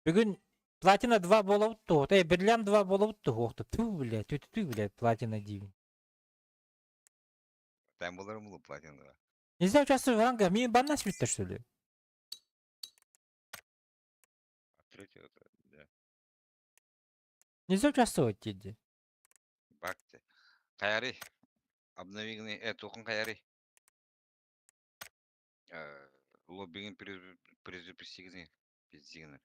Бүгүн Платина 2 буолабыт дуо? Э, Бриллиант 2 буолабыт дуо? Ту, бля, тю тю бля, Платина диибин. Там буларым булу Платина 2. Нельзя участвовать в рангах, мин баннас бүттэ, что ли? Открыть это, да. Нельзя участвовать диди. Бакты. Хайары. Обновигны, тухун хайары. Лоббигин перезапустигны. Пиздигны.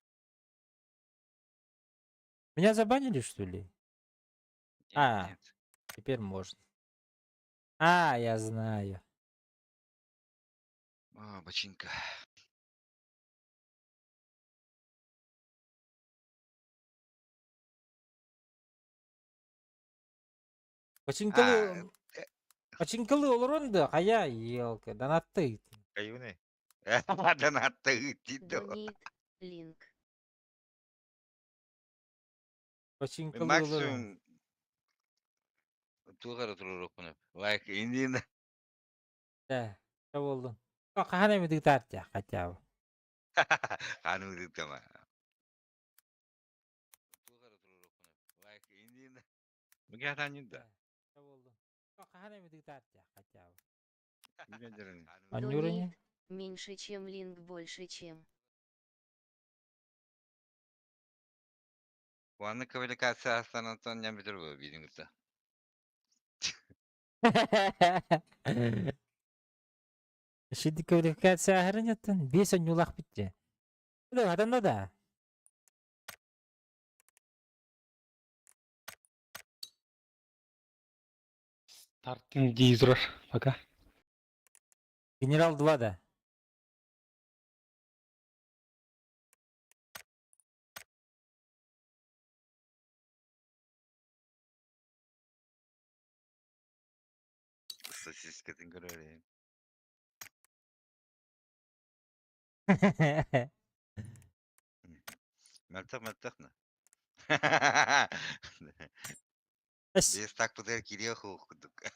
Меня забанили, что ли? Нет, А. нет. Теперь можно. А, я знаю. А, бочинка. Бачыҥкалы, бачыҥкалы олорон да, хайа, елка, донатты. Каюны. Донатты ыытты. Donate link. Бачыҥкалы олорон. Максимум туох эрэ туруоруохпун лайк иннин Да, что болдун? Хаһан эмит ыытаар хотя бы. хааны ыытыма. Туох эрэ туруоруохпун лайк иннин Мгатанин да. Что болдун? Хаһан эмит ыытаар хотя бы. Donate меньше чем link больше чем. Уанны квалификация астанатан ням битер бу бидиңгитте. Şimdi квалификация ахырын бес онньуулаах битте. Да, хатанна да. Стартинг дизрор пока. Генерал 2 да. Статистикатын көрөр. Мөлтөх мөлтөх на. Без так тудер кириэ хуукудук.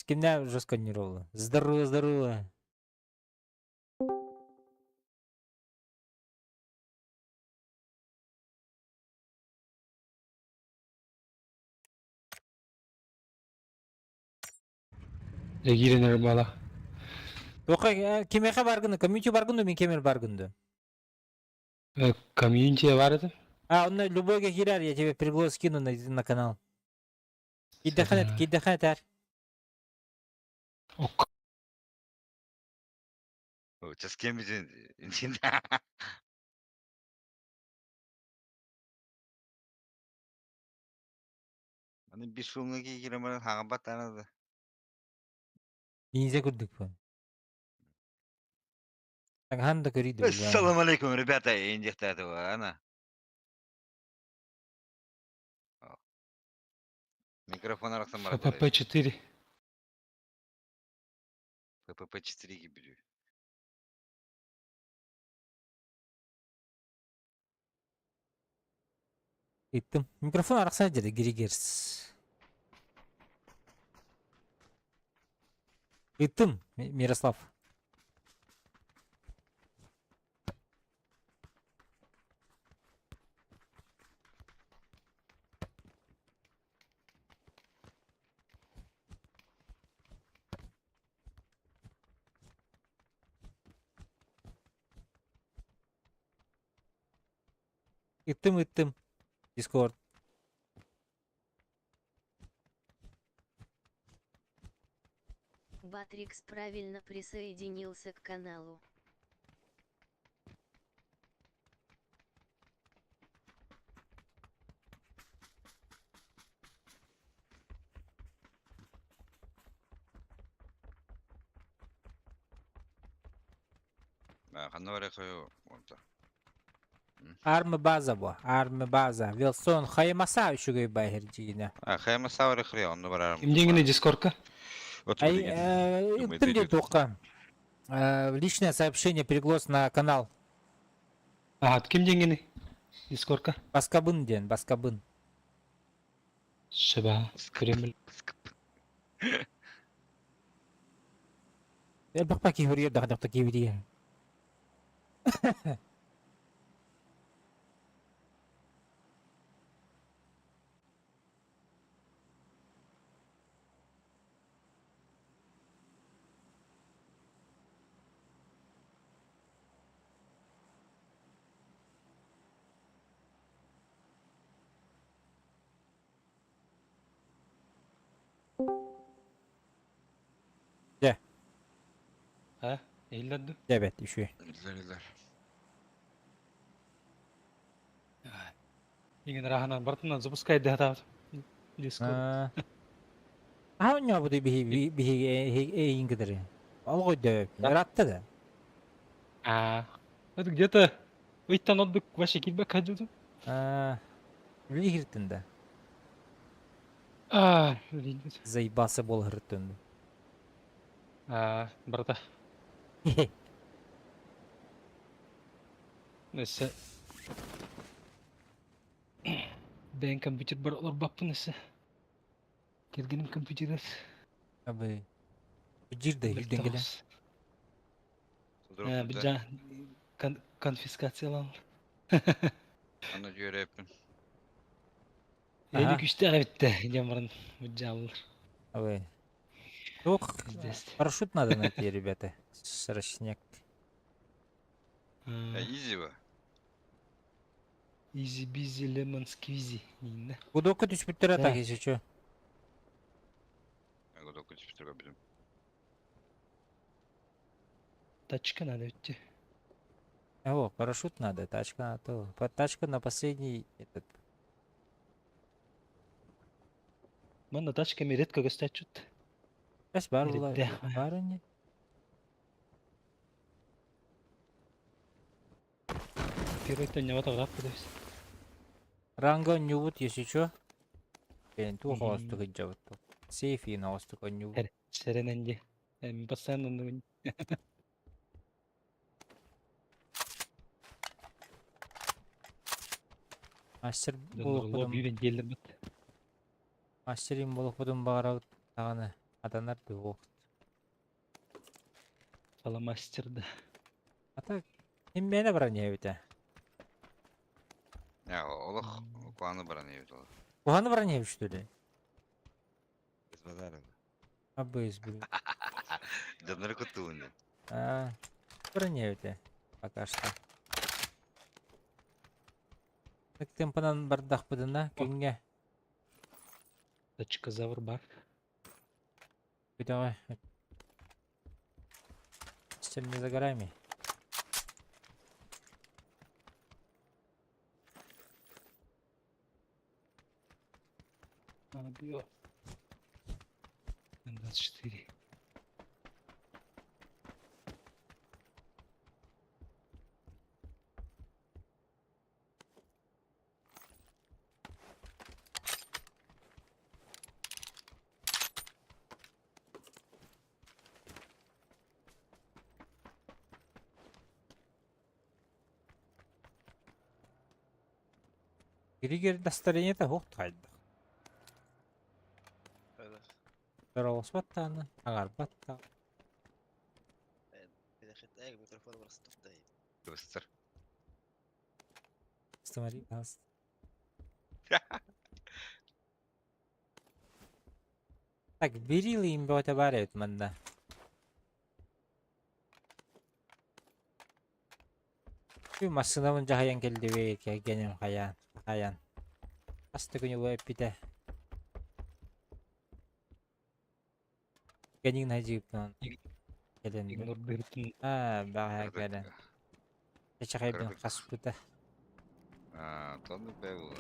Кимнэ жестко не ролла. Здорово, здорово. Дьэ бала. Тоқа кимеха баргыны, комьюнити баргынды, мен кемер баргынды. Комьюнити бар это? А, он любой херар, я тебе приглас скину на канал. Киддеханет, киддеханет ар. Ок. Сейчас кем биз Аны бесшумный киримен хаҥа баттана да. Ниндзя курдук по. Таҥаһан да көрүйдү. Ассалам алейкум, ребята, индихтаатыва, ана. Микрофон арахсан бар. ФПП-4. ФПП-4 гибрид. Иттим. Микрофон арахсан деді Григерс. Иттим, Мирослав. Иттим, иттим. Дискорд. Батрикс правильно присоединился к каналу. Ханна баре хойо онта. Армы база бу. Армы база. Вилсон хаймаса үчүгэй байыр дигине. А хаймаса баре хря онно барар. Ким деңгини дискордка? Ай, иттим де тоққа. Личное сообщение приглас на канал. Ага, ким деңгини? Дискордка? Баскабын ден, баскабын. Шыба, Кремль. Элбэх паки хөрүөр дахадахта киэбитигэ. Дьэ. А? Иһиллэр дуу? Дьэ бэт, үчүгэй. Иһиллэр, иһиллэр. Игин ыраахынан барытынан запускай дэһэтаабыт. Дискорд. Аа оонньообутуй биһи биһиги эйигин кытары. Ол өйдөөбөппүн. Ыраатта да. А, это где-то ыйтан ордук вообще киирбэккэ сылдьыбытым. Аа, үлэ иһиртин да. А, үлэлиирбит. Заебался буолаһырыттын. А, барыта. Өссө бэйэм компьютербар олорбоппун өссө. Кэргэним компьютерыгар Абы. Жир да үрдэн кэлэн. Э, быдьа конфискациялаан. Аны дьүөрэппин. Эли күстээх эбиттэ диэн баран быдьааллар. Абы. Ох, парашют надо найти, ребята. Срочняк. Изи ба. Easy busy lemon squeezy дииннэ. Гудокка түспүттэр так если чё. Гудокка түспүттэр билим. Тачка надо идти. О, парашют надо, тачка надо. Тачка на последний этот. Манна тачками редко гостячут. Сейчас бар была. Бар не. Первый не вот так подавись. Ранга нюбут, если чё. Блин, туох оҕустук илдьэбит. Сейфин оҕустук онньубут. Сэрэнэн дии. Мин постоянно оннугун. Мастер буолуохпутун Бүүбэн диэллэр бат. Мастер им буолуохпутун баҕарабыт даҕаны атанар дуох. Фаломастер да. А так ким мээнэ баран иһэбитэ. Я олох куаны баран иһэбит олох. Куһаны баран иһэбит что ли? Без базара. Абыс, блин. Дьоннору куттуун диэн. А, баран иһэбитэ. Пока что. Так темпанан бардахпытына күҥҥэ Тачкозавр бар. Давай. Совсем не за горами. М24. Григер настроение-то хух хайдах. Доролоспаттааны, аҥарбатта. Кыбыстар. Смотри, нас. Так, берил им бөтө бар эбит манна. Бу массыынабын дьаһайан кэллибит, кэргэним хайаан, хайаан. Хас да күнү бу эппитэ. Кэнигин хадьыыппынан кэлэн Игнордыыртын аа бэҕэһээ кэлэн чачахайбын хаспыта. Аа, тонну бэ була.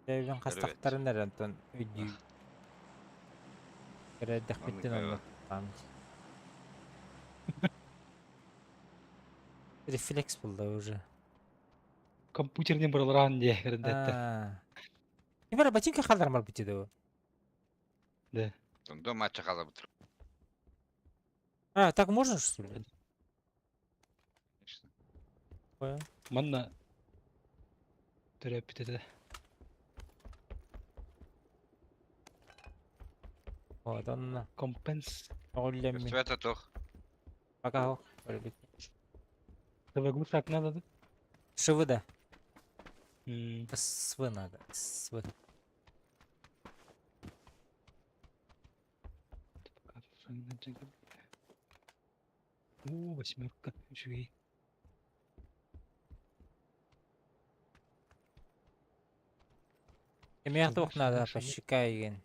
Бэйбин хастахтарын эрэ онтон өйдүү Кэрэдэхпиттэн онно Рефлекс булла уже. Компьютерный баралараан дии кэрдэттэ. Ким эрэ ботинка хааллармар бити дуо? Да. Тондо матча хаалабыт. А, так можно что ли? Конечно. Понял. Манна төрөппүт этэ. Вот онно. Компенс. Оҕуллэммин. Көстүбэт тох. Пока хох. Көрбүт. ТВ так надо, да? ШВ да. М, СВ надо. СВ. О, восьмерка. Үчүгэй. Эмиэх Шыбы, туох надо шыбы, шыбы. пощека игин.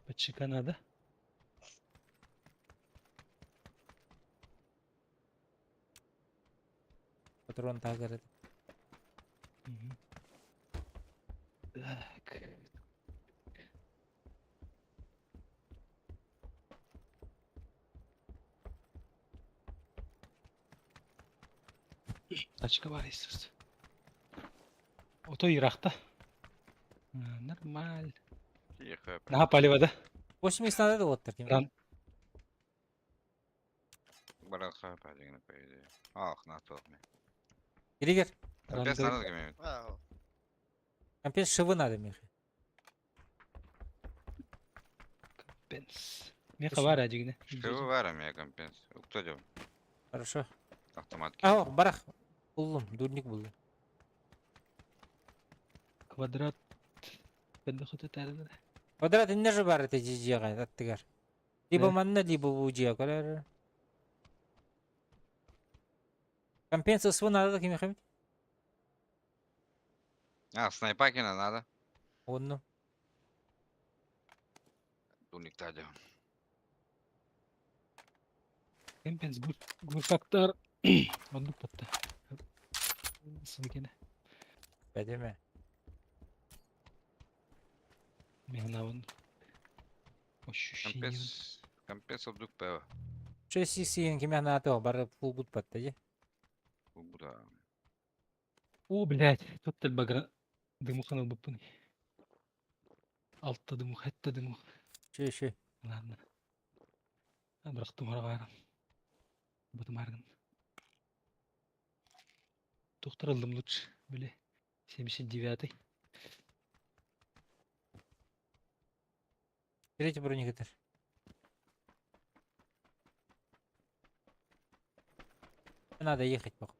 Подчика надо. Патрон тагыр. Мгм. Так. Тачка бар естественно. Ото Иракта. Нормаль. Тихо. Наха палево, да? 80 надо да оттар ким. Ран. Барахай падигна по идее. Ах, на тот мне. Иригер. Компенс Рандом. надо кем А, Компенс ШВ надо мех. Компенс. Меха бар адигне. Что варим я компенс? Кто делал? Хорошо. Автомат. А, барах. Буллум, дурник буллум. Квадрат. Бендохот это. Квадрат инне же бар это жига аттыгар. Либо Да. манна, либо бу жига. Компенс СВ надо ким хэмит? А, снайпакина надо. Онну. Дуник та делал. Компенс гурфактар. Оннук батта. Сыбыкене. Бәдеме. Мехнавын. Ощущение. Компенс. Компенс обдук пева. 6 сиен ким яна ато бар фул гуд патта же. Буда. О, блядь, тут багра. Дымуханал буппун. Алтта дымух, хетта дымух. Ши ши. Ладно. Бырахтым харагаарам. Бутым аргын. Тухтарылдым лучше. Били. 79-й. Третий бронегитар. Надо ехать, похуй.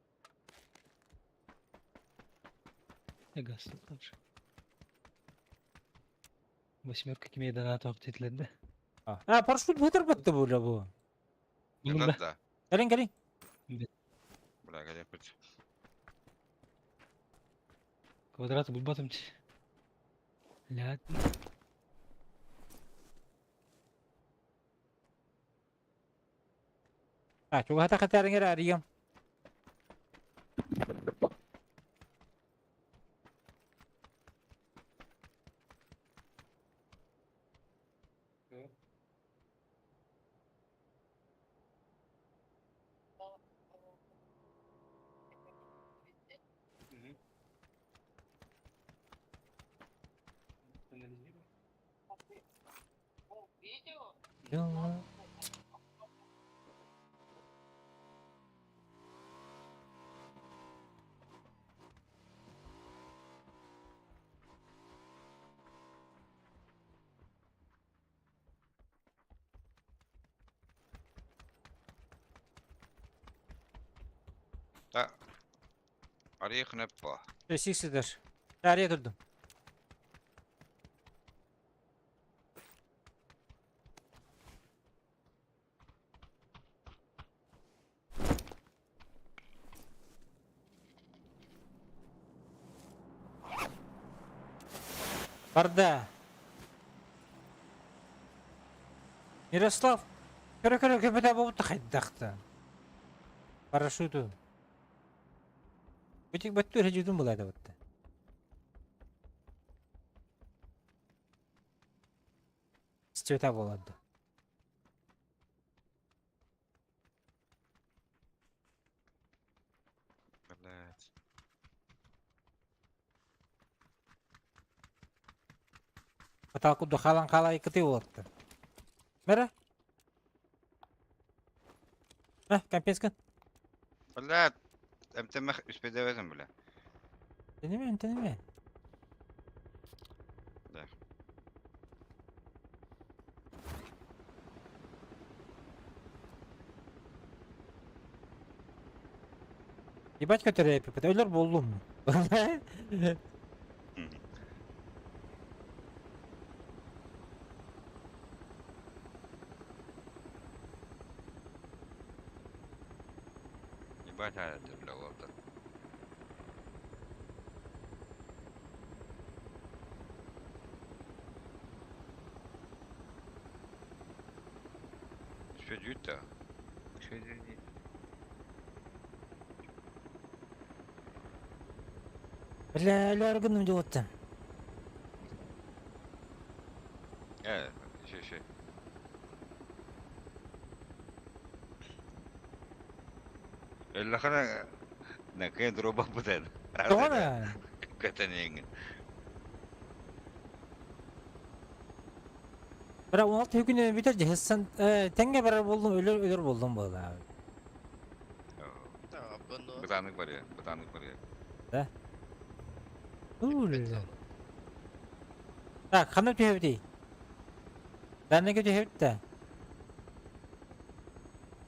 Я газ тоже. Восьмерка кимей донат титледdi. А, парашют бутер батты бу бу. Bunun Да, da. да. Кэлин кэлин. Бля, где путь? Квадраты булбатым. Ля. А, чугата катарыңер арыйым. Да. Арих не по. Сиксидер. Ария турдум. Барда. Мирослав, көрө-көрө көбөтө болуп хайдахты. Парашюту. Бутик баттур хежудун булады бутта. Стюта болады. Блять. Баталку духалан калай кыты болатты. Мера? А, компенскан. Блять. МТМ үспедебетим, бля. Тенеме, тенеме. Да. Ебать, который Өлөр буоллум. Ебать, а это, бля, вот. Что да? Что это? Бля, өлөр гынным диэбиттим. Еще, еще. Эллахана накен дроба бутен. Тоҕо? Катанең. Бра 16 күнү бүтэр дьэһэссэн тэҥҥэ барар буоллум, өлөр өлөр буоллум буолла. Да, бұны. Бытанык бар я, бытанык бар я. Уул. Так, ханна түһэбитий? Данныга түһэбит да.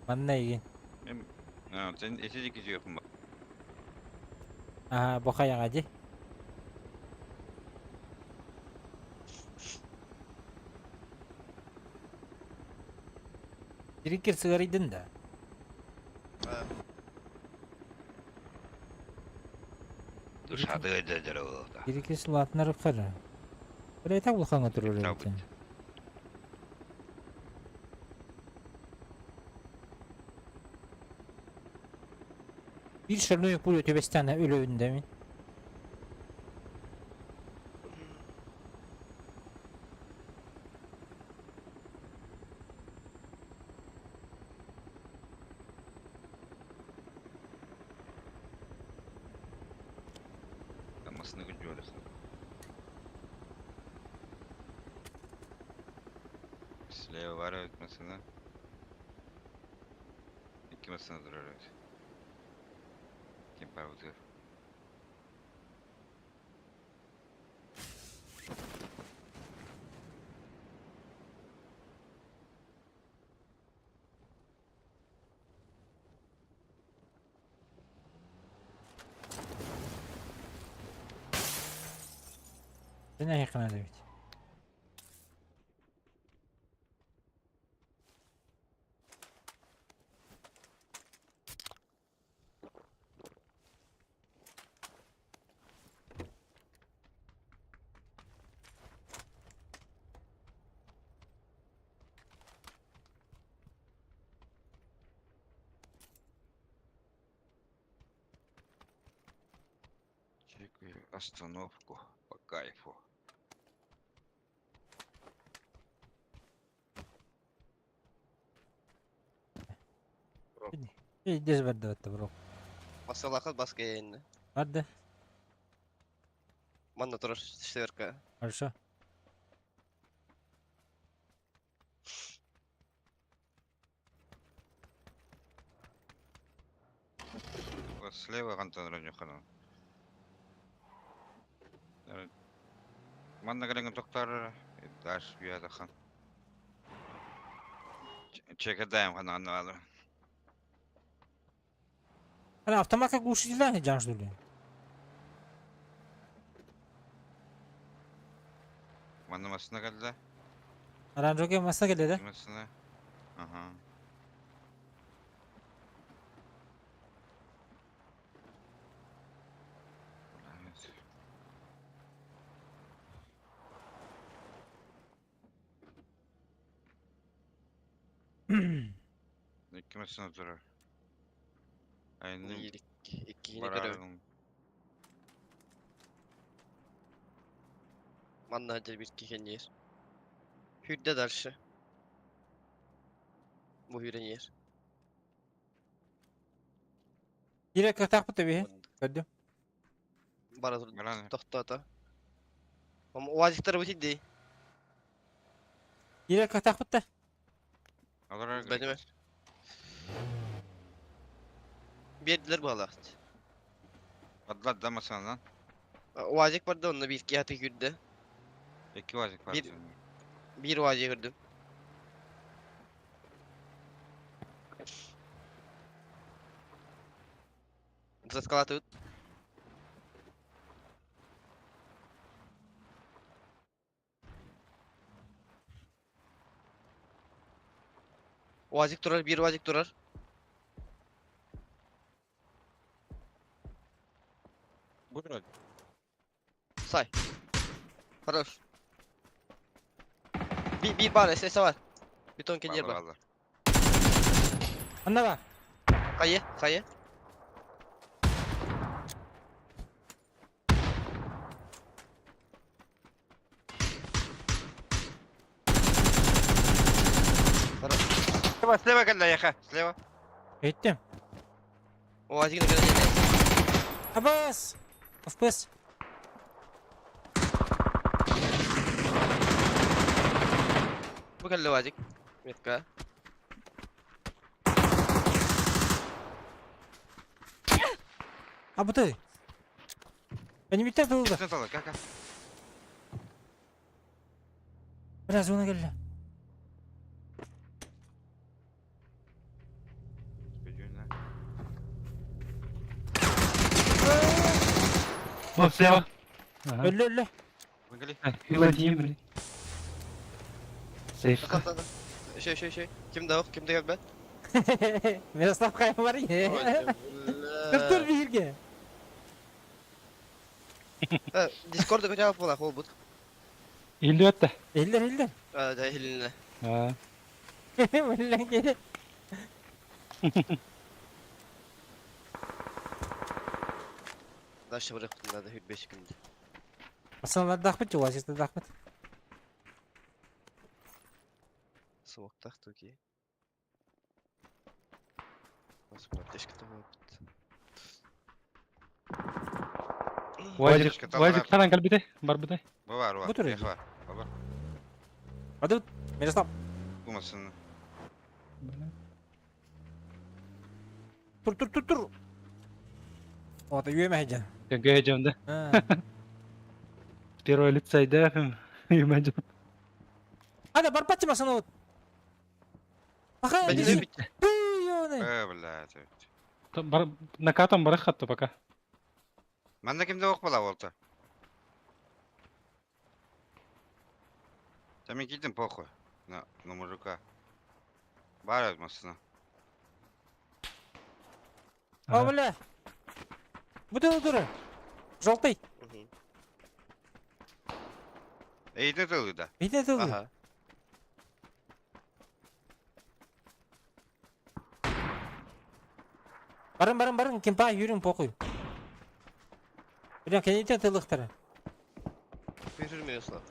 Манна игин. Мен, сен эти жеке жеке ба. Аха, бу хайаҕа дии. Трикер сыгарыйдын да. А, Душады өйдө болду. Трикер сылаатынар ыппар. Бля, так улахаҥҥа турар эбит. Биир шальной пуля түбэстээн өлөбүн да мин. Амасыны күнжөлөс. Слева бар өтмесini. İki masını duruyor evet. Kim var bu? Сен эһиэхэ эбит. Чекаю остановку по кайфу. Здесь барда бро. Басалақы басқа енді. Барда. Манна тұрыр четверка. Хорошо. Вот слева Антон Ранюханов. Манна кэлэн тоқтар даш биадахан. Чекадаем ханан алы. Ана автоматка глушителя жан что ли? Манна масына кэллэ. Аранжоке масса келди да? Масына. Ага. Икки масына турар. Айны Иирик. Иккиһини көрөбүн. барарым. Манна хадыр bir кихен ер. Хүрде дальше. Бу хүрен ер. Кире кытаакпыт эбиһи. Көрдүм. Бара тур Баран. тоқтата. Ам уазиктар бу тидди. Кире кытаакпыт да. Алар Бәдеме. Бердилер балакт. Адлар да масына lan. Уазик бар да онна bir iki хаты хүрде. Икки вазик бар. Bir уазик көрдүм. Заскалатыбыт. Уазик турар, биир уазик турар. Бу турар. Сай. Хорош. Bir, bir бар, СС бар. Бетон кенер Баалар бар. баалар. Анна бар. Хайы, хайы. Хорош. Слева, слева кэллэ эйиэхэ, слева. Иһиттим. УАЗигын кэлэн Абас! FPS. Бу кэллэ УАЗик. Метка. А бу ты. Бенибиттер тылды. Ким тылы, как? Бля, зона кэллэ. Вот слева. Ага. Өллө өллө. Владимир. Сейф. Еще, еще, еще. Ким да ким да кэлбэт? Мирослав хайа бар Тур бииргэ. Дискорда көтө була хол бут. Илдиэттэ. Иллер иллер. А, да, илинне. Аа. Миллен кели. Дальше бырык надо 5 күндө. Масалардахпыт, жуасистардахпыт. Суоктах туки. Аптечка болбут. Уазик, уазик ханан кэлбитэй? Барбытай. Бу бар, Бу бар. турар. Эйиэхэ бар. Бар. Адыбыт, Мирослав. Бу массыына. Тур тур тур тур. Ота үөмэ хэдьэн. Көҥкө да. Первое лицо да. Имажин. Ада барпатчы масана вот. Аха, Бәдиле дизи. бит. Пүйөне. Э, блядь. Бар накатом барах хатта пока. Манна кимде ок була болта. Да мен кидим похуй. На, на мужика. Бар массыына. О, бля. Бу тур. Желтый. Эйде тылы да. Бите тылды. Ага. Барын барын барын кимпа yürün похуй. Бля, кенете тылыктары. Yürür Miroslav.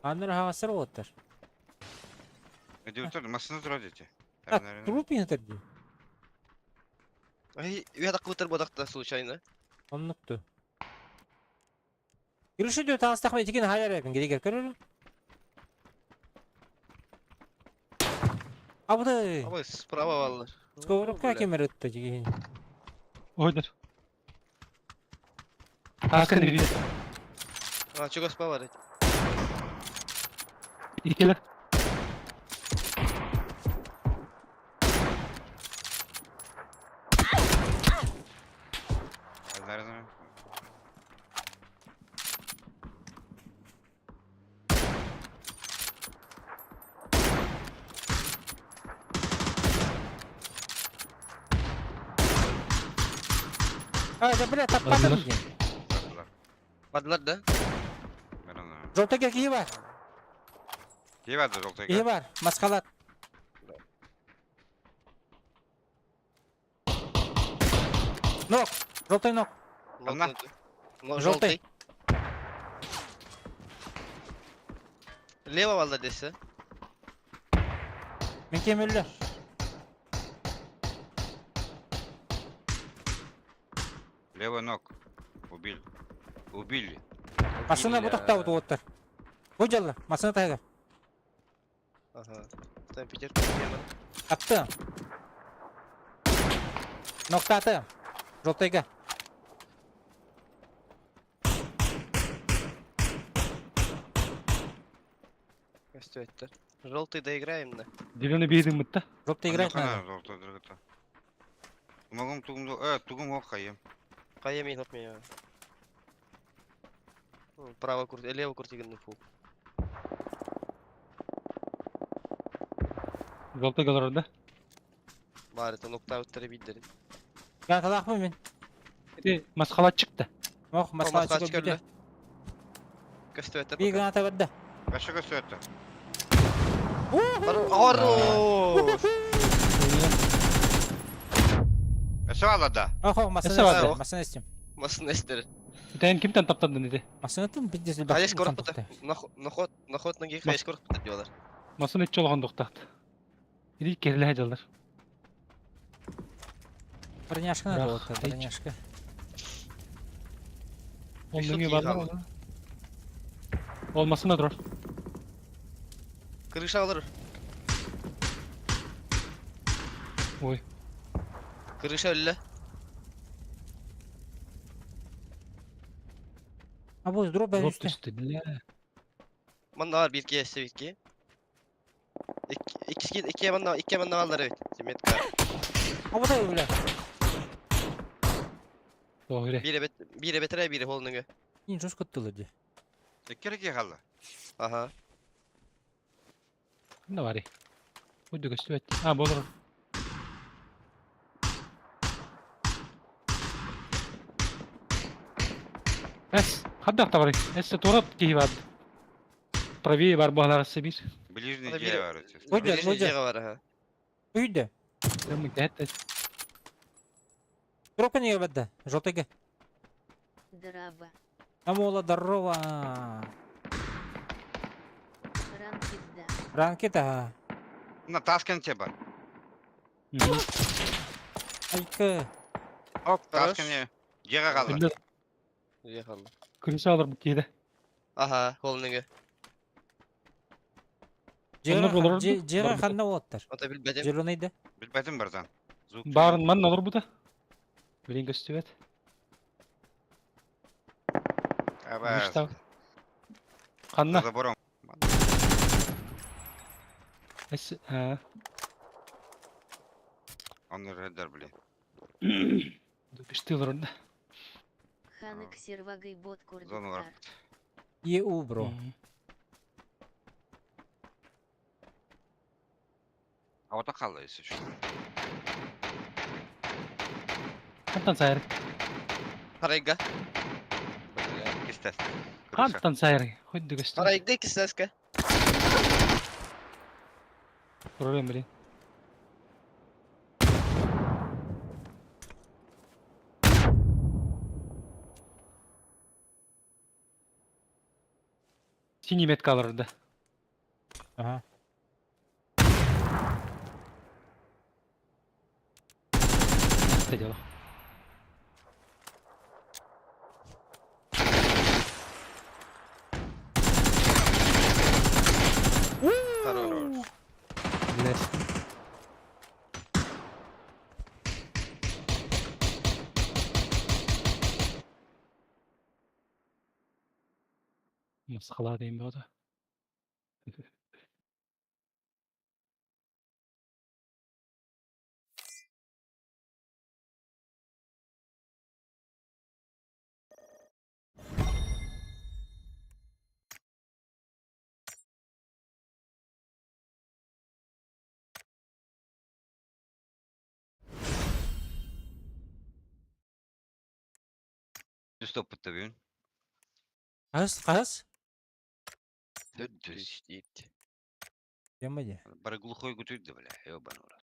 Аннар хагасыр оттар. Эди тур, массыына тура дети. А, труп интерди. Ай, уя кылтыр бодакта случайно. Оннукту. Yürüшü diyor тагыстахма этиген хайар эбин гедегер көрөр. Абды. Абы справа баллар. Сковородка кемер өттү жигин. Ойдыр. Аскын видит. А, чего справа бар? Икелер. Знаю, А, да бля, таппатым дигин. знаю. Бардылар да? Жолтага кии бар. Кие барды жолтайга. Кии бар. Маскалат. Нок. Желтый нок. Анна. Желтый. Желтый. Лево баллар десе. Мен кем өллө. Левый ног. Убили. Убили. Масына бу токтообут уоттар. Бу жалла. Масына тайга. Ага. Там Питер. Атты. Ноктаты. Желтыйга. Көстү өттөр. Желтый доиграем на. Зеленый биир мытта. Жопта играть надо. Желтый дыргыта. Могум тугум тугум ох хайым. Хайа мин от меня. Право курт, лево куртиган фу. Желтый олорор да. Бар это нокдаунтары биддерин. Гранаталаах мин. Ити масхалат чыкты. Ох, Москва Москва чыгып чыгып Көстүөтөр. Bir граната барды. Каша көсөттө. Хорош! Эсе алада. Ох, ох, Эсе масына барды. истим, масына истим. Масын эстер. Итен кимтен таптандın ити? Масына тым пиздец Хайс коркута. Нохот, нохот ноги хайс коркута диyorlar. Масын үч жолгон токтат. Иди кериле жалдар. Броняшка надо Рах, вот, айч. броняшка. Ол Үч мөңе сот бар кийин ма? Ол масына турар. Крыша алыр. Ой. Крыша өллө. А bu дроп Дроп üstü. түштү. Бля. Манда бар бир ки эссе бир ки. Икки икки икки манда икки манда алар бит. Метка. А bu da öyle. Doğru. Бире бет бире бетере бире холнуңу. Yine жестко ттылы Керек халла. Аха. Кимде бар? Уйду көстүбөт. А, болор. Эс, хаддак бар. Эс турап кийип ат. Правее бар баалар бир. Ближний Ана же бире- бар. өтө. Ой, Ближний ой. жеге бар аха. Үйді. Эми кәтте. Дропка неге барды? Желтыйга. Драва. Амола, здорово. Ранкит да. Ранкет, ага. На таскен те бар. Айка. Оп, Хорош. таскене. Жеге калла. Эмне Жеге калды. крыша алар бу кийде. Аха, холнуңу. Онно болор Жеге бар ханна болаттар. Ата билбедим. Зеленыйда. Билбетим бардан. Звук. Барын ман алар бу да. Билин көстүбөт. Аба. Канна. Забором. Эс, а. Он редер, блин. Бишти алар да. Ханык сервагай бот Зону курдуктар. ЕУ, бро. А вот акалла если что. Кантан сайыр. Харайга. Кистес. Кантан сайыр. Хуйду көстүбөт. Харайга кисеска. Проблем блин. Синий метка алар да. Ага. Это дело. Хорош. Блять. Масқала дейм бу да. Стоп бүгүн. Қаз, қаз. Төс. Ит. Емеде. Бары глухой күтүдү, бля. Ёбаный в рот.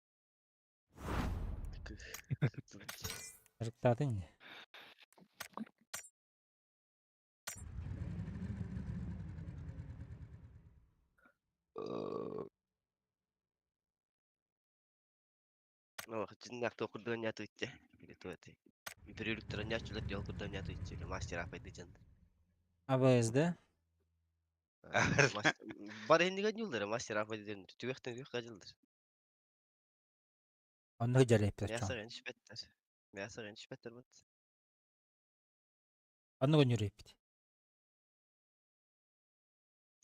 Рыктатын. Ну, жиннакты окурдан ятып итте. Билет Бирүлүктөр нячылар дел курдан ятып итте. Мастер апайды жан. АБС, Бар эндиге жылдыр, мастер апайды ден. Түгөктөн түгөк жылдыр. Онны жарайыптар. Мясо энчпеттер. Мясо энчпеттер бут. Онны көнүрөйпит.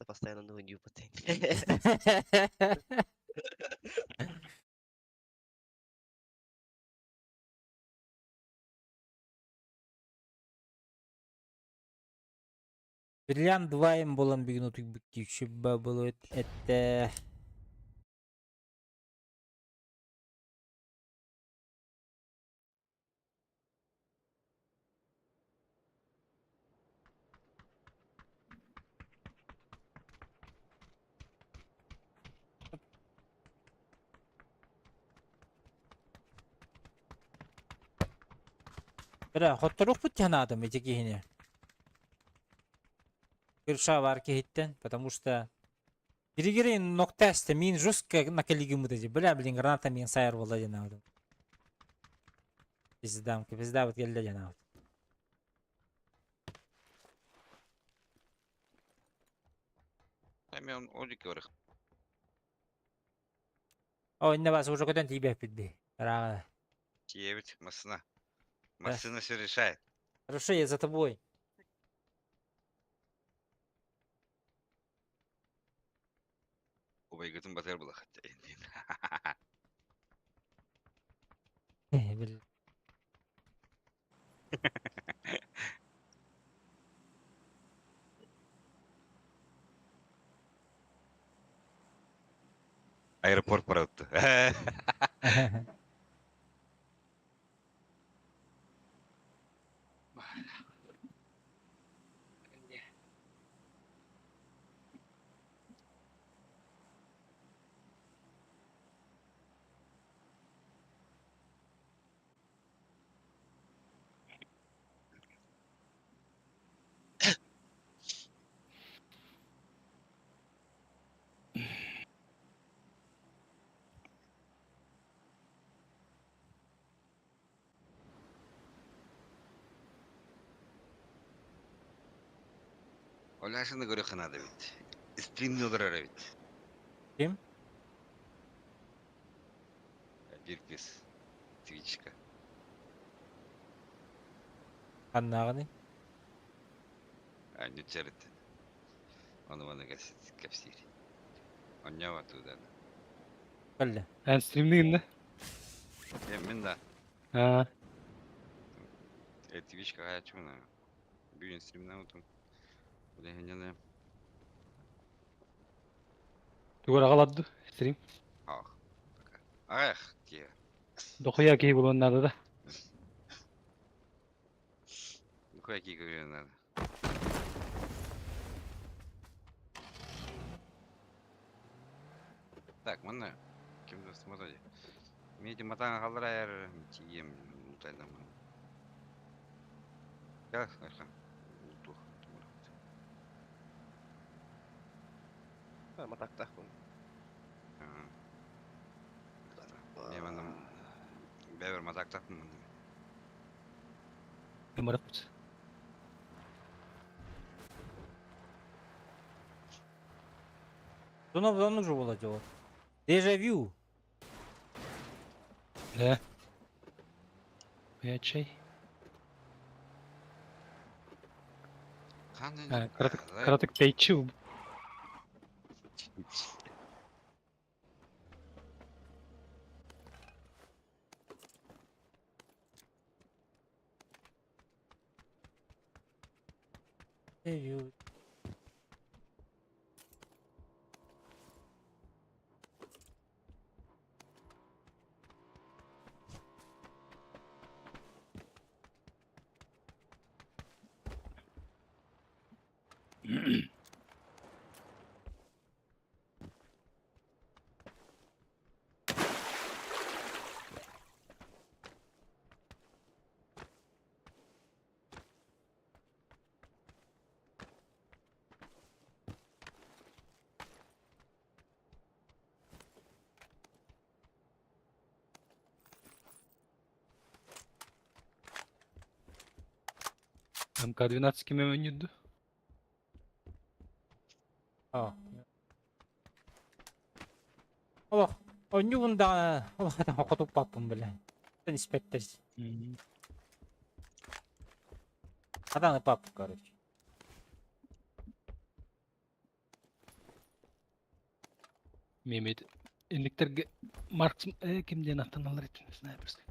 Постоянно новый нью патент. Бриллиант 2 буолан бүгүн утуйбут күүчүбэ былыт этэ. Бля, хотторуохпут санаатым ити киһини. Кырша бар киһиттэн, потому что Григорий ноктаста мин жестко накалигымыт эти. Бля, блин, граната мин сайар буолла диэн аҕытым. Пиздам, пиздабыт кэллэ диэн аҕыт. Эми он одик көрөх. О, инне бас уже көтөн тиийбэппит би. Ыраҕа. Тиэбит массына. Массына все решает. Хорошо, я за тобой. Убайгытын батыр булахат. Бил. Аэропорт барытты. Оляшыны көрө надо ведь. Стримни олорор эбит. Ким? Биир кыыс. Твичка. Ханнааҕыный? Анньуччарыт. Ону маны кэпсиир. Онньоо туда. Кэллэ. Эн стримнигин да? Мин да. Аа. Твичка хаячуна. Бүгүн стримнаутум. Билэһиннэ. Тугар аҕаларды стрим. Ах. Ах, те. Дохуя киһи булуон наада да. Ну какие говорю надо. Так, манна ким смотри. Меди матан халрайр тием мутайдам. Как слышно? Тух. Матактахпын. Мен манна бэбер матактахпын манна. Ымырыппыт. Донов оннук же буолла дьоло. Дежавю. Да. Чай. Кыратык кыратык тэйчи Дежавю. МК-12 ким өнүдү? А. Олох, онньугун даҕаны олох хотуппаппын бile. Инспектор. Хатан пап, короче. Мемет инниктэргэ Маркс ким диэн аттаналлар этин снайперский.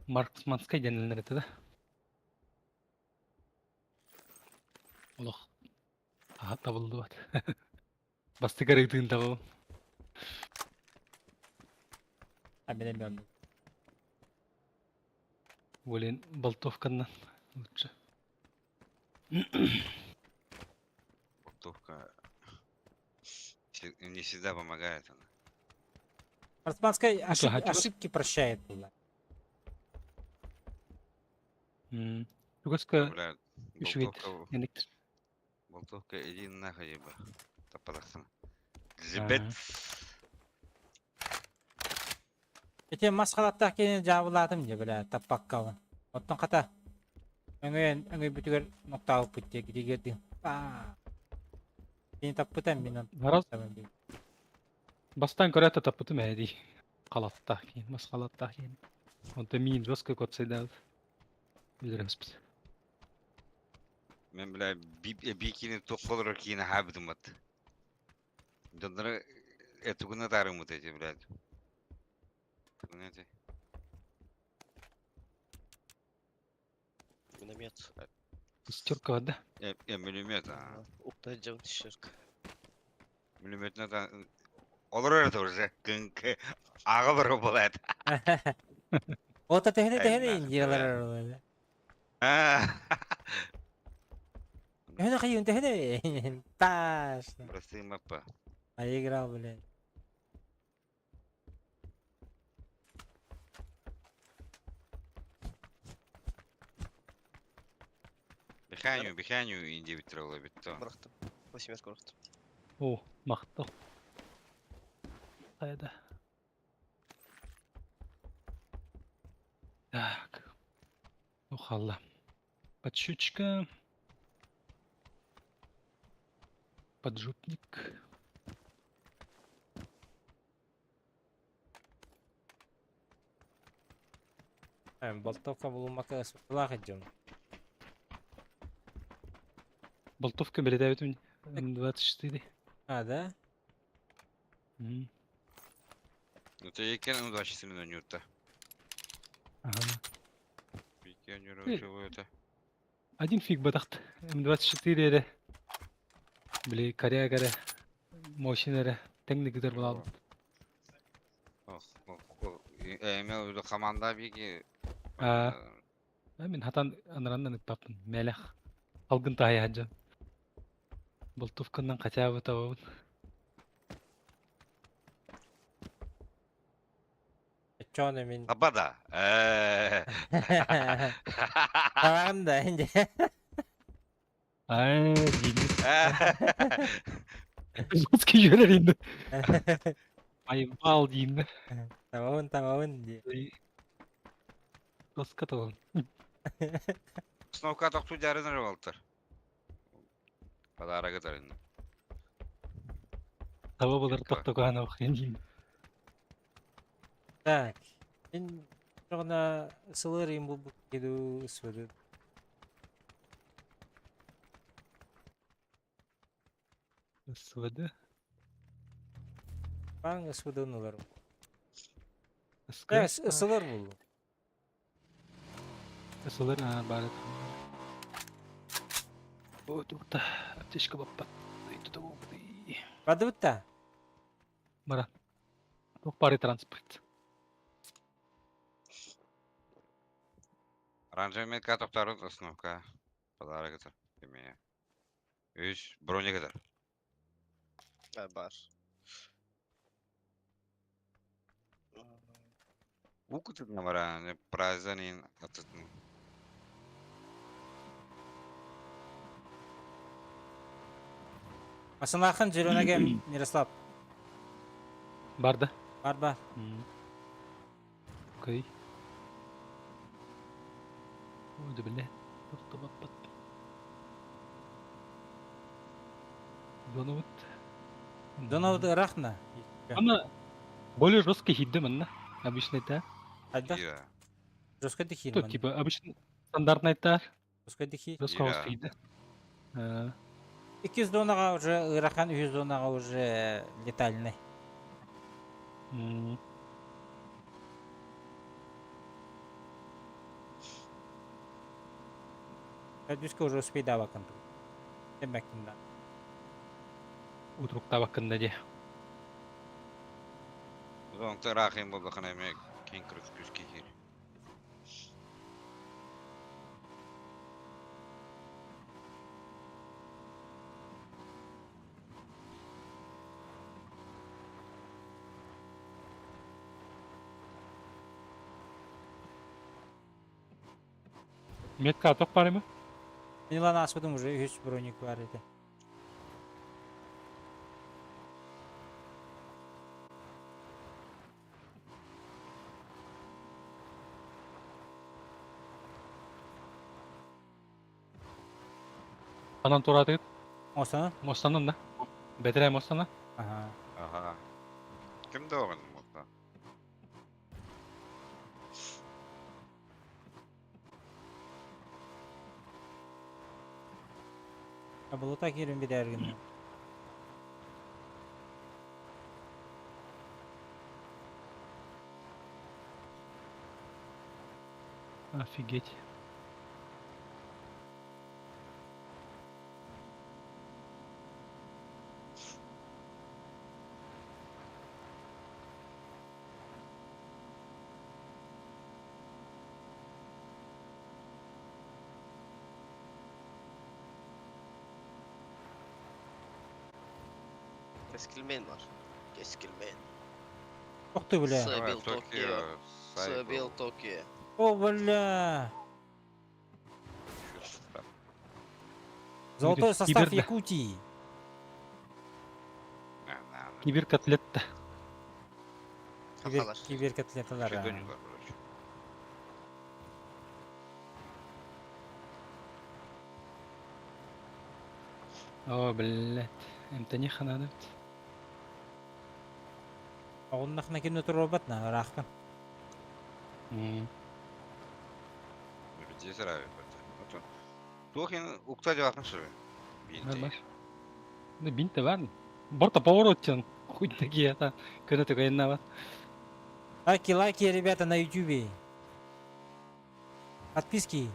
Марксманскай диэннэр этэ да. Олох аха табыллыбат. Бастакы арыытыын табабын. А мен эми оннук. Блин, болтовканнан лучше. Болтовка не всегда помогает она. Марксманскай ошибки прощает была. Чугаска Бля, үчүгэйдэр. болтовка, Эниктер. болтовка иди нахуй, еба. Таппатахсана. Зибет. Ити мас халаттаах киһини дьаабылаатым дии, бля, таппаккабын. Оттон хата өҥөйөн өҥөйбүтүгэр нуктаабыппыт дии, гитигэрдиин. Паа. Кини таппыта мин Раз бастаан көрөөт да таппытым ээ дии. Халаттаах киһи, мас халаттаах киһи. Онтон миин жестко көпсөйдөөбүт. Билэрэмспит. Мен, бля, бикини тоххолорор киини хаабытым бат. Дьоннору этугуна таарыммыт эти, блядь. Тугуна эти. Миномет. Пятерка да? Миномет, а. Укта жабын шерк. Минометна та... Олорор это уже. Кынк. Аҕалар болат. Ота төһөнү Ай, төһөнү нахуй, индиялар Төһөнү хайын төһөнү Таш. Простые мапа. А я играл, блядь. Биханю, биханю инди битролла битто. Бырахтым. Восемерка бырахтым. О, махтал. Хайда. Так. Ох, Алла. Подщучка. Поджопник. Болтовка булуммакка сылаах идем. Болтовка билетээбитим М24. А, да? М. Ну ты екен М24 ойнуурта. Ага. Бике ойнуура Э. учебу это. Один фиг батахт. М24 эрэ. Били коряга эрэ. Мощный эрэ. Тэҥник ытар буолаабыт. Ох, ох, ох. Имел в виду команда бики. А. Мин хатан анараннан ыппаппын. Мэлэх. Алгын таайа дьон. Болтовканан хотя бы табабын. Чоны мин. Абада. Табаҕын да инде. Аа, диибит. Жесткий жөрөр инде. Айбал диин. Табабын табабын дии. Тоска табабын. Сноука тохту жарыныр болтыр. Подарок ытарын. Таба болар токтогоон охуен диин. Так. Мин жоҕуна сылыр им булбут кеду сведу. СВД. Баң СВД ылар. СК. Э, СЛР булду. СЛР а, бар. Ой, тута. Аптечка баппат. Бадыбыт да. Бара. Туох бары транспорт. Оранжевый метка тохторут основка. Подарок ытар. Эме. Үс броник ытар. А, бар. Укутын бара, празднин атытын. Асынахан Зеленаге Мирослав. Бар да? Бар бар. Окей. Ой, да бля. Тоқта баппат. Доноват. Доноват ырахна. Ана более жесткий хидде манна. Обычно это. Хайда. Ира. Жесткий дихи. То типа обычно стандартный это. Жесткий дихи. Жесткий Ира. хидде. Иккис зонаҕа уже ыарахан, үһүс зонаҕа уже летальный. Төрдүскэ уже успейдаабаккын Тэммэккин да. Утуруктаабаккын да дии. Онто ыраахын буоллахына эмиэ киин кырыс күс киһир. Метка атах бар ма? Мин ылан ааспытым уже үһүс броник бар этэ. Анан тураатыгыт? Останан? Мостанан да? Бэтэрээ мостана? Ага. Ага. Ким да оҕын муста? Булута киирин битэргин. Офигеть. Кескилмен бар. Кескилмен. Ох ты, бля. Сабил Давай, Токио. Токио, Сабил Сайбл. Токио. О, бля. Золотой состав Кибер- Якутии. Киберкотлетта. Кибер, Сахалар. киберкотлеталар. Псевдонимдар, короче. О, блядь. Эмтани ханадыт. Оҕуннахна кимне туруорбат на ыраахтан. Здесь нравится. Туохин укта делахын шыбы. Бар. Ну, бинт бар. Борта поворотчан. Хуй такие, та. Көнө түгэнна бар. Лайки, лайки, ребята, на ютубе. Подписки.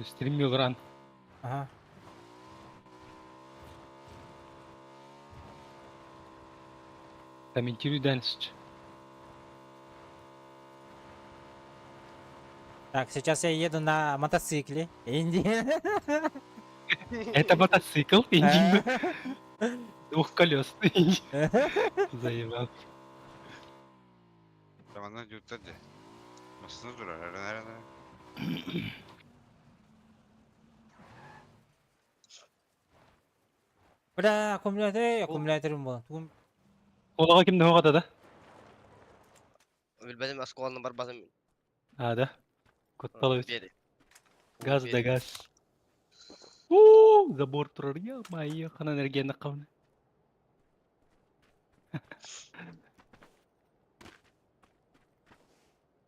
Стримил ран. Ага. Комментируй дальше. Так, сейчас я еду на мотоцикле. Инди. Это мотоцикл, Инди. Двухколесный. Заебал. Таманна жуттар де. Масына турар, арана. Бля, аккумулятор, аккумуляторым был. Тугум Олаға кимде оғада да? Билбедим осколны барбазым. А, да. Коттал бит. Бери. Газ да газ. О, забор турар. Я моё, хана энергияны кабны.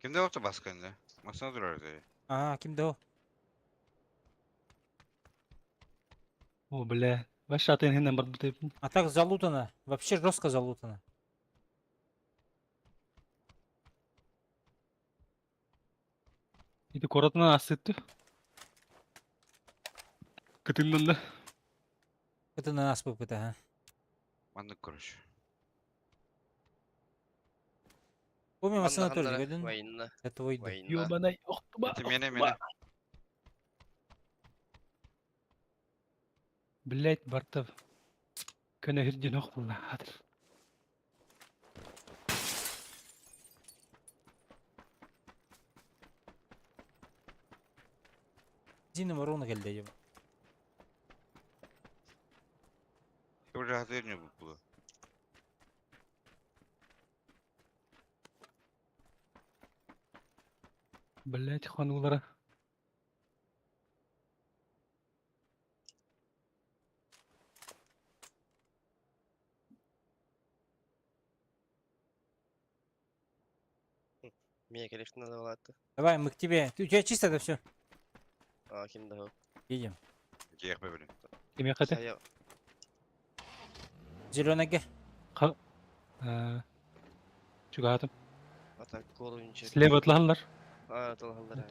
Кимде орта басканда? Масына турар де. Ага, кимде о? О, бля. Ваш атын хинен бар бит. А так залутано. Вообще жестко залутано. Ити коратына асытты. Кытыннан да. Это на нас попыта, а. Мандык, короче. Помню, машина тоже годен. Война. Это твой дом. Война. Ёбаный, охтуба. Это мене, мене. Блять, Бартов. Көнө хирдин ох була. Хатыр. Зина ворона келди деп. Уже хатыр не было. Блять, ханулара. Мне конечно надо было. Давай, мы к тебе. Ты, у тебя чисто это все? А, ким да. Едем. Дьиэх бэбилин. Кимиэхэ этэ? Сайа. Зеленый Э, Чугаһатым. Ата колунча. Слева атлаһаллар. А, талалар.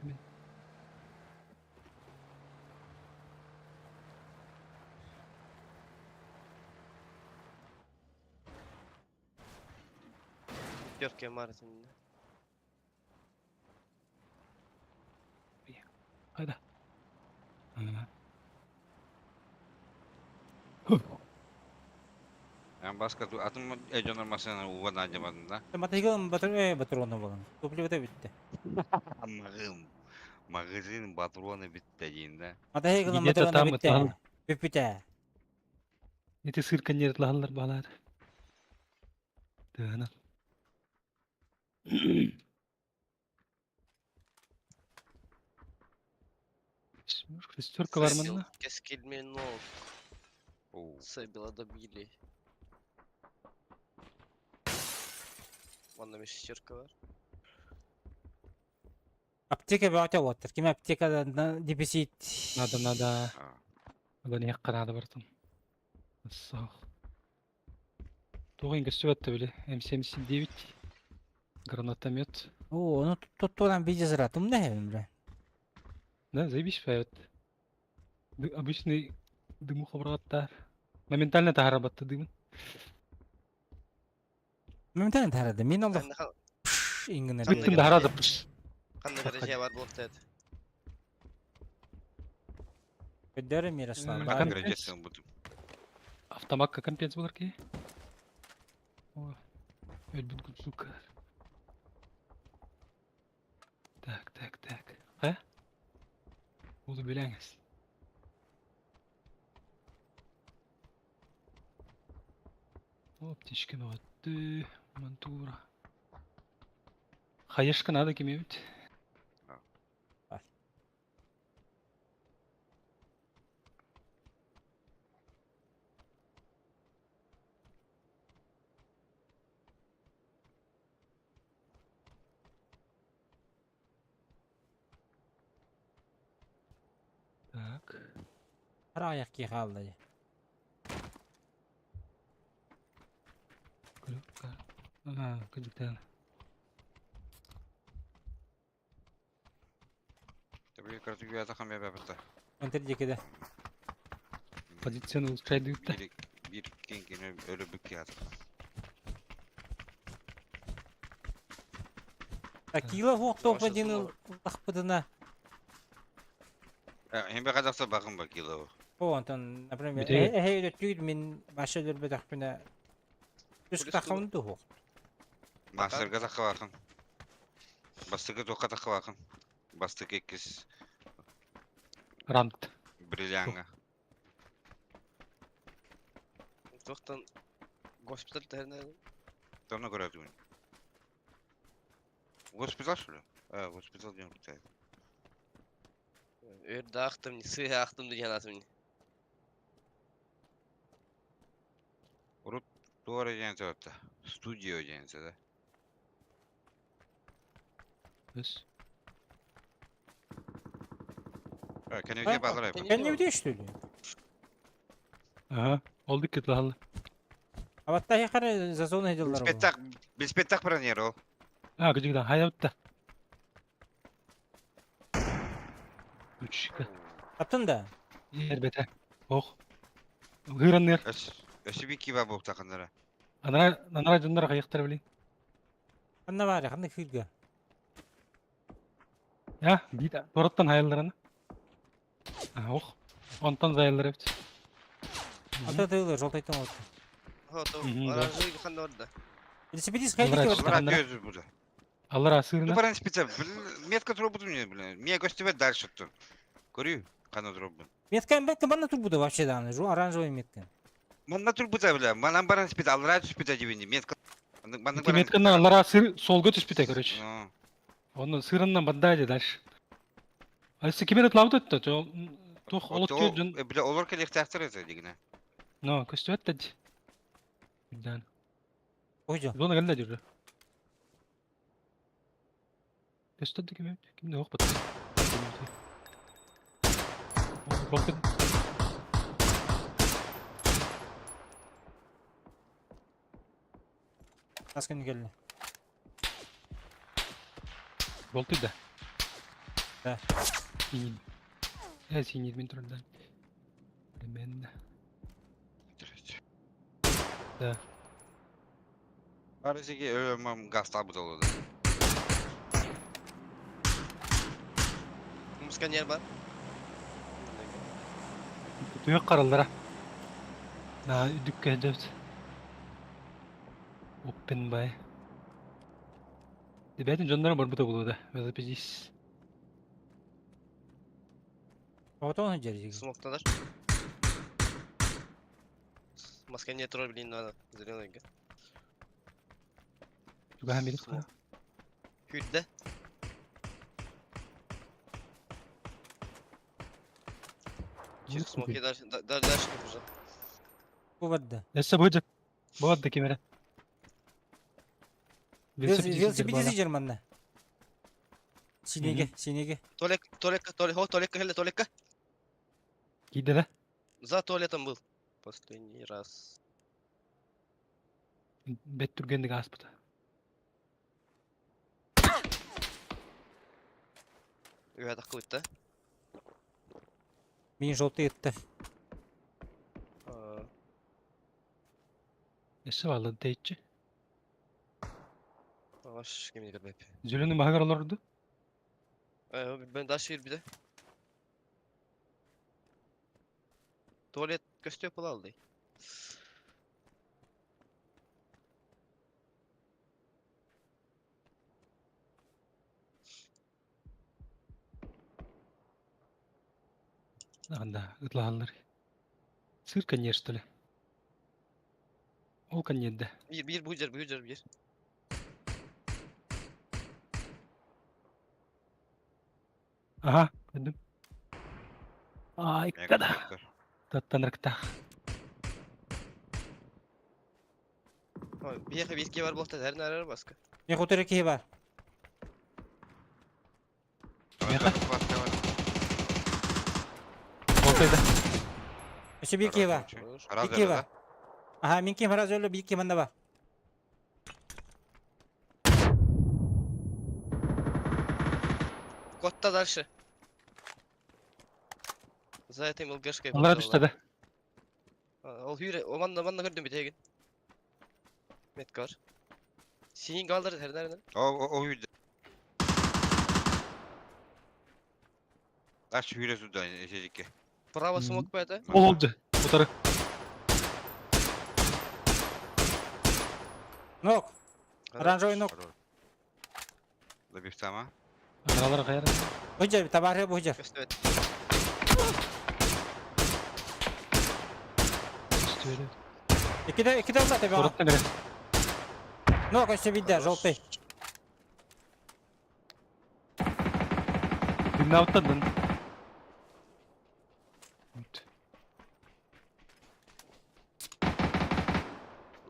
Пятерки Мартин. Хайда. Эн баска ту атын эдьонор массыына уга наадьабатын да. Мотоцикл патроны булан. Топливо бүттэ. Магым. Магазин патроны бүттэ диин да. Мотоцикл Где-то патроны там бүттэ. это- Бүппүтэ. Ити сыр коннертлаһаллар баалар. Тыына. Шестерка бар манна. Кескилменок. Оу. Сэбила добили. Вон шестерка бар. Аптека бөҕөтө уоттар. Ким аптекада дефицит. Надо, надо. А. Надо не надо бартын. Сах. Тугын көстүбәт били. М79. Гранатомет. О, ну тут туран видео зыратым да хэбим бля. Да, заебись поет. Обычный дымуха братта. Моментально тахарабатты дымын. Моментально тарады. Мин олох Ханна ингинер. Ханна Бүттүм тахарады. Пш. ханна гаража бар булып Көдөрө Мирослав. М, бар. Кам- Градиация бутум. Автоматка компенс булар ки. О, өлбүт сука. Так, так, так. А? Буду биләңез. О, птичка мөтте, мантура. Хаешка надо кеме бит. Бар. Так. Аяк ки хаалды. Клюкка. А, кыжыктан. Табы карту я тахам я бабата. Энтер дикеде. Позицияны улучшайды да. Bir bir кеңкене өлө бүк ят. Кила хук Ваша топа дин зона. лахпыдына. Хем бе казакса бакын ба кило. О, Антон, например, Бүтеге. эхе түгүт мин баша дөрбө тахпына. Үс Полис тахын туху. Мастерга тахы бакын. Бастыгы тока тахы бакын. Бастык экис Рант. бриллианга. Тоқтан госпиталь тәріне. Давно көрөт үн. Госпиталь что ли? А, госпиталь дем битет. Өрді ақтым, сый ақтым деген атым. Туара ден атта. Студио ден да. Өс. А, кенеге базар айбы. Кенне бите что ли? Ага. Олды кетлахаллы. Абатта хакара за зона хедилар. Спектак, беспектак бронеро. А, кыжыктан хаябытта. Үчка. Таптын да. Ер бете. Ох. Гыраннер. Өс, өсү би киба боп такындара. Анара анара жондар кайыктар билин. Анна бар, кандай кырга. Я, бит тораттан хаяллар аны. А, ох. Онтон заяллар эбит. Ата тылы жолтайтын болду. Хо, Мгм, да. оранжевый ханна орда. Велосипедист Алар кайда Алар Алар андара. көзү буда. Алар Ну асырына. баран специал. Метка тробу мне, блин. Мне гостеве дальше тут. Көрү, кана тробу. Метка метка банна турбуда вообще да, жу оранжевый метка. Манна турбута, бля. Манан баран специал, алар специал дебини. Метка. Манна Ити метканы алар асыр солго түшпүтэ, короче. Ну, Онун сырыннан бандайды дальше. Айсы кимер атлабыт өттө. Тух олот жон. Бля, олар келек тактыр это дигине. Но, көстүбөт да. Билдан. Ойжо. Зона келди жүрдү. Көстөр да ким эбит? Ким да суох баттар. Болтун. Хас күн кэллэ? Болтуй да. Да. Синий. Э, синий мин турардан. Примерно. Да. Арысыги өлөмөм гастабыт олуду. Сканер бар. Туйах караллара. На үдүккэ дөт. Open by. Бэйтин дьонноро барбыта буолуо да. Велосипедист. Отон сылдьар Смоктанар. Маска не турар блин надо. Зеленый. Тугаһан бири. Хүрдэ. Через смоки дальше, дальше не уже. Бу барда. Эссе бу Бу да кимере. Велосипедист сылдьар манна. Синеге, синеге. Туалет, туалет, туалет, о, туалетка, хеле, туалетка. Киирдэ да? За туалетом был. Последний раз. Бэт түргэнник ааспыта. Үһэ такой-то. Мин желтый ытта. Эссе баалла тэйчи. Аш, кем не көрбөп. Зеленый маһыгар олорду. Мен дальше bir de. Tuvalet көстө була алды. Анда ытлааллар. Сыр конечно ли. Ол коньерде. Bir bir bu жер, bu жер, bir. Аха, көрдүм. Ай, када. Таттанырыкта. Биэхэ биирге бар буолта тэрин арар баска. Не хотер киһи бар. Меха. Болтайда. Өссө биир киһи бар. Биир киһи бар. Аха, мин ким раз өлө, биир киһи манна бар. Котта дальше. За этим ЛГшкой. Аллара түстэ да. Ол хүрэ, о манна манна көрдүм битеген. Метка бар. Синин галдар тэрин арар. О, о, о, Дальше хүрэ сюда, эсежикке. Право смог по это. Ол олду. Утары. Нок. Оранжевый нок. Добив сама. Аналар каяр. Бу жер, табары бу жер. Көстө Түстү. Иккитэ, иккитэ улла тебе. Тораттан кere. Нок өссө биирдэ, желтый. Күннауттан.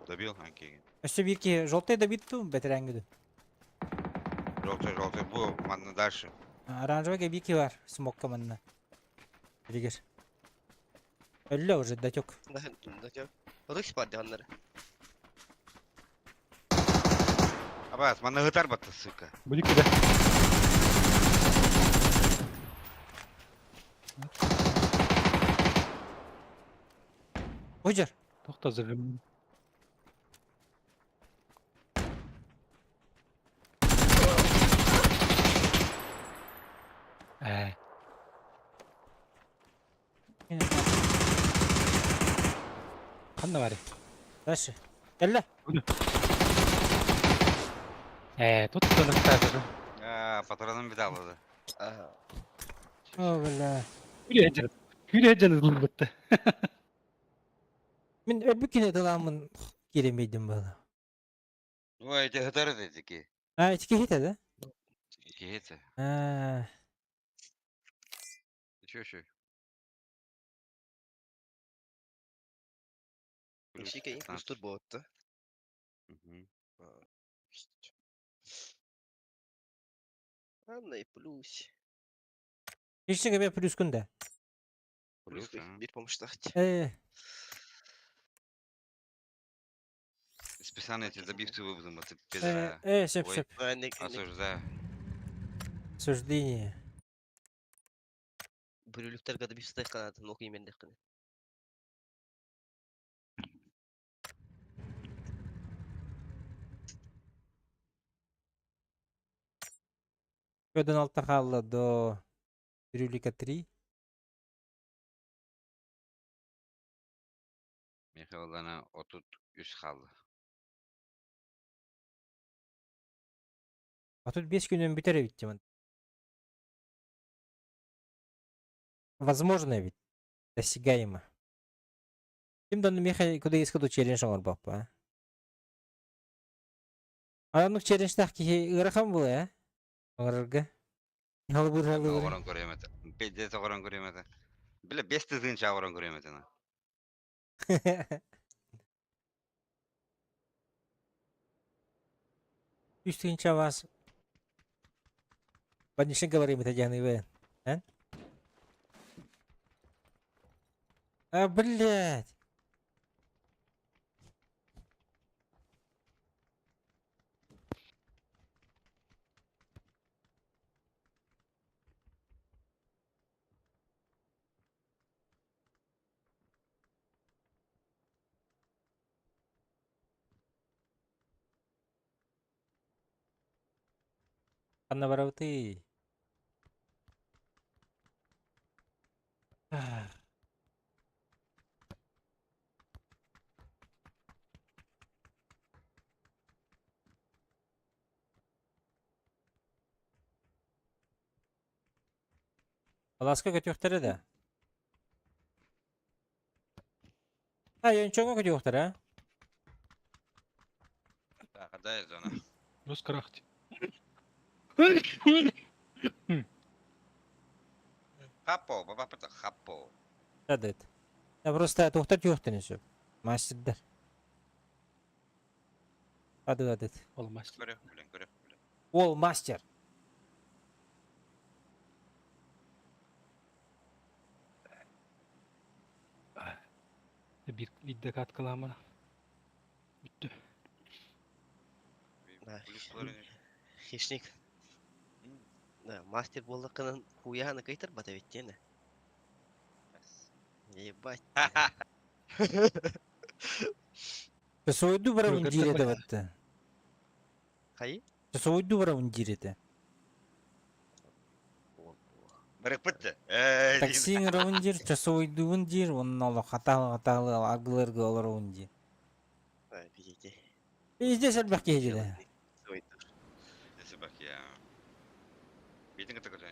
Добил, окей. Өссө биир киһи желтый да битту, бэтэрэҥҥиду. Желтый, желтый, бу, манна дальше. Оранжевый биир киһи бар, смокка манна. Билигер. Өллө уже, датек. Да, да, Рысь бар дьоннор. Абас, манна ытар батты, сука. Будет киде. Бу жер. Тохта зырым. Э, ханна бари. Дальше. Кэллэ. Э, тут тонуктаа. А, патроным бит алды. Ага. О, бля. Хүрэ жан. Хүрэ жан ылбытты. Мин өлбүт киһи тыламмын киирэммэйдим буола. Ну, эти ытар эти. А, ити киһитэ да? Эти. А, Чё, чё? Плюс Ишике импульс 15. турбо отты. Мгм. Анна и плюс. Ишчик эбэ плюскун да. Плюс, Биир помощтаах. Э, Специально эти забивцы выбудем, это э, пидора. э, сөп Ой. сөп. Осуждаю. Осуждение. Бүрүлүктэргэ да бистэх канатын окуй мендехкин. Көдөн алта хаалла до Рюлика 3. Михайлана 33 хаалла. 35 күнүн бүтэр эбит диман. Возможно ведь. Достигаемо. Ким да меха куда искаду челлендж оҥорбоппа. а? Аннык челленджтаах киһи ыарахан буолуо э? Оҥорорго. Халыбыр халыбыр. Оҕорон көрүөм этэ. Пиздец оҕорон көрүөм этэ. Бile 5 тыһыынча оҕорон көрүөм этэ. Үс тыһыынча вас Банишин говорим это дианы А? А, блядь! Ханна барабытый? Алааска көтүөхтэрэ да? А, Йончоҥҥо көтүөхтэрэ? Хадая зона. Плюс крахти. Хаппо, баба хаппо. Дадыт. Я просто туохтар түөхтэн сөп. Мастердар. Ады адыт. Ол мастер. Көрө, блин, көрө, блин. Ол мастер. Биир биирдэ каткалаамана. Бүттү. Хищник. Да, мастер буоллаххынан хуяһаны кыйтарбат эбит диэнэ. Ебать. Сойду барабын Yok, диир это этэ батта. Хайы? Сойду барабын диир этэ. Барыкпытты. Такси ыҥырабын диир, часовойдуубун диир, уонна олох хатаалы-хатаалы аргыларга олоробун диир. Ай, видите. Пиздец элбэх киһи диэтэ.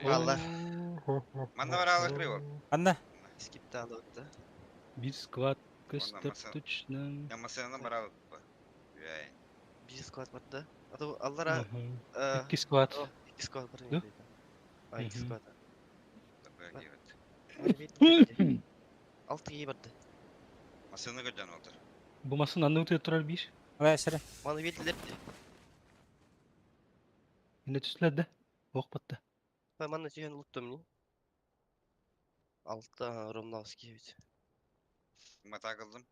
Алла. Манна бараалык привод. Анна, Скиптаалы да. Биир склад көстөр маса- точно. Я масына бараалык. Биир склад бар да. А то аллара Икки склад. Икки склад бар. Да? А, икки Мгм. склад. Алты киһи барды. Масына көдөн олтыр. Бу масын анны утуя турар биир. ой сире. Маны биэрдилэр. Инде түстүлэр да. Ох батта. Манна түһэн улуттум не. Алта Ромнавский эбит. Мата кылдым.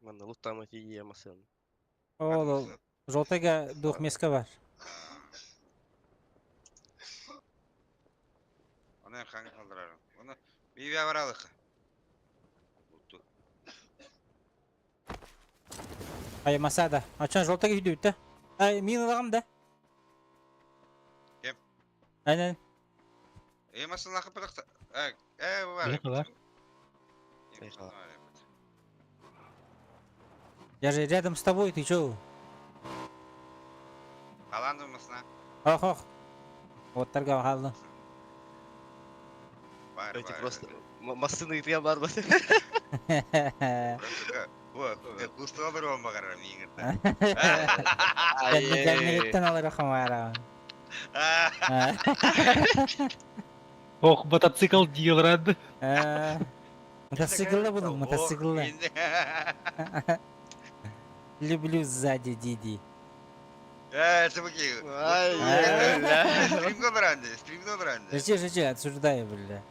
Манна луттаама тиийэ масын. Ол желтыйга двухместка бар. Оны хаң қалдырар. Оны бибе баралык. Бутtu. Ай масада. Ачан желтыйга үйдү да. Ай мин ылагым да. Кем? Айнан. Э масын лакып бадакта. Э, э бар. Бile бар. Я же рядом с тобой, ты чё? Аланды масына. Ох, ох. Вот торга халды. Бар, Эти бар. просто массыны ытыйан бар бат. Кустуга бір он багар миңирде. Кэнниттэн алар хамара. Ох, мотоцикл диелрад. Мотоциклла буду, мотоциклла. Люблю сзади Диди. Э, чуваки. Ай, бля. Стримга бранди, стримга бранди. Жди, жди, отсуждаю, бля.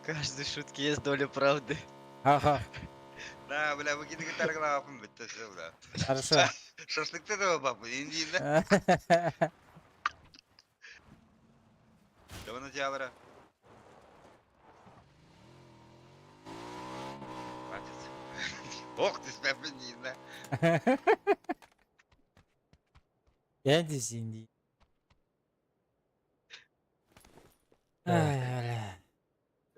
В каждой шутке есть доля правды. Ага, Да, бля, вы киды тарглапым битте все, бля. хорошо. Шашлыкты да бабы, индийда. Давай на Хватит. Ох ты, спяпенина. Я здесь Индии. Ай, бля.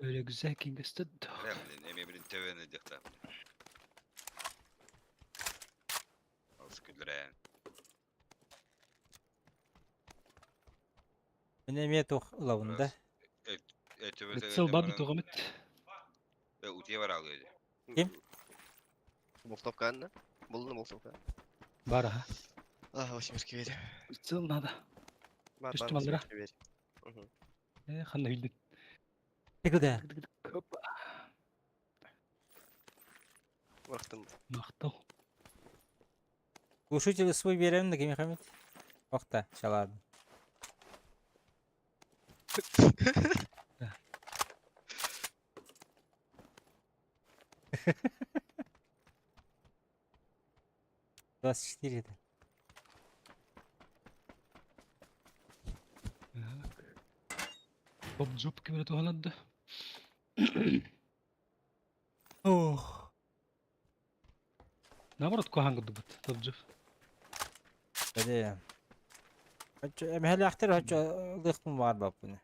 Öyle güzel ki göster. Бля, блин, я блин, ТВ на дехта. Алыс күлдірә. Мен эмиэ туох ылабын да. Битсел бабы тугамыт. Утие бар алды. Ким? Болтовка Анна. Булды болтовка. Бар аха. А, восьмерки бери. Битсел надо. Бар, Түстүм бар, алдыра. восьмерки бери. Мгм. Э, ханна хүлдүн. Ты куда? Опа. Бырахтым. Мактау. Глушитель свой берем да ким хамит? Охта, шалады. 24 да. Топ джоп кемере тухаланды. Ох. Наоборот, кухан гудбут. Топ джоп. Бля. Хочу, эмхэл ахтар хочу лыхтым бар баппын.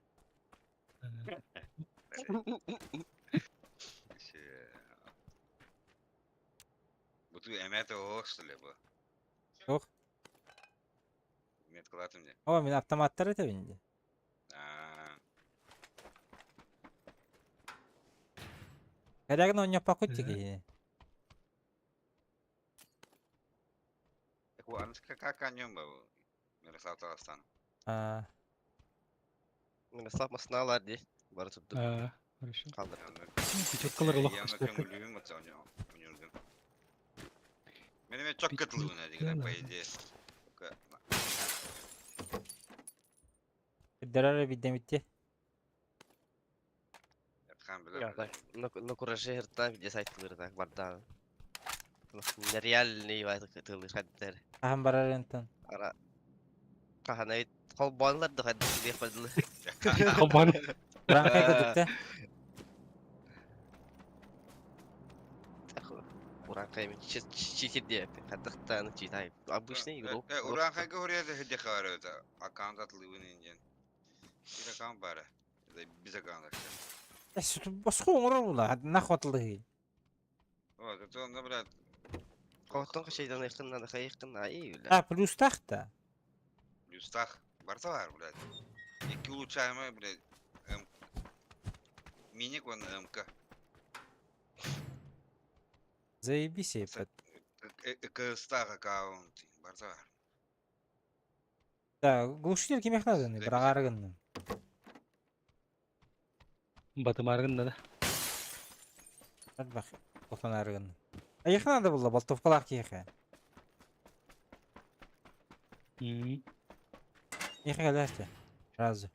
Буту эмете ох, что ли, бу? Ох. Мет кылатым де. О, мен автоматтар это бинди. А, Хэрэг он пакут Э. тиги. так вот, анска как о нем был? Мирослав Таластан. А, Мирослав масналар ди. Бары tuttu. А, хорошо. Калдырды. Пятеркалар олох Явно көстөрдүк. көңүлүм отса ойнордум. Мен эме чок кытылыбын деген по идее. Только дәрәре бидемитти. Ятхан билер. Я, так, на кураже хертан видео сайтлары так барда. Нереальный вайт тылы хаддер. Ахан барарынтан. Ара. Каханай холбонлар да хаддер дип бардылы. Хабан. Ранкай көтүктэ. Уранкай читер дип. Хаддактан читай. Обычный игрок. Уранхай говорит, где харат. Аккаунт атлыбын инден. Бир аккаунт бар. Биз аккаунт. Эс босху оңорор була. Нахватлы. Вот, это он, блядь, Коттон шейдан якыннан да якын ай бля. А, плюс тахта. плюстах барса бар, блядь. Эки улучшаемый, блядь. М. Миник он МК. Заебись, епет. КСТах аккаунт. Барса бар. Да, глушитель кимех надо, брагарыгын. Батымаргын да. Бах, тохтанарыгын. А их надо было, болтовкалар киэхэ. М. Их кэлэрте. Сразу.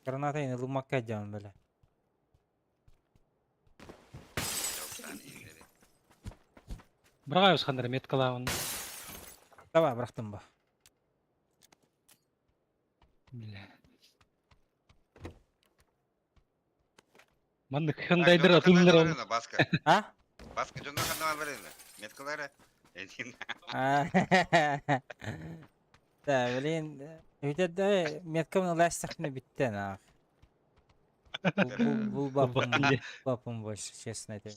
Граната ини лумакка дьон, бля. Брагайус хандар меткалаун. Давай, бырахтым ба. Бля. Маннык хандайдыр атылдыр. Баска. А? Баска жонно хандама бар Меткалары. Этин. А, Да, блин, үтәдә меткамны ластахны битте нах. Бул бапым, бапым больше, честно это.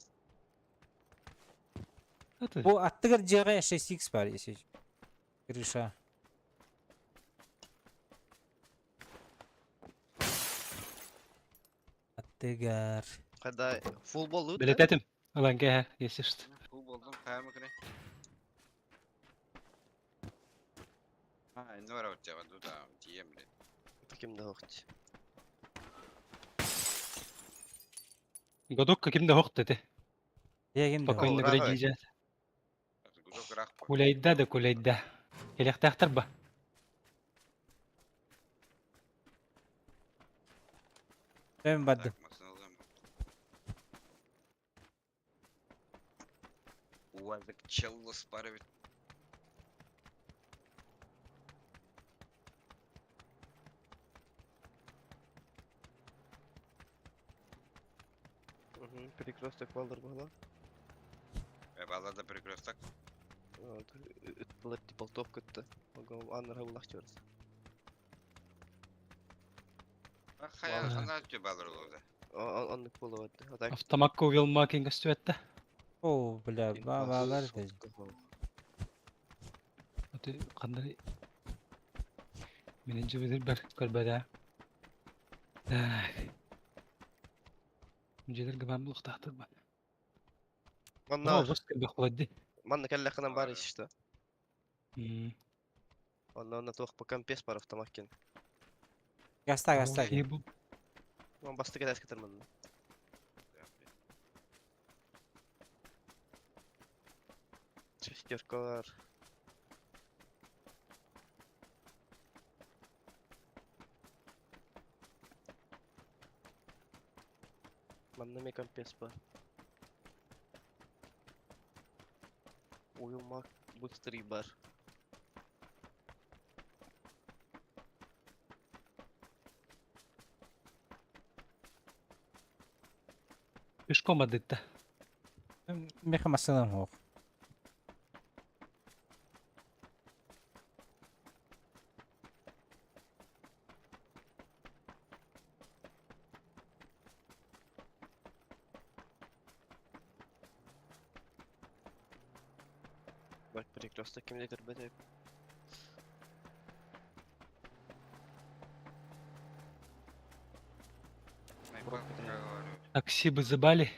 Бу аттыгар жыга 6x бар если. Крыша. Аттыгар. Когда футбол лут. Белететим. Алан ге, если что. Бу болдум кайма кире. А, энди бар отча, дута, тием, блядь. Таким да хохт. Годок каким да хохт эти. Ким да. Спокойно О, бля ыраах дьиже. Гудок ыраах по. Кулайда да кулайда. Кэлиэхтээхтэр ба. Мен бардым. Так, машина ылыам. Уазик челлос бар эбит. Мгм, Перекресток баллар была. Баллар да перекресток. Ыттылар типа кытта. Ого, аннара булахчырыз. Хайа ханна тү баллар олорду. Оннук болот. А так Автомакка увелмакин көстүбэтте. О, бля, балар да. Аты кандай Менен жибедер бер көрбөдө. Так. Мжелер гыбан булуктаахтыр ба. Манна Жос кэлбэх буладди. манна кэллэхинэн бар иште. М. Онна онна туох по компес бар автомаккен. Гаста, гаста. Бу Ман басты кәләс кетер манна. Шестеркалар. Манна ме компес бар. Уйылмак быстрый бар. Пешком адытта. Меха масылым хоқ. Бак перекресток кимде көрбөтөп. Такси вызывали.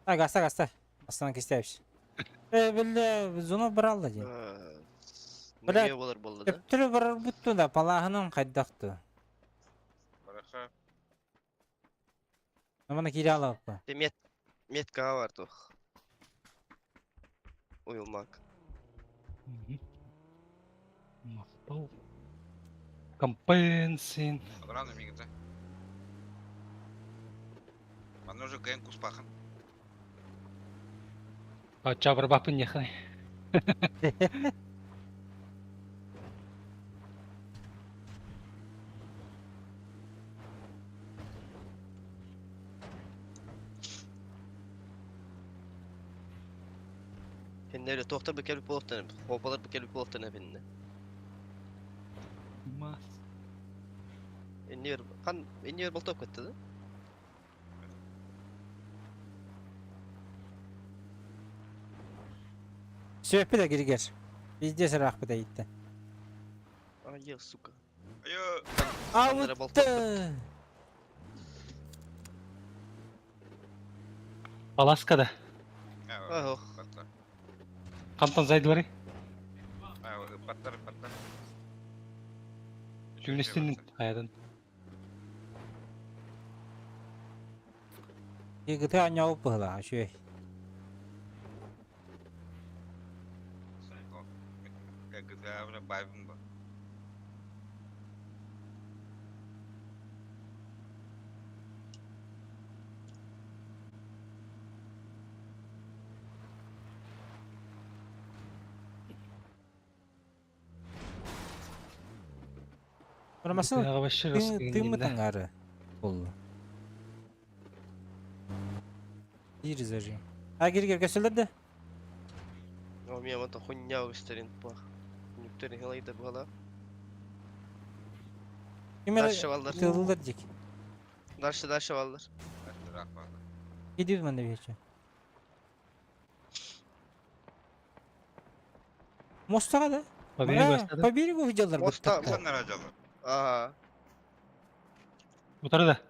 А, гаста, гаста. Астана кистәбіз. Э, бля, зона бралла дим. Бля, Неге болар болду да? Төптөрү барар бутту да, палаһынан кайдакты. Бараха. Мана кире алаппы. Те мет метка бар туох. Уйылмак. Мактау. Компенсин. Абраны мигде. Манна уже ген куспахан. А чабыр бапын нехай. Хеннere tohtar bir kelip boluptan, hopalar bir kelip boluptan hepinne. Мас. Эннер хан эннер болтоп кетти да? Сөппі да киргер. Везде сырақ бі да итті. А, е, сука. Айо. Ханнere болтоп Ауытты. Аласкада. Ах, Паттар. Кантан зайдылары. Паттар, паттар. Түнестин аядан. Кигіті аняу бұғыла, шөй. GTA байбын ба. Бармасын тымы таңары болду. Бир зажим. А киргер көсөлөрдө. О, мен онта хуйня өстерин пах. Нүктерин хилайда була. Кимер Дальше балдар. тылылар дик. Дальше, дальше балдар. Кидиб мында бече. Мостага да. По берегу астады. По берегу виделар Моста- бу. Сен ажалы. Ага. Утары да.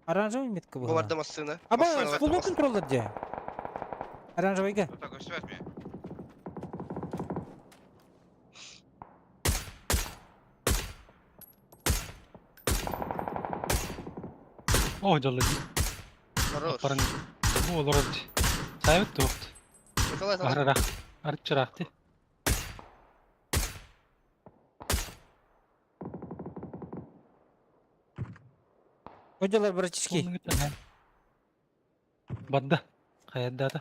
Оранжевый метка Бу была. барда машина. Аба, Машина бар. фулл контроллер де. Оранжевыйга. Тута көсөт ме? О, жалды. Хорош. Аппаран. Бу олорор дии. Сайбыт туохт. Николай Салах. Арарах. Арчыраах дии. Ходилар братишки. Барда. Хайардаата.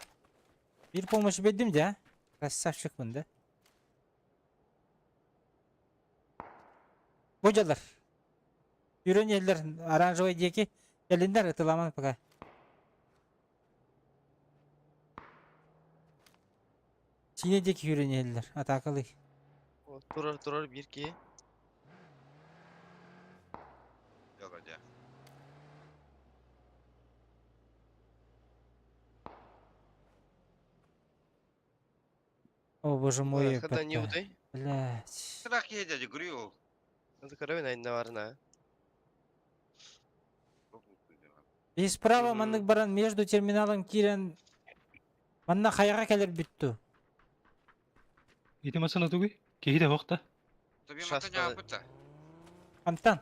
Bir помощь бердим да. Красавчикпын да. Бу дьалар. Үрэн иһэллэр оранжевый диэки. Кэлиннэр ытыламан пока. Сине диэки үрэн иһэллэр. Атаакалый. Турар турар биир киһи. Дьала дьэ. О боже мой, Когда не епта. удай. Блядь. Страх киһи дядя, говорю. Это коровина айна варна. И справа Мгм. маннык баран между терминалом киирэн манна хайаҕа кэлэр бүттү. Ити масына тугуй? Киһи да суох да. Тобі Шаста- матаня быта. Антан.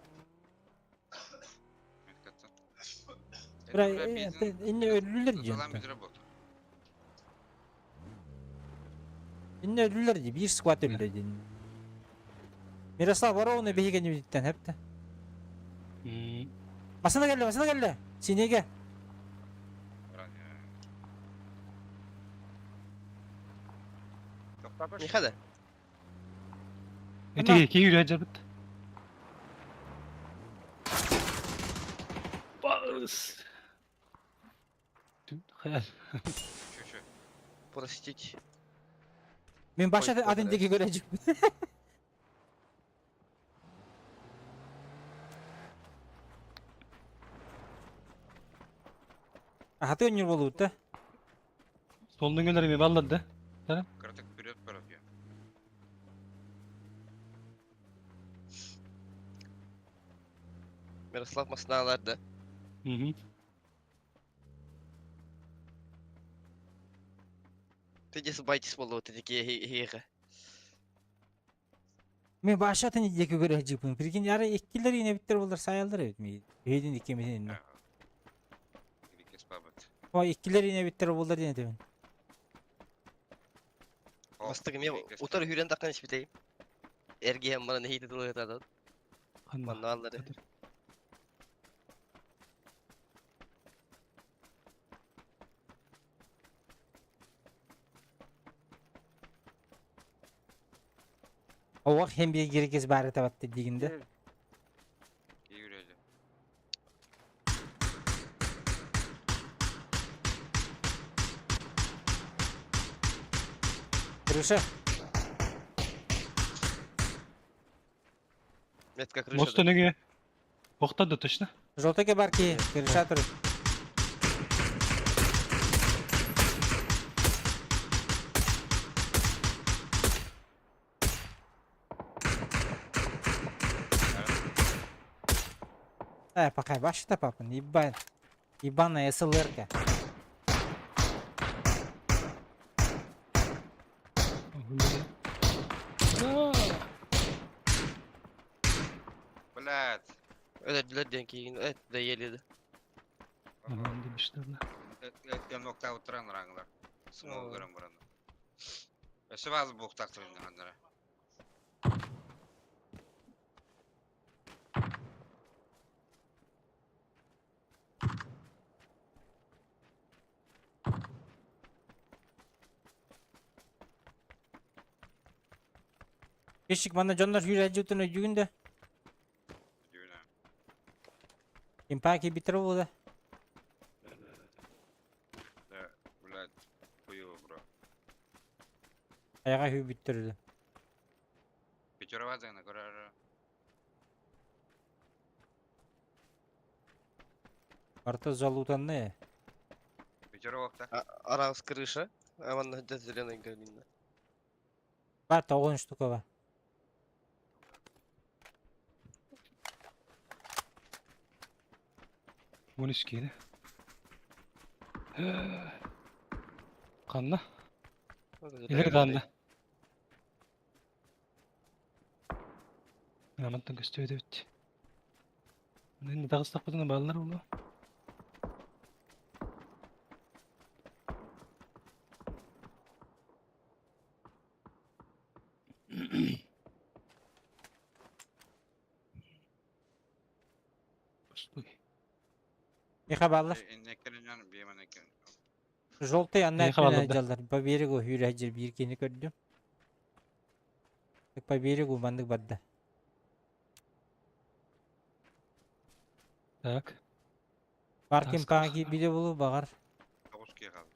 Бра, инне өлүлэр диэн. Инне өлүлэр дии, биир сквад өллө диэн. Мирослав Воровна биһиги биттен хепте. Масына кэллэ, масына кэллэ. Синеге. Михада. Ити киһи үрэ дьарбыт. Бас. Хайа. Простить. Мен баша Ой, атын диэки көрөжүк. Ахаты өнүр болуут да. Солнун өлөр эми баллады да. Краток вперед пробью. Мирослав масыналар да. Мгм. Ты здесь байтис болу, ты такие хеха. Мен баша атын диэки көрөжүкпүн. Прикинь, ары эккилер ине биттер болар саялдар эбит ми. Бейдин иккемизин инне. Ой, эккилер ине биттер болар диэн этебин. Мастык мен утар хүрен таққан ішпітей. Эрге мана нехейті тылы атады. Ханна. Манна аллары. Оох хем бир кирекес баары табатты дигинде. Крыша. Метка крыша. Мост өнүгө. Токтоду точно. Желтоке бар ки, крыша тур. Э, пока баш та папа, ебать. Ебаная СЛРка. Блядь. Өлөрдүлөр диэн кийин эт да еледі. Анан дебиштер да. Нокта утран раңлар. Смол Оо. көрөн баран. Өсө базы буктактыр андара. Кешик мана дьоннор хүрәдьутун өйдүгүн да. Дүйнө. Импаки битер болда. Да, блядь, хуево, бро. Аяга хүү бүттерді. Пятеровазы на көрөр. Арты залутанны. Пятеровакта. Арас крыша. А манна дэ зеленый галина. Бар тоғын штука бар. Оны киһи. Ханна. Илер даанна. Амантан көстүбөт эбит. Мына тагыстакпытына балалар болду. Миха баллар. Иннеккеринен биеменекен. Желтый анна Миэхэ баллар да. дьаллар. По берегу хүрэ биир кини көрдүм. По берегу маннык барда. Так. Паркин Таска. паан киирбитэ буолуо баҕар. Тоғыз кие қалды.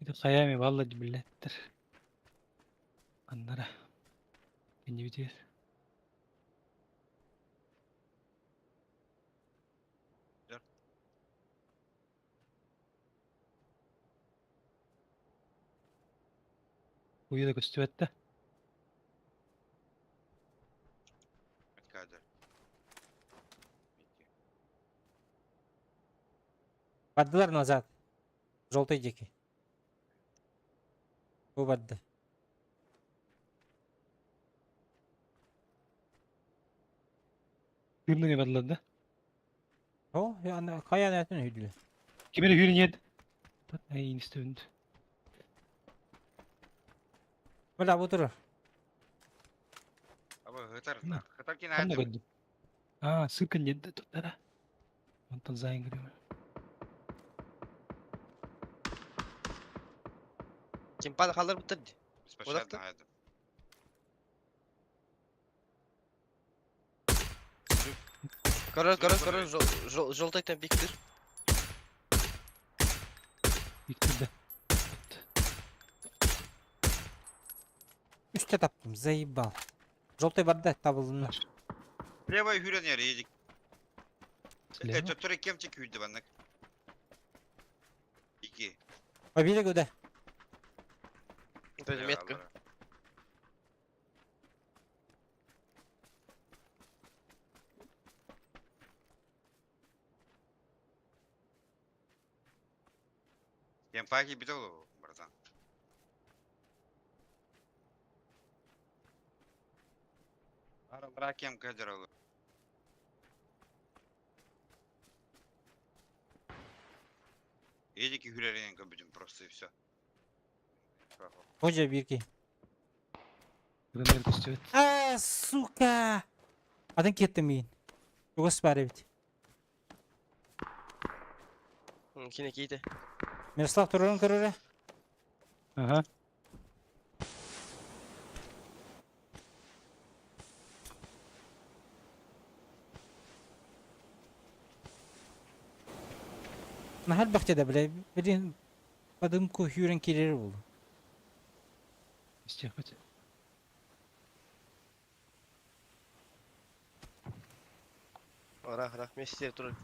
Ити хайаами балла биллэттэр. Аннара. Иннибитигэр. Дьэр. Уйа да көстүбэт да. Меткадер. Бардылар назад. Желтый диэки. Бу барда. Тыынныгы бардылар да. О, хайа нәтін үйділі. Ким эрэ үүрэн иэд. Ай инстүнд. Бля, бу турар. Аба хытар. На. Хытар кин Ханна айдым. көрдүм. Аа, сыркын иэдде туттара. Онтон зайын көрүм. Кимпан халар буттар ди. Спешалдан айдым. Көрөр көрөр көрөр желтый биктир. Биктирде. Үстэ таптым, заебал. Желтый барда табылынна. Левой хүрен яр едик. Слева. Төттөрө кемчик хүрдү баннык. Iki. По берегу, да. Это метка. Кемпаки бит ол, братан. Ара кем кадер ол. Едики хүререн көбүтүм просто и все. Хожа бирки. Тыынныгы көстүбэт. А, сука! Атын кеттім мейін. Чугас бар бит. Кине кейде. Мирослав турарын көрөрө. Ага. Нахал бахтеда, бля. Блин, подымку хүрен кирер болу. Истиэхпит. Ара ара месте турар.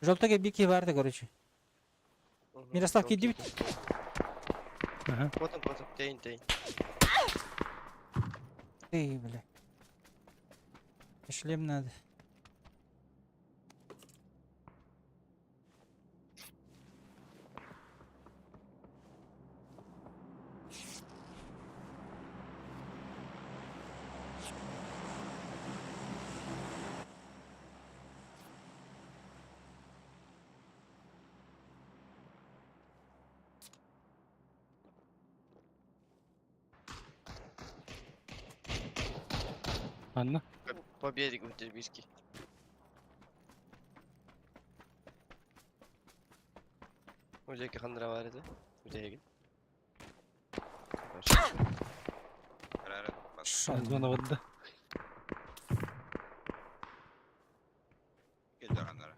Желтый бики барды, короче. Мирослав кийди бит. Ага. Потом потом тейн тейн. Ты, бля. Шлем надо. Анна. По берегу Дербийский. Ужеки хандра бар edi. Бүтеген. Ара Зона барда. Келдер анара.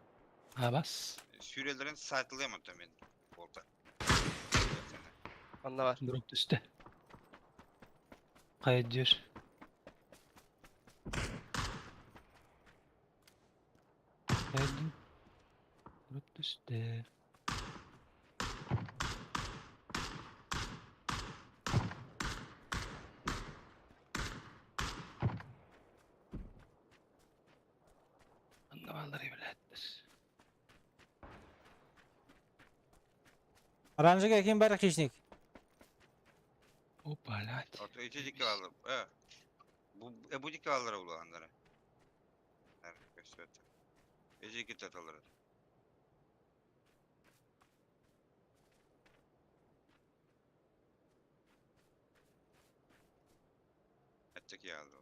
А бас. Сүрелерин сайтылаймын мен. Болта. Анда бар. Дроп түстэ. Кая дьүр. Кая дьүр. Дроп түстэ. Анна баллар эбилээттэр. Оранжыга ким бар хищник? Опа, блядь. Ото ити дикки алып. Э. Бу э бу дикки алыр улу андара. Көсөт. Эжи кит аталар. Чеки алды.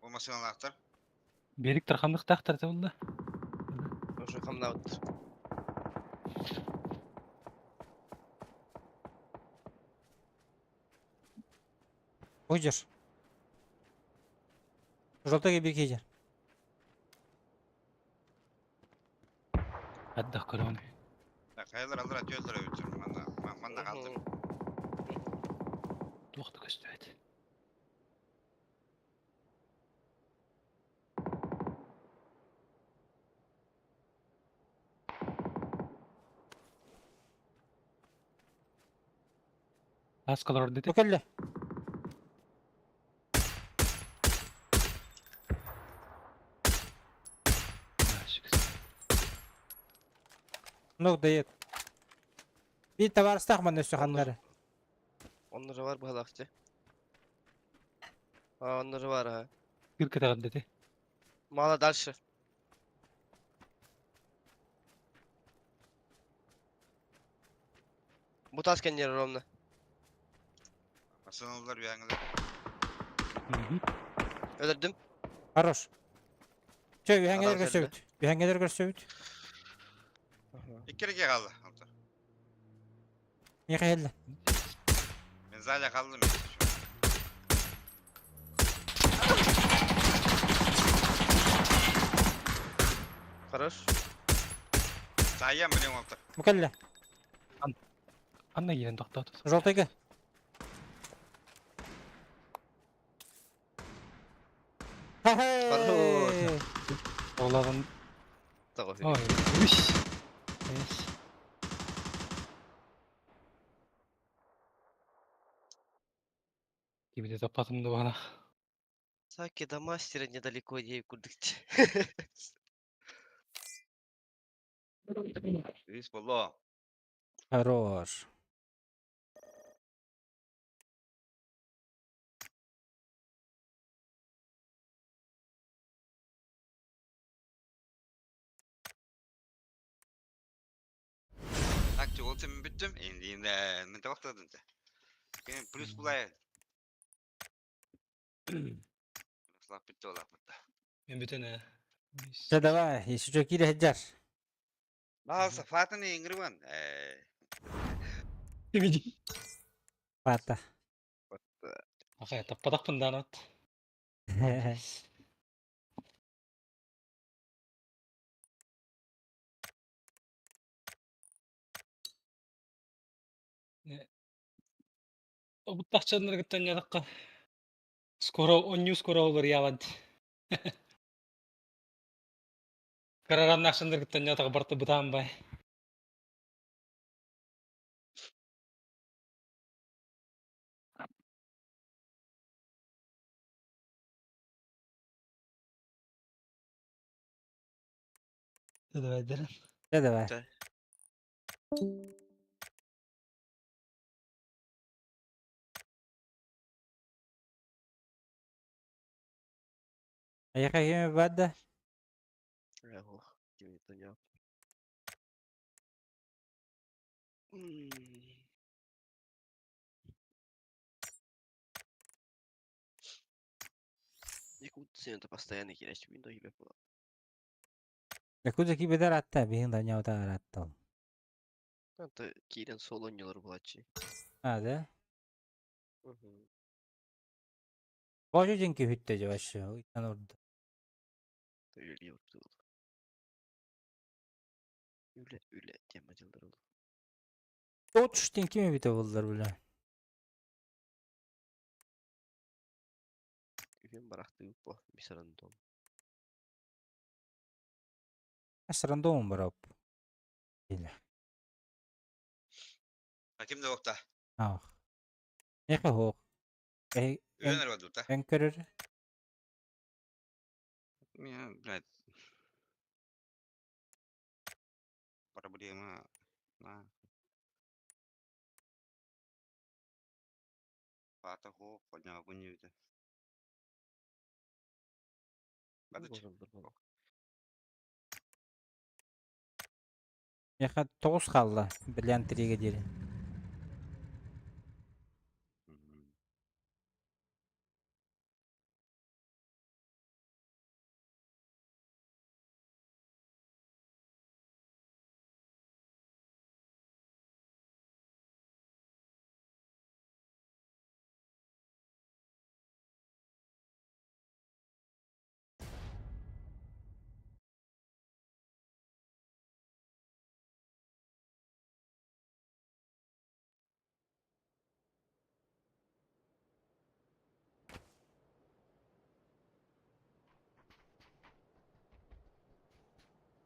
Ол машиналаахтар. Берик тарханныктаахтар этэ буолла. Уже хамнаабыт. Уйдер. Желтый бир киһи. Хайдах көрөҕүн? Хайалар аллар атыылар эбит. Манна манна хаалдым. Туох да көстүбэт. Аскалар ордити. Бу кэллэ. Ну дает. Биир табаарыстаах манна өссө ханнары. Оннура бар быһалаахчы. А, оннура бар ha. Кыр кэтэҕэрдити. Мало дальше. Бу тас кэннигэр ровно. Масыналар үөҥҥэлэр. Өлөрдүм. Хорош. Чэ, үһэҥҥэлэр Адам көрсөбүт. Үһэҥҥэлэр көрсөбүт. Икки эрэ хаалла. Алтар. Миэхэ иһэллэ. Мен зале хааллым. Хорош. Саайан билиҥ уолтар. Бу кэллэ. Ханна киирэн тохтоото? Желтыйга. Хорош. Оҕолорун Тоҕо. Ой, үс. Бэс. Кибите таппатым да баҕалаах. Саки до мастера недалеко дей курдук. Үс болло. Хорош. Так, ол мен бүттүм. Енді енді мен табақтадым. Кен плюс булай. Слап бүттү олақ бүтті. Мен бүтэн ээ. Чэ давай, еще киирэ сылдьар. Баалса фатаны иңгирбан. Пата. Ахай таппатахпын даанат. Обуттахчаннар кыттан ядакка. Скоро онню скоро олор ялант. Карараннахсандар кыттан ятак барты бытаан бай. Давай, дәрен. Чэ давай. Чэ. Эйиэхэ кими баар да? Ох, кими тоня. Якутия это постоянно киряч Windows тебе было. Якудза киибэтэр аатта биһин да арааттал. Это кирен соло нелар булачи. А, да? Боже дьиҥ киһиттэ дьэ вообще ыйтан ордо. Үлэ Үлэ үлэ тема дьылдар ол. Отуш диэн ким эбитэ буоллар бля. Үһүн барахтыы по бисарандом. Рандом барап. Или. Ким да окта. Ах. Эхэ хоох. Э Үөнөр бадута. эн көрөр. Мен, блядь. Проблема. На. Пата хо, поднял гуньюте. Бадыч. Эхэ тоҕус хаалла. Бриллиант тригэ диэри.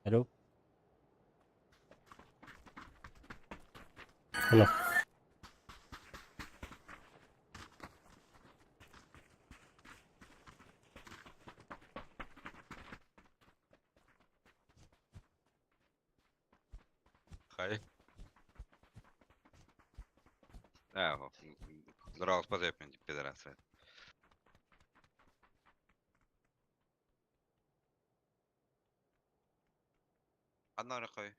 Алло. Алло. Хай. А, Дуралспа деп пидорасы. Анна кой.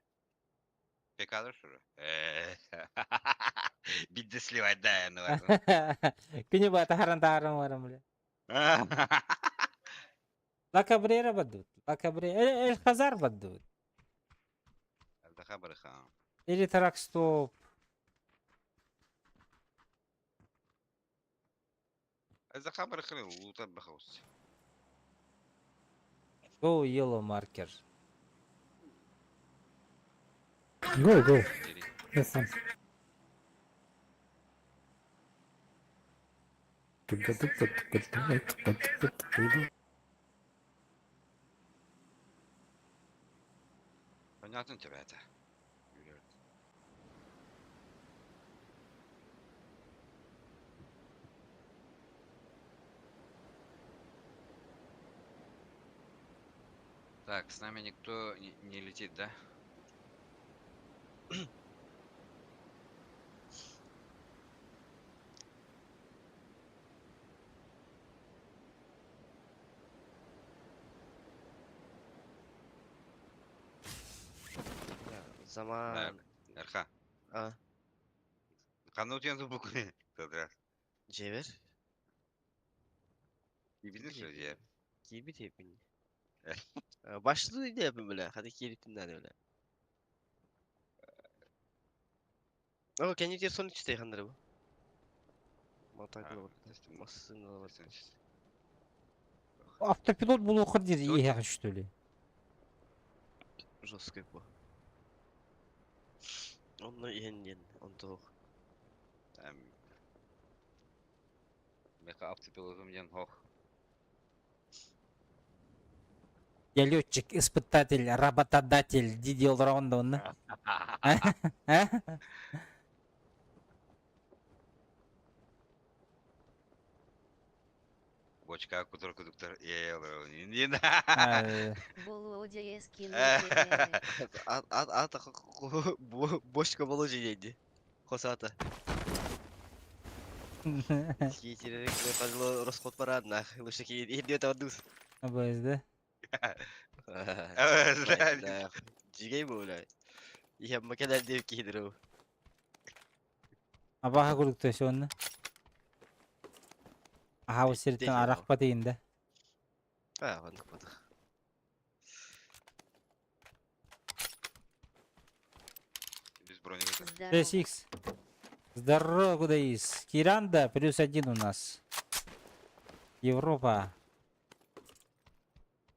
Пекадыр шуру. Бидде сливать да, ну. Кини ба тахаран тахаран барам бля. Ла Кабрера бадут. Ла Кабрера. Эль Хазар бадут. Или Тракстоп. Go yellow marker. Go, go. Have fun. Понятно тебе это. Так, с нами никто не, не летит, да? Zaman. Эрха. А, Ханна утен буквы. Тодрас. Cevher. Кибинер что я? Gibi tepin. Başlığı ne yapayım böyle? Hadi keliptinden öyle. Ama kendi diye son içte handırı bu. Mataklı var. Masasında var. Автопилот булуохар диир иэһэҕэ что ли? Жесткий bu. Onunla иһэн диэн, онтуох. Меха автопилотум ден хох. Я летчик, испытатель, работодатель, дии олороҕун да онно. А? Бочка кутур кудуктар. Ат ат бочка болу жейді. Хосата. Китеререк кажылы расход бар нах. Лучше ки идет адус. Абыз да? Жигей бу бля. Я макелер деп кидиру. Абаха курдук төсө онно. Аха сиртен арахпа дейин да. А, вон купатах. Без броневика. Здорово. 6х. Здорово, куда из? Киранда плюс один у нас. Европа.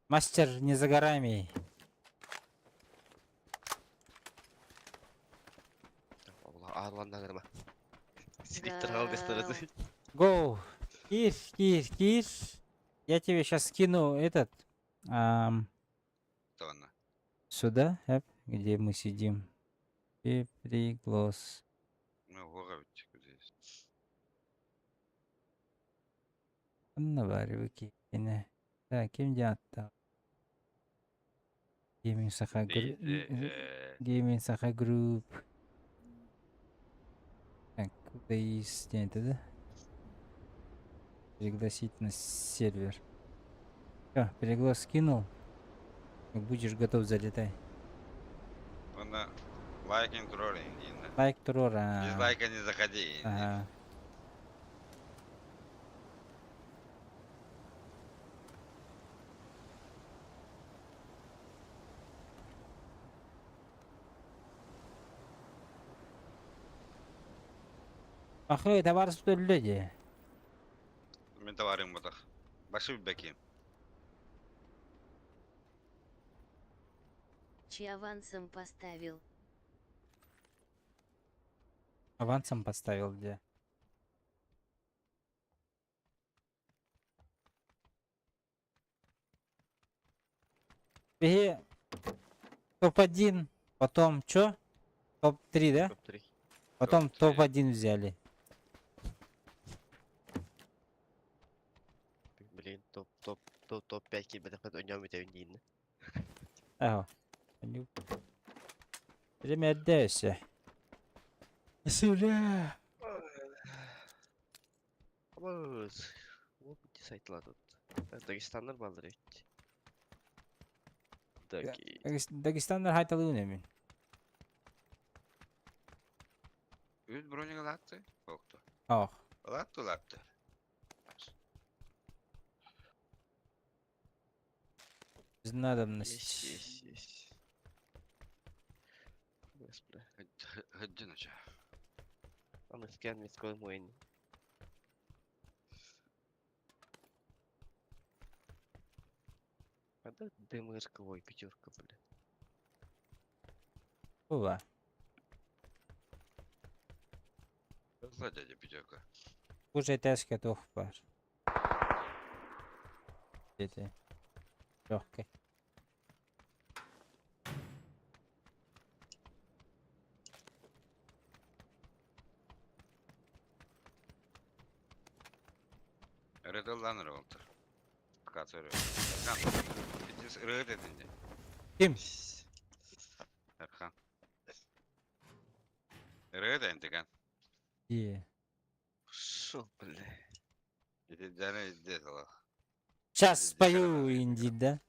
Мастер не за горами. Allah ağırlandı ağırma. Siktir al bestarası. Go. Кир, кир, кир. Я тебе сейчас скину этот. Тонна. Сюда, эп, где мы сидим. И приглас. Ну, гогович здесь. Анна Так, ким дьаатта? Gaming Саха Group. Gaming Саха Group. Так, куда есть это, да? Пригласить на сервер. Все, приглас скинул. Как будешь готов, залетай. Онна лайкин троллинг. Лайк трора. Без лайка не заходи. Ага. Ахы, товар люди. Мен товарым ботах. Башы беки. Чи авансом поставил. Авансом поставил где? Беhe. Топ-1, потом чё? Топ-3, да? Топ-3. Потом Топ-3. топ-1 взяли. Блин, топ топ топ топ-5 киирбэтэхпит онньоон бүтэбин дииннэ. Ага. Время эрдэ өссө. Сүлэ. Абыз. Ол бити сайтла тут. Дагестаннар бааллар эбит. Даги. Дагестаннар хайталыын эмин. Үс броник ылаатты? Оқты. Ох. Ылаатты, ылаатты. Без надобности. Есть, есть, есть. Господи. Хөддүн оча. Аны скен миской муэн. А да ДМР-ка, ой, пятерка, бля. Була. Ылла дядя пятерка. Уже тәске тух бар. Дети. Легкий. Ырытыллан ырылтыр. Катыры. Эрхан. Итис ырыт этинде. Ким? Эрхан. Ырыт энтиган. И. Шо, бля. Ити дәне изде салах. Сейчас спою инди, да?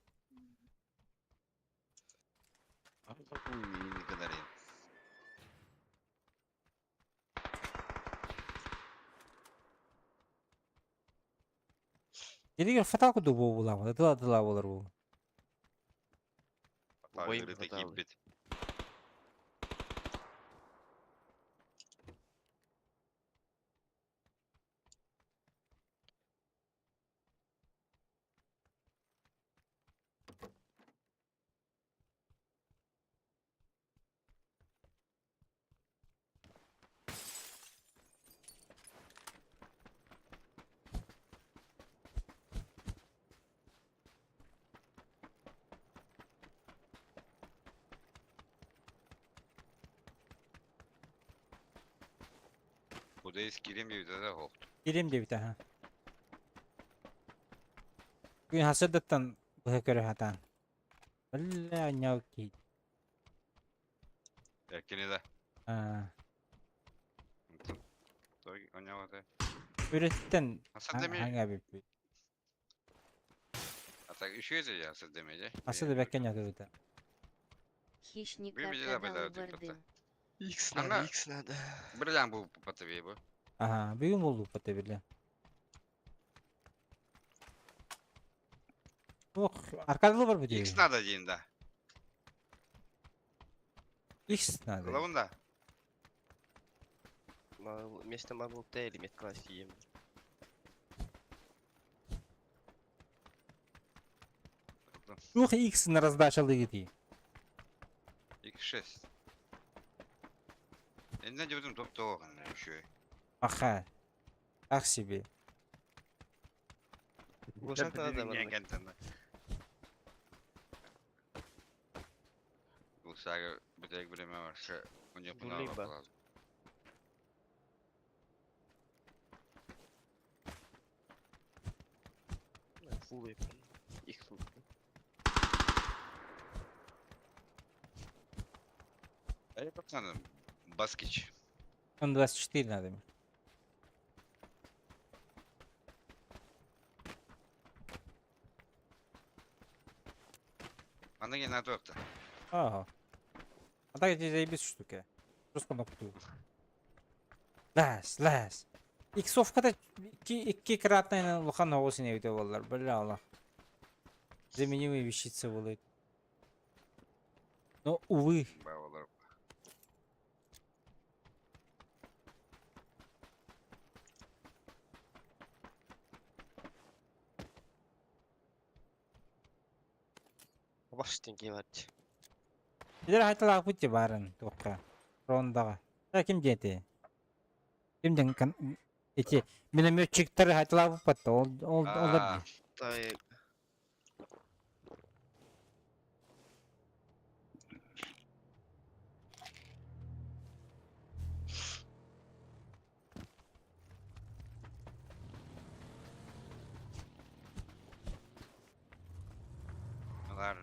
Не кадарин. Дилигер фатал куду бу була. Тыла тыла болар бу. Ой, Ырыты фаталы. кийбит. Кудайс кирем дебит да хоқты. Кирим дебит аха. Күн хасырдаттан быһа көрө хатаан. Бля, няу ки. Эркини да. Аа, Той оняваты. Үреттен Аса деме. хаңа биппи. Ата үшөйді я аса деме же. Аса да бәккен ятырыта. Хищник Бир бир да аркада пайда өтүп албардым. Икс Ана- надо, икс надо. Бір жан бу патабей бу. Аха, бүгүн болду пата бile. Ох, аркадылы бар бу Икс дейби. надо дейін да. Икс надо. Ылауын да. Место Марвел Т или метка съем. Ух, Икс на раздача лыгыти. X6. Энден жібітім топ тоғын үшөй. Аха. Ах себе. Глушак надо, ладно. Глушагы бітек білеме бар. Шы Дулиба. Фул Их фул. Баскич. Он 24 надо. Аны ген атуапта. Ага. А так эти заебись штуки. Просто кнопку. Лас, лас. Иксовкада икки икки кратный улахан оҕус инэбитэ буоллар. Бля Аллах. Заменимые вещицы буолуй. Но, увы. Бавалар. Баш тенге бар. Билер хайталаах бут барын туохха. Рондаға. Та ким диэти? Ким диэн кан эти минометчиктер хайталаах буппатта. Ол ол олар Аа, Тай. Алар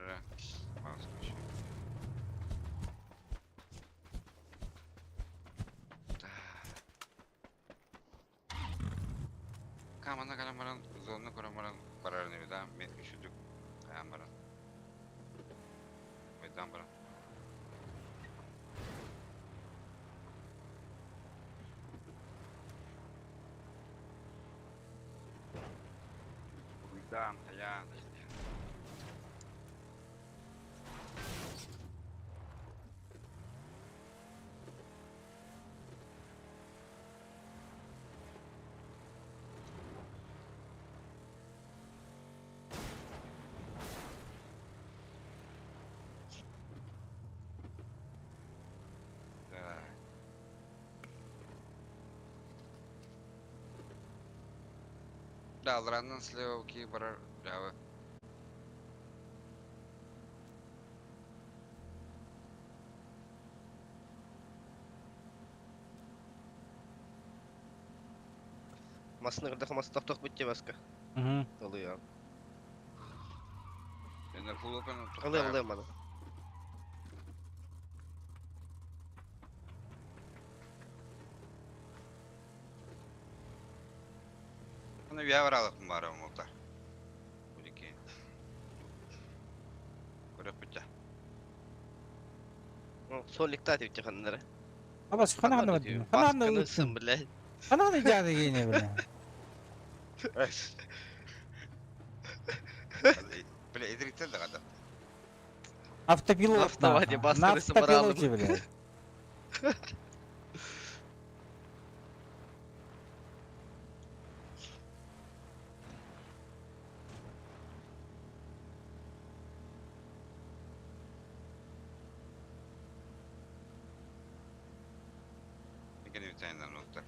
маска. Камана карамаран, зонна карамаран барар не да, мен үшүдүк камаран. Майдан баран. Уйдан, таян. Так. Да, алраннан слева ки барар, блява. Масыны кырдах мас тохтох бүттө баска. Угу. Алыя. Мен full open. Алыя алыя маны. Аны бия баралык бары молта. Будики. Көрөп бүтә. Соликта деп тиханнары. Абас хана хана хана хана Басканы бля. хана жады гене бля. Бля, эдриктел да када. Автопилот. Автомате нахуй. басканы На автопилоте, сымыралым. бля. Экен үтәйнен нокта.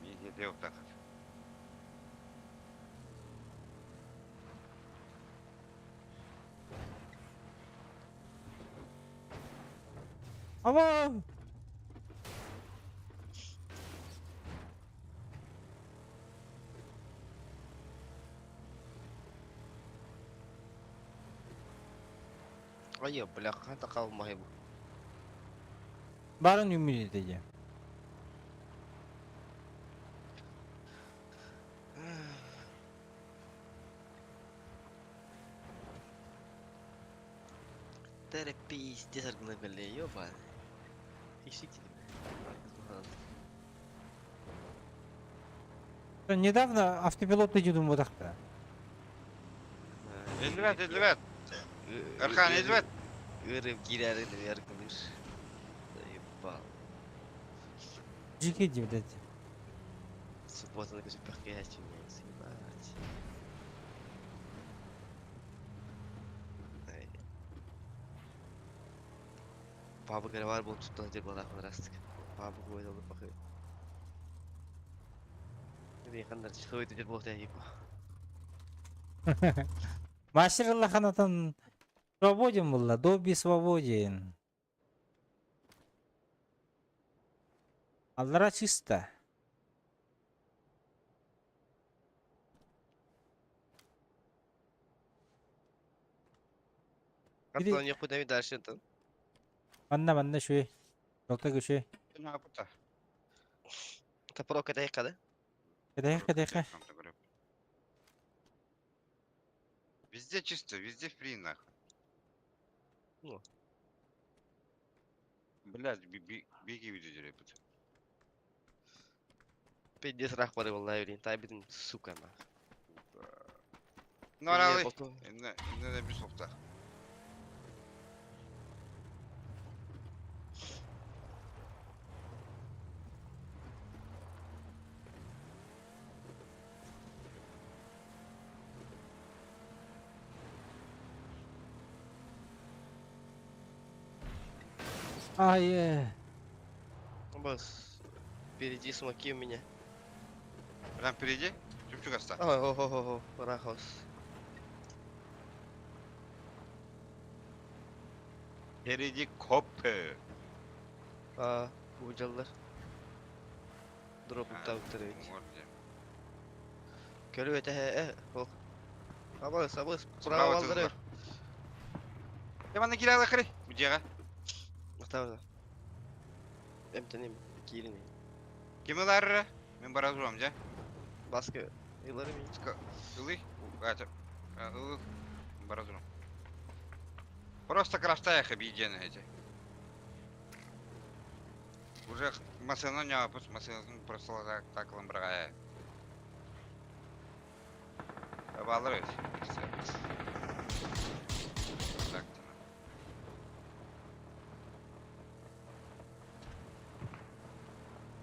Ми хете октак. Ава! Ай, бля, хата калмай бу. Барын ümit edeceğim. Тере пиздец аргыны бля, ёба. Хищик Недавно автопилот идет в так-то. Элбет, элбет. Эрхан, элбет. Ырым кирәрин аргылыр. Заебал. Жеке блядь. Суббота на көзүп меня, заебать. Ай. Папа бар болып туттан жер бала растык. Папа койду алып бакы. Рейхандар чыгып жер болот ай. Мастер Аллаханатан свободен был, Добби свободен. Аллара чисто. Антон, я куда дальше там. Манна манна шуй. Жолта көшө. Апыта. Топорок это када. Кеде кеде. Везде чисто, везде фри нахуй. Ну. Блядь, беги видео тут. Пиздец рах бары валлаhi блин, тай битин сука нах. Ну, аралы. Инне, инне bir sokta. Ай. Бас. Впереди смоки у меня. Прям впереди? Чупчук оста. Ой, о, о, о, рахос. Впереди копы. А, буджаллар. Дроп-таабыттар эбит. Уҥуор диэн. Көрүө этэ э ох. Абыс, абыс, Справа право аллары. тыллар. Э, манна киирэ алахырый. Бу дьиэҕэ. Атабы. Эмтэним, киирин. Ким ылаарыра? Мин бара туруом дьэ. Баскы ылары мин. Ылый. Это, ыл. Бара туруом. Просто крастаях объединяйте. Эти. Уже машина не пусть машина просто так так ламбрая. Балыр. Так.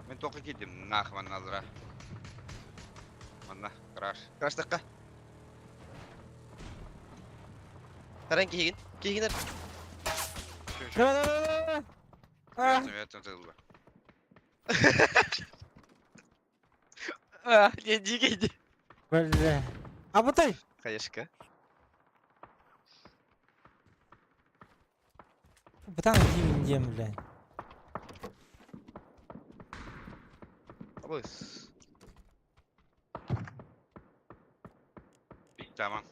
Мен тоқы кидим нах манналара. Манна краш. Краштаққа. Харан киһигин. Киһигин Давай, давай, давай, давай. Вятым тылла. А, не дикий. Бля. Абытай! Хаешка. Бытан дим дем, бля. Абыс. Tamam.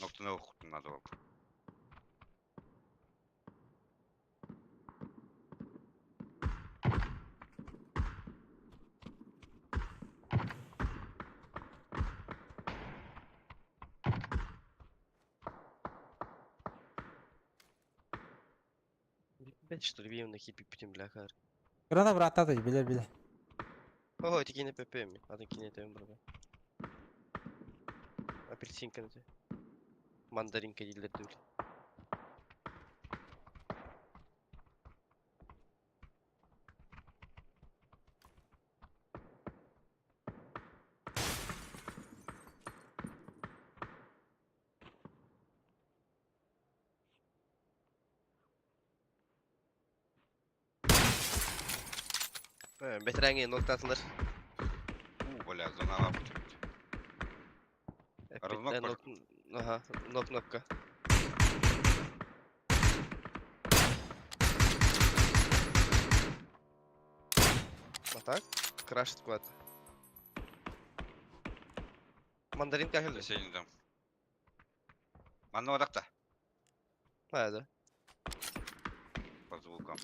Nokta ne okuttum hadi bak. Бет что ли, бием на хипи бүтүн бля хар. Грана брата билер билер. Ого, эти кине ПП ми. Атын кине тем бро. Апельсинка не Мандаринка дииллэр түл. Бетерәңе ноктасылар. У, бля, зона лапы. Разнок Ага, нок кнопка. А так? Крашит куда-то. Мандаринка хелле. Сенин там. Манна одақта. А, да. По звукам.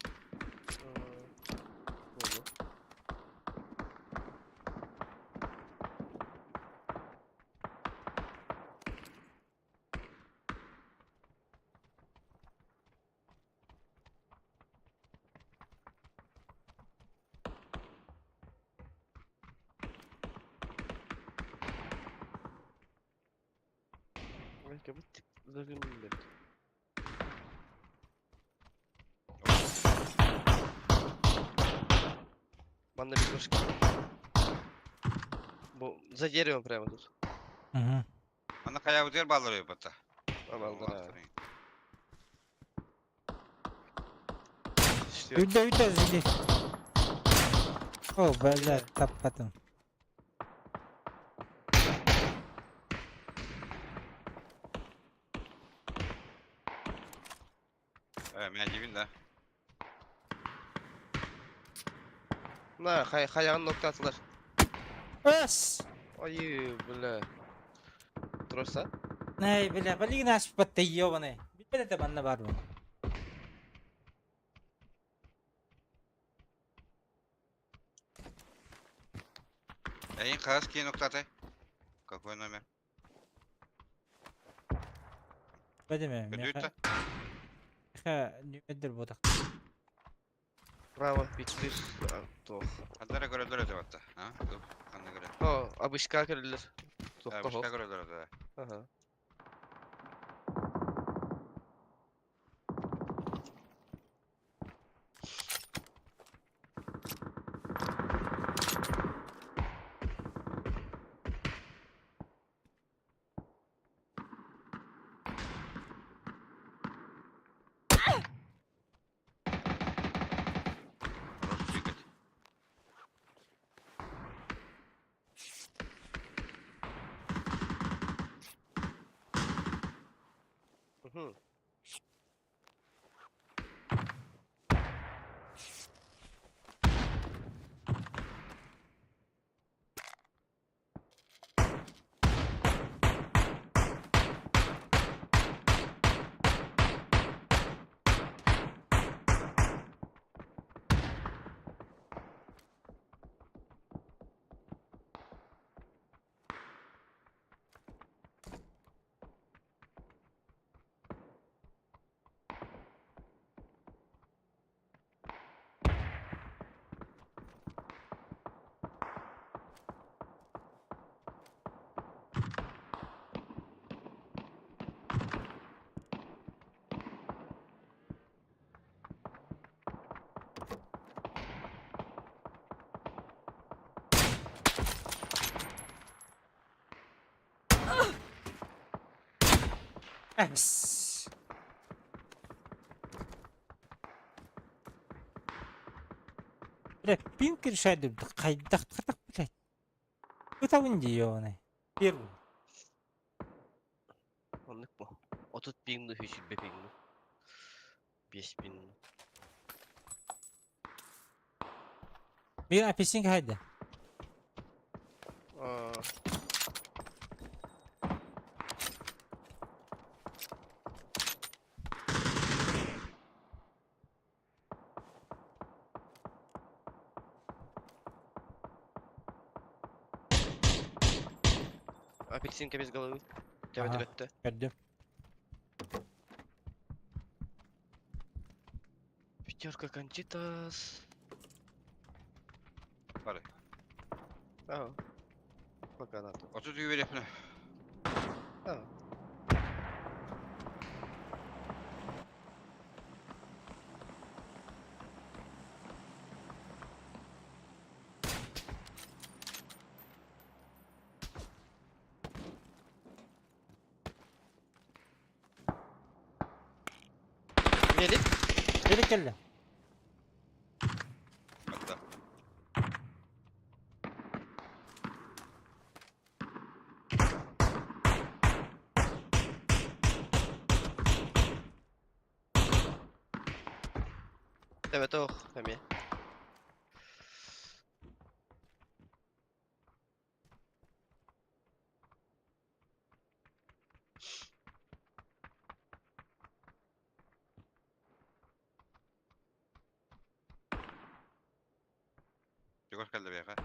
Ой, как будто заглянули. Манна бегушки. Бу за деревом прямо тут. Угу. Манна кая удер баллары бата. Балдара. Үдэ үдэ здесь. О, бля, таппатым. Э, меня дивин, да? На, хай хаян ноктасылар. Эс! Ой, бля. Троса? Эй, бля, блин, аш патты ёбаный. Билбет это манна бар бу. Эйин қағаз кейін ноктаты. Какой номер? Бәдеме. Көтүйтті? Ха, нүмедер ботак. Право, битир. Тох. Андара көрөлөр өтө батта. А? Қандай көрө? О, абышка көрөлөр. Тох, тох. Башка көрөлөр өтө. Ага. Хорош двигать. Угу. Эс. Бля, пинг решает хайдах хатах, блядь. Ытабын дии оны. Первый. Оннук бу. 30 пингну, 120 пингну. 5 пингну. Мин апельсин хайда. Апельсинка без головы. Тебя Ага. өттө. Көрдүм. Пятерка кончитас. Бары. Ага. Пока надо. 30 үберепне. Ага. Велик. Велик кэллэ. Hatta. Evet oh. Hemen. Чугас кэллэ биэхэ.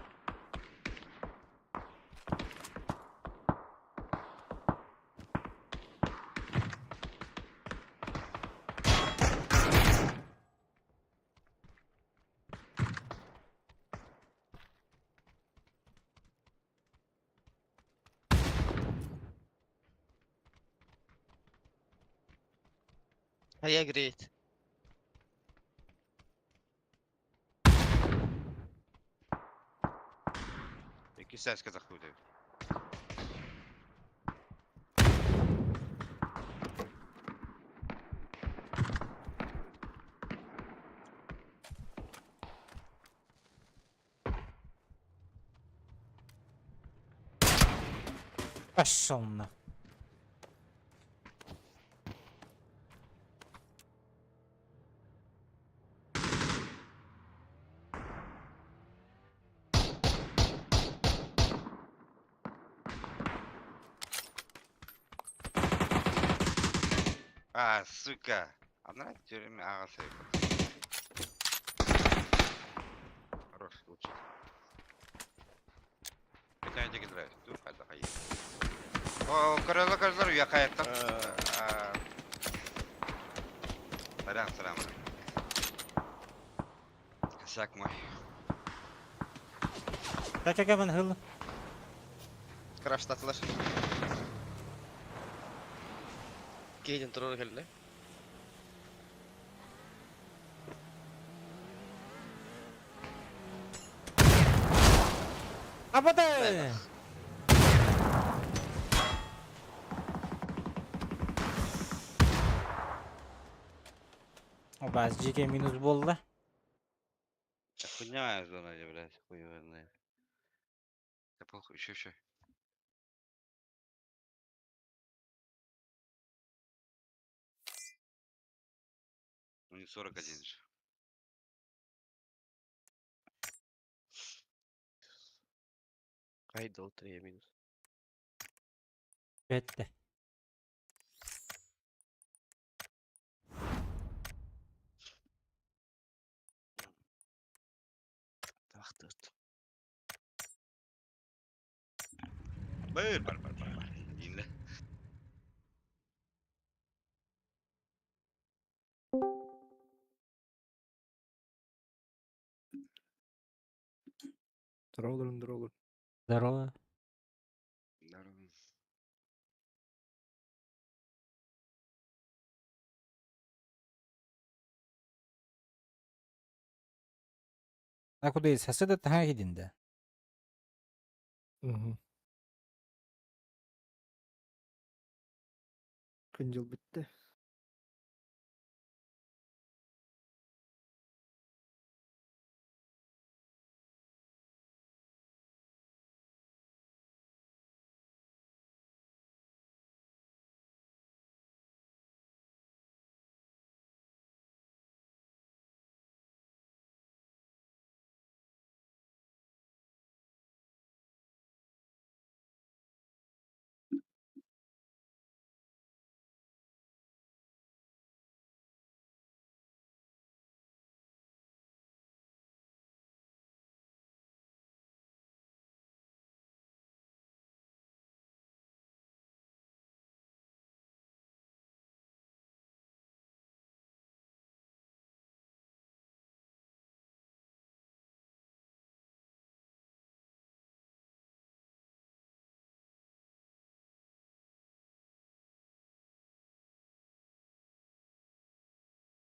I agree. Икки сааска тахсыбыт эбит. Пошел на. А, сука. Анараа тюрьме аҕа сайбыт. Хорош, лучше. Это не играет. Тут хайда хай. О, көрөлөр көрөлөр уя каяттан. Салам, салам. Косяк мой. Так я хыл. Краштатылар. Кейден турар келді. Абадай! Оба, SGK минус буолла. Хуйня зона, блядь, хуй его знает. Да похуй, еще, еще. Ну не 41 же. Айдол 3 минус. Бетте. Тахтырт. Бар, бар, бар, бар, бар. Инде. Здорово, здорово. Здорово. Здорово. А куда есть? Хасыда таха хидинде. Угу. Күн-дьыл бүттэ.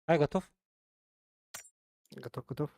Ай, готов? Готов, готов.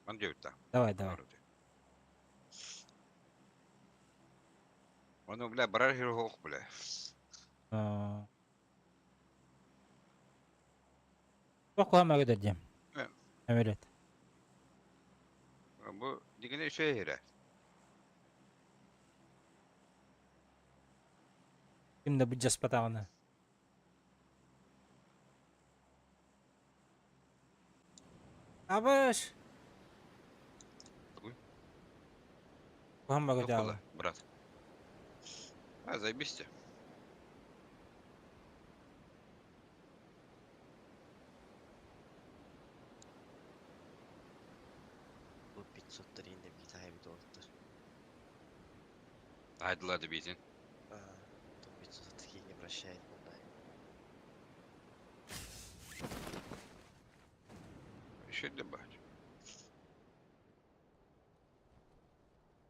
Он девять да. Давай, давай. Он, бля, барар хирох, бля. Туох куһаҕан диэм. Э. Эмилет. Бу дигине şey хире. Ким да былдьаспатаҕына. Абыш! Тугуй? Куһаҕан Туох дьаалы. буолла, брат? А, заебись те. Бу 503 инде bir tane bir doldur. Айдылады бейтин. А, то 503 не прощает мында. Еще добавить.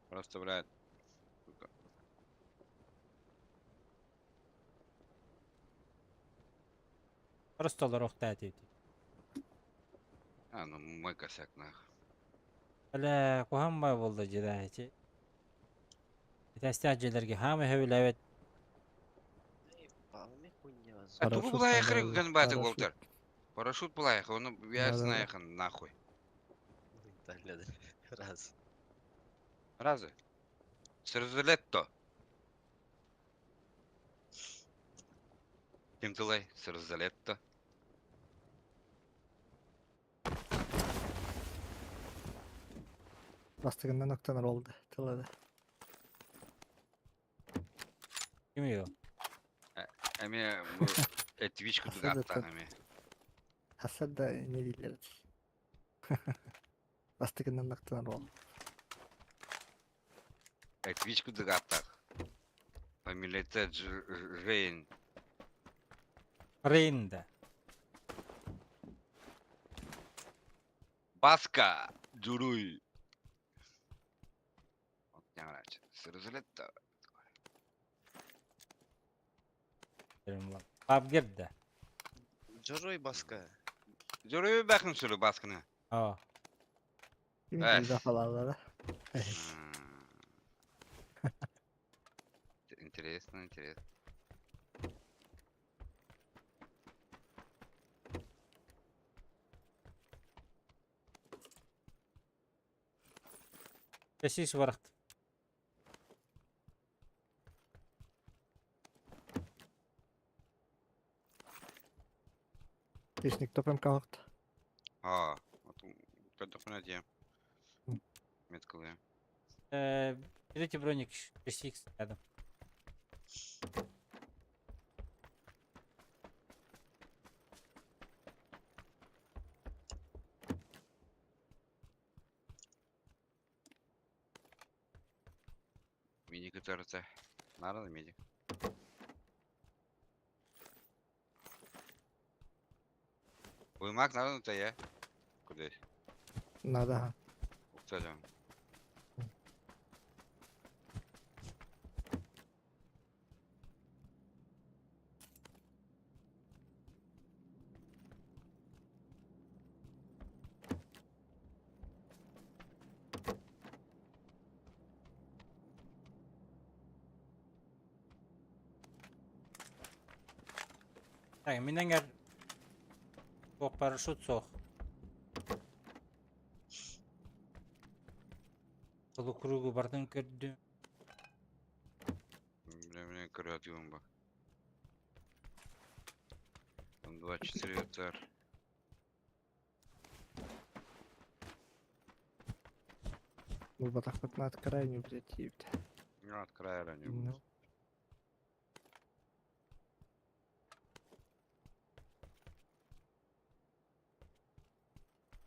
Просто, блядь. Сука. Просто олоруохтаа этибит. А, ну мой косяк, нах. Бля, куһаҕан буолла дьиэ ити. Этээстээх дьиэлэргэ хаама сөбүлээбэт Палме хуйня. А тугу Парашют булайхыр надо, гын баты парашют. болтар. Парашют булайхы, оны я Да-да-да. знаю, нахуй. Раз. Разве? Сырзылетто. Ким тылай? Сырзылетто. Бастыгынан октанар oldu. Тылады. Ким ее? Эме бу этвичку Асад тугаттан это- эме. Хасад да не дииллэр. Бастыгынан октанар oldu. Этвичку тугаттах. Фамилията Жейн. Рейнда. Баска! Джуруй. Сырзылетто. Абгерда. Джорой баска. Дьоруой бахын сүрү баскыны. Аа. Ким билбэх балалара. Интересно, интересно. Кэсиис барахт. Хищник топом калакта. Аа, көрдөхпүнэ диэм. Меткалыам. Берите броник 6 рядом. Медик ытарыта. Наада медик. Уймак надо та я. Куда? Надо. Уктадым. Так, мин эҥэр туох парашют суох. Полукругу бардын көрдүм. Бля, бля, көрөөтүгүм ба. Там 24 этар. Булбатахпытына от крайне, блядь, ебать. Ну, от края ранее. Ну.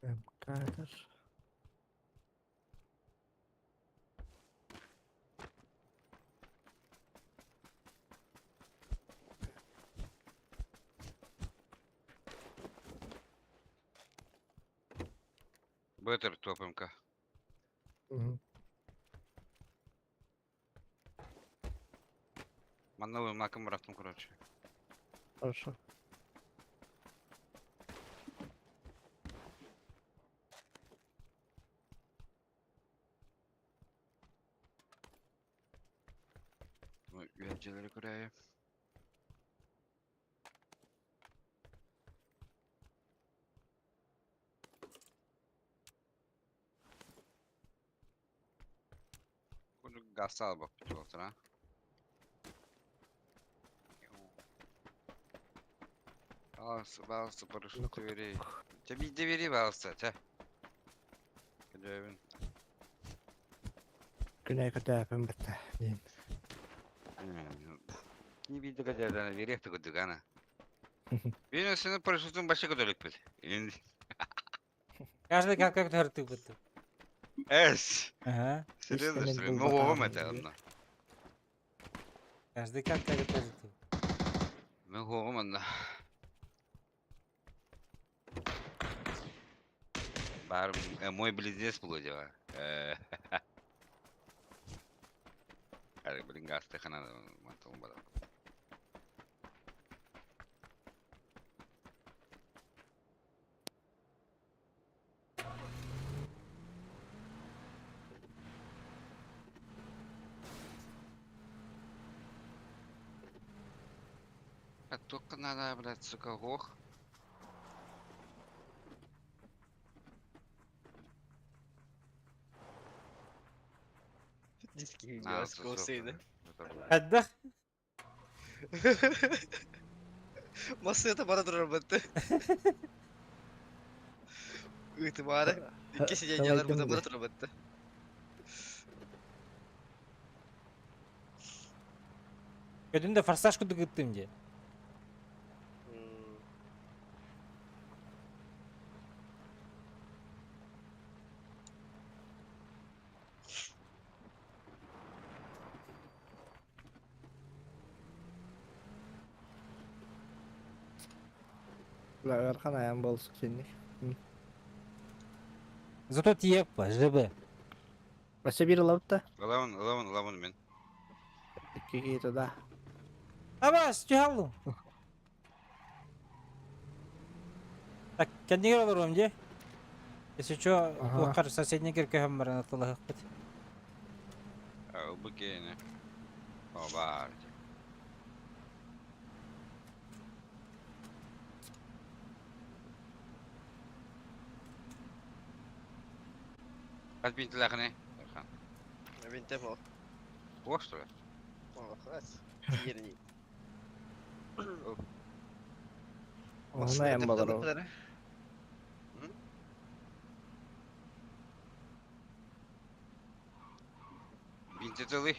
МК это ж. Беттер топ МК. Мгм. Манна уймакым бырахтым, короче. Хорошо. Ну, үөрдьилэри көрөөйү. Курдук газ албаппыт буолтара. Балсы, балсы, Ну, парашют бери. Чэ биирдэ бери балсы, чэ. Көрөөбүн. Күнәй көтөөпүн бытта. Диэн. Не биирдэ көтөөдөнө бириэх да курдук ана. Биир өссөнү парашютун баша көтөлүкпүт. Каждый как как тартык бытты. Эс. Ага. Серьезно, Истинный что ли? был Ну, оҕом батаан этэ диye. онно. Каждый как как тартык. Мин оҕом онно. Бар, мой близнец было дело. Блин, газ тахана мантон бара. А только надо, блядь, сука, гох. Диски На, скосыйды. Хаддах. Массыына бара турар бытты. Ыытымаары. Икки сиденьялар быта бара турар бытты. Көтүн да форсаж курдук ыттым дии. Бля, ыарахан айан буолсук синник. Зато тиеппа, ЖБ. Вообще биир ылабыт да. Ылабын, ылабын, ылабын мин. Икки киһи туда. Абас, түһаллым. Так, кэннигэр олоруом дии. Если чё, Ага. туоххар соседнигэр көһөн баран атылаһыахпыт. Бу киэни. О, баар. Хас бинтилээхиний? Бинтем ол. Туох что ли? О, хас. Тиэрни. Оһуна эм балар ол. Бинтитылый.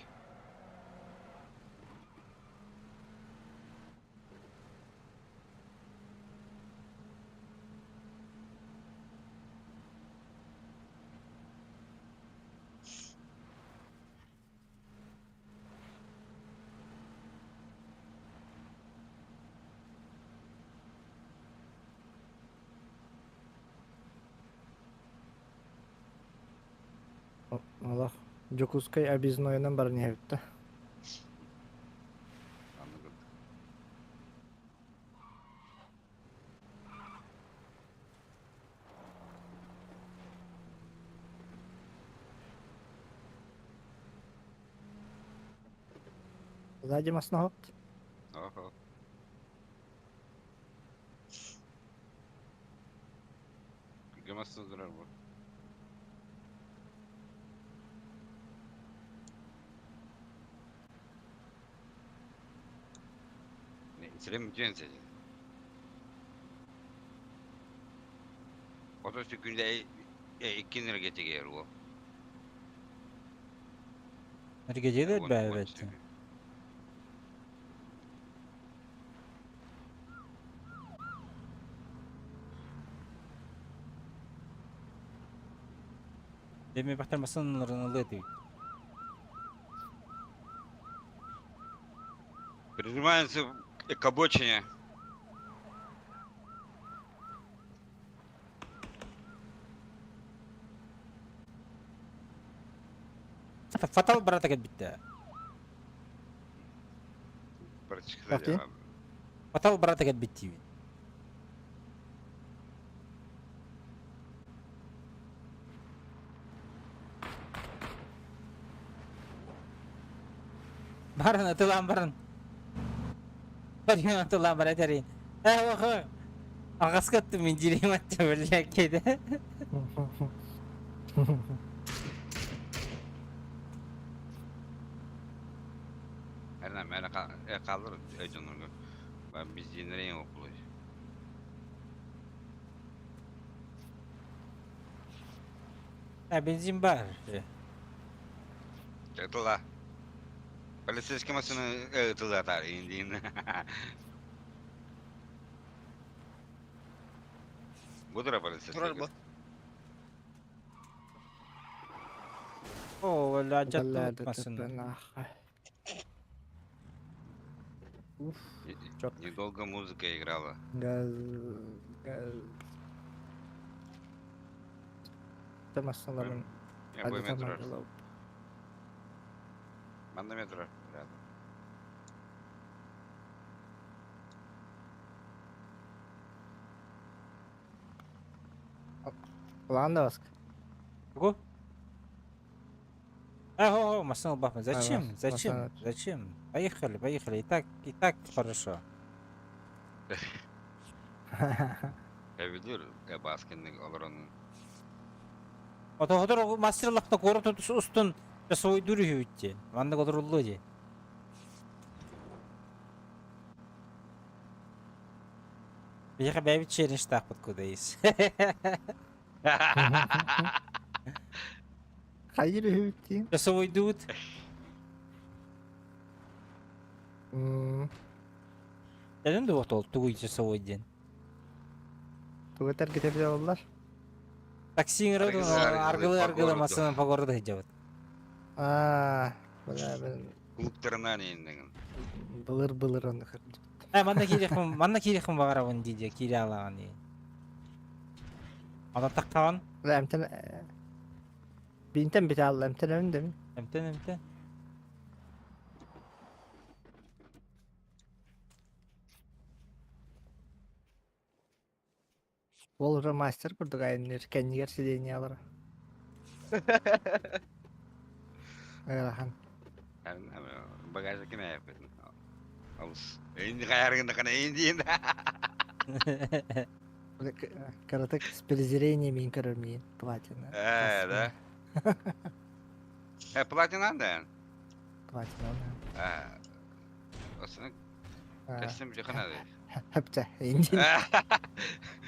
Олох Дьокуускай объезднойунан баран иһэбит да. Анныгын. Сзади массыына оһопт. Охо. Гымасын турар бу. Не, итирем бүтүөн сен. Otobüs günde 2 lira getiriyor bu. Эргэдьиэлэр бээбэт. Деми бахтар массыыналарын ылыа этибит. Прижимаемся к обочине. Фатал барата кэлбиттэ. Окей. Фатал барата кэлбит диибин. Баран атылаан баран. Баран атылаан баран этэрин. Э, охо. Аҕаска аттым мин дьириим атта биллээккиде. Эрна мэра kaldır canını. Ben biz yine okulu. Э, бензин бар. Тыла. Полицейский машина тыла тар индин. Будра полицейский. Турар бу. О, валя, дьаттыбыт массыына. Уф, чёрт. Недолго музыка играла. Газ... Газ... Та массыыналарын Я бу алдьатан метрор. бардылар. Манна метрор. Рядом. Улахан да баска. Го? А, о, о, машина бахнет. Зачем? Зачем? Машина. Зачем? Поехали, поехали. И так хорошо. Я веду, я баскин олорон. Ото хотор мастерлахта куорат устун часовой үһүбүт Маннык олоруллуо дии. Биһиэхэ бэйэбит челленджтаахпыт кудайыс. Хайыр үһүбүт диин. Часовойдуут. Дедин дуо ол тугуй часовой диэн. Тугу этэргитэ билэ буоллар. Такси ыҥырабыт Аргылы, аргылы по аргылы городу. массыынан по городу сылдьабыт. Аа, бля, мен Клубтарынан индин. былыр былыр ону көрдүм. Э, манна киириэхпин, манна киириэхпин баҕарабын дии дии киирэ алаҕын дии. Онон таххаҕын Бля, эмтэн Бинтэн бүтэ аалла эмтэнэбин да мин. эмтэн эмтэн. Ол уже мастер курдук айанныыр, кэннигэр сиденье олорор. Ыарахан. Багажа ким ээппитин. Алыс. Эйин хайаргын эйин диин. Кыратык с презрением мин көрөр миин платина. Э, да. Э, платина да. Платина. Э. Осыны костюм жакын Хөптө. Индин.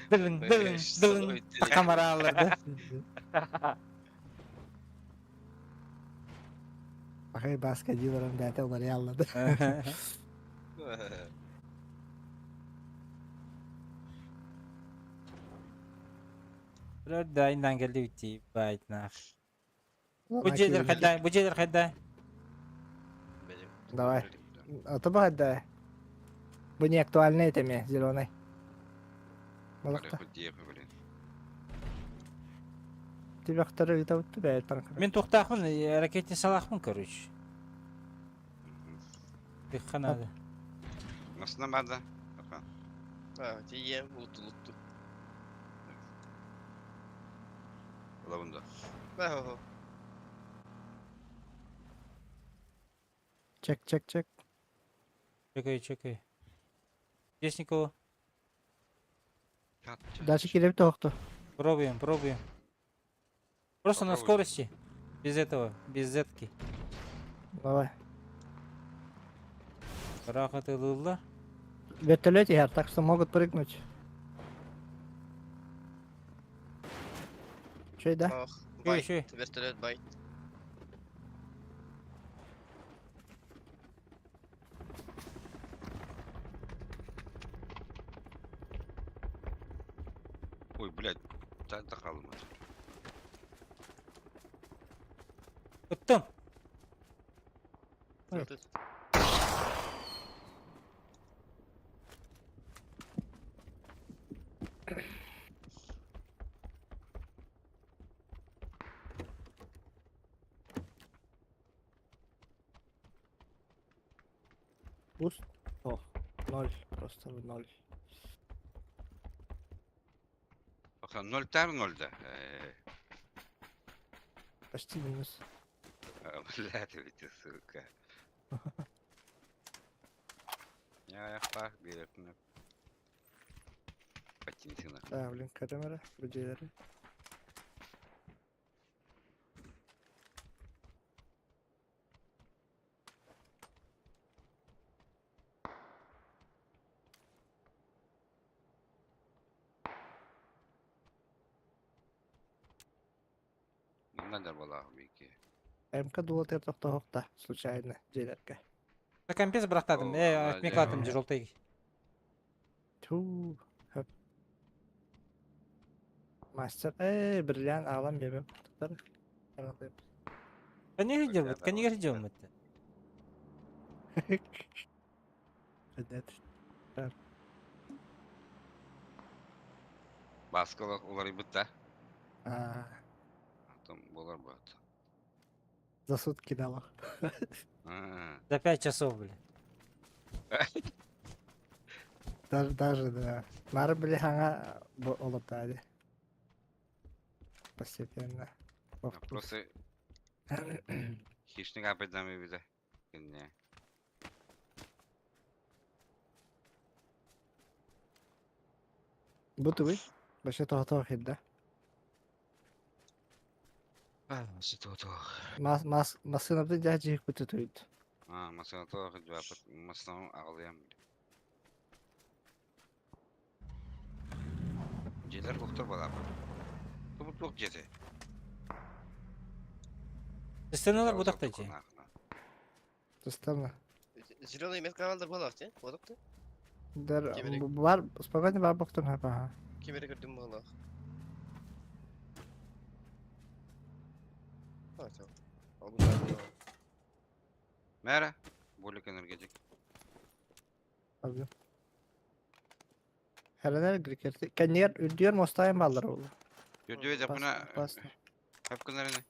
Дылын, дылын, дылын. Камераларды. Бахай баска дилером бәте олар яллады. Да, индан келди битти, байтнах. Бу жерлер хайда, бу жерлер хайда. Давай. А то бахайда. Бу не актуальный теме, зеленый. Балакта. Тибяхтары үтәүттү бәйт паркара. Мен тухтаахпын, ракетный салаахпын, короче. Тихха надо. Насына бада. А, тием, лутту, лутту. Лавында. Да, Чек, чек, чек. Чекай, чекай. Здесь никого. Дальше килеп тоқты. Пробуем, пробуем. Просто на Попробуй. скорости. Без этого, без зетки. Давай. Рахатылылар. Вертолете я, так что могут прыгнуть. Че, да? Ох, Еще, байт, еще. вертолет байт. Ой, блядь, да қалым. Ыттым. Ой. Тут. Буст. О, ноль. Просто ноль. Баха, ноль тар ноль да. Почти минус. Блядь, ведь, сука. Я пах берет. Потинсина. Да, блин, камера, бүдейлері. Надо было бики. МК дулатыр тоқтоқта, случайно, жейлерге. Компес брақтадым. О, Э, ана отмекладым же. желтый. Ту. Хөп. Мастер, эй, бриллиант алам бебем. Канеге Бля, делают, да, канеге вот делают. Баскала улар бит да. А, Там болар бат. за сутки дала. За 5 часов, блин. Даже, даже, да. Нары били хаңа олып Постепенно. Во вкус. Просто хищник опять даме биде. Не. Бутуй. Баша тоғытоқ еді. Мас, мас, масынапты жа жиік бұты туйд. А, масына тоқ жауап, масына ағылыям. Желер доктор бала. Тубу тук жете. Сценалар будақта же. Тыстарна. Зеленый метка алдар балах, те? Бодокты? Дар, Кемерек. бар, спокойно бар боқтың хапа. Кемере көрдüm балах. А, всё. Мәра, бөлік энергетик. Abi. Хәләнәр грикерти. Кәнер үрдүер мостайын баллар oldu. Өдө жапына Бас, хап күнәріне.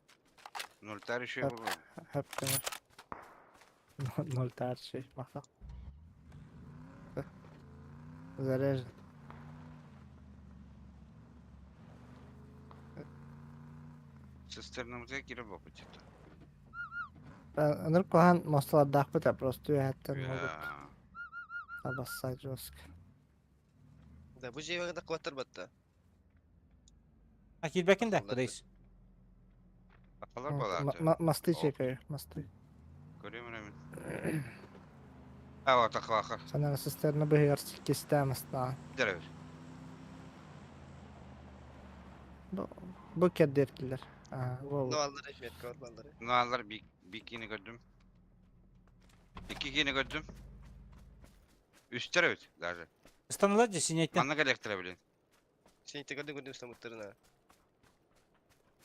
Ноль тар еще Хап. болар. хап кәнер. Ноль тар şey. Мақсақ. Заряжен. Цистернамызга киирэр буолбут дьэ. Ынырык куһаҕан муосталардаахпыт ээ, просто үөһэттэн могут Бля. обоссать жестко. Да, бу дьиэҕэ да куоттар батта. А киирбэккин да, Аллар кудайс. Сахалар буолааччы. Мосты О. чекаю, мосты. Көрүөм эрэ мин. А, вот ахлаха. Санаҕа цистерна быһыгар кистээ мастаан. Дәрәбир. Бу, бу кэрдиэртилэр. Аа, во, Ну во. аллар метка бар баллары. Налар бикини көрдүм. Икки киини көрдүм. Үстэр эбит даже. Ыстанылар же синейтен. Манна кэлиэхтэрэ билин. Сен көрдүм көрдүм стамыттарын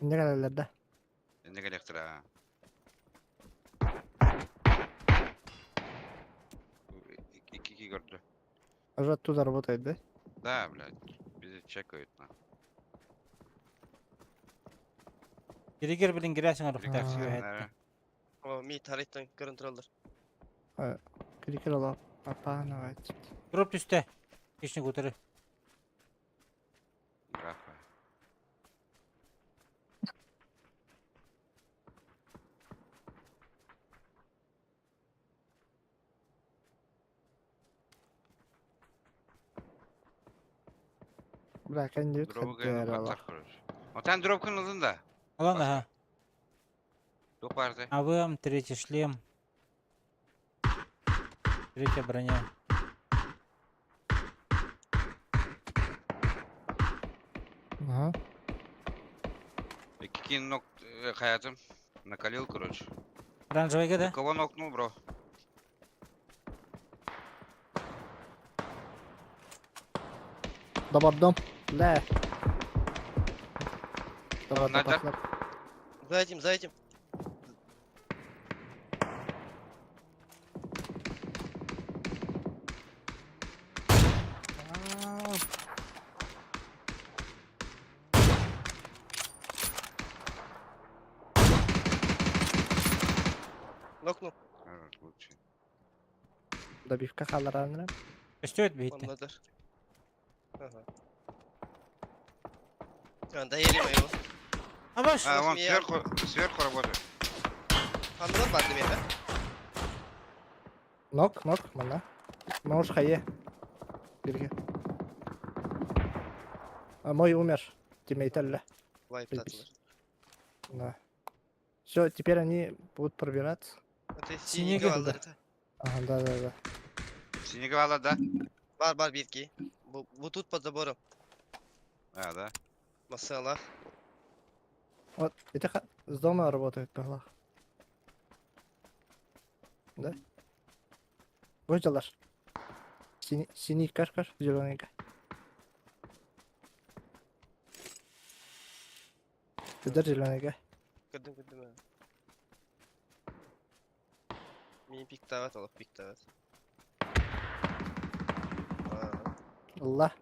Инде кэлэллэр да. Инне кэлиэхтэрэ. Икки ки көрдү. Уже оттуда работает, да? Да, блядь. Bizi чекают на. Киригер билин кирээсиң Крикер арыктаах Аа. сүйэһэттэн. О, ми тарыттан көрөн тураллар. Крикер ола папа Дроп түстэ. Хищник утары. Графа. Бля, кандидат Дробу хаттыар ала. каттар короче. Отан дроп кынылдын да. Алан аха. Тук барды. АВМ, третий шлем. Третья броня. Ага. Икки кин нок хаятым. Накалил, короче. Оранжевыйга да? Кого нокнул, бро? Добордом. Бля. Давай, Надя? давай. За этим, за этим. Нокнул. Лучше. Добивка халаранра. Өстөөт бейттен. Anladır. Ага. А, доели мы его. Абаш! А, вон Змея. сверху, сверху работает. Аннан барды мені. Нок, нок, мана. Можешь хае. Бирге. А мой умер. Тиммейтелле. Вайптатылар. Да. Все, теперь они будут пробираться. Это Синеге синеге туда. алдар. Ага, да, да, да. Синеговала, да? Бар бар бирки. Бу, бу тут под забором. А, да. Масалах. Вот, это с дома работает, пахлах. Да? Будь дальше. Синий, синий кашкаш, зеленый. Ты держи зеленый. Көрдүм көрдүм. Мини пиктават алып пиктават. Allah.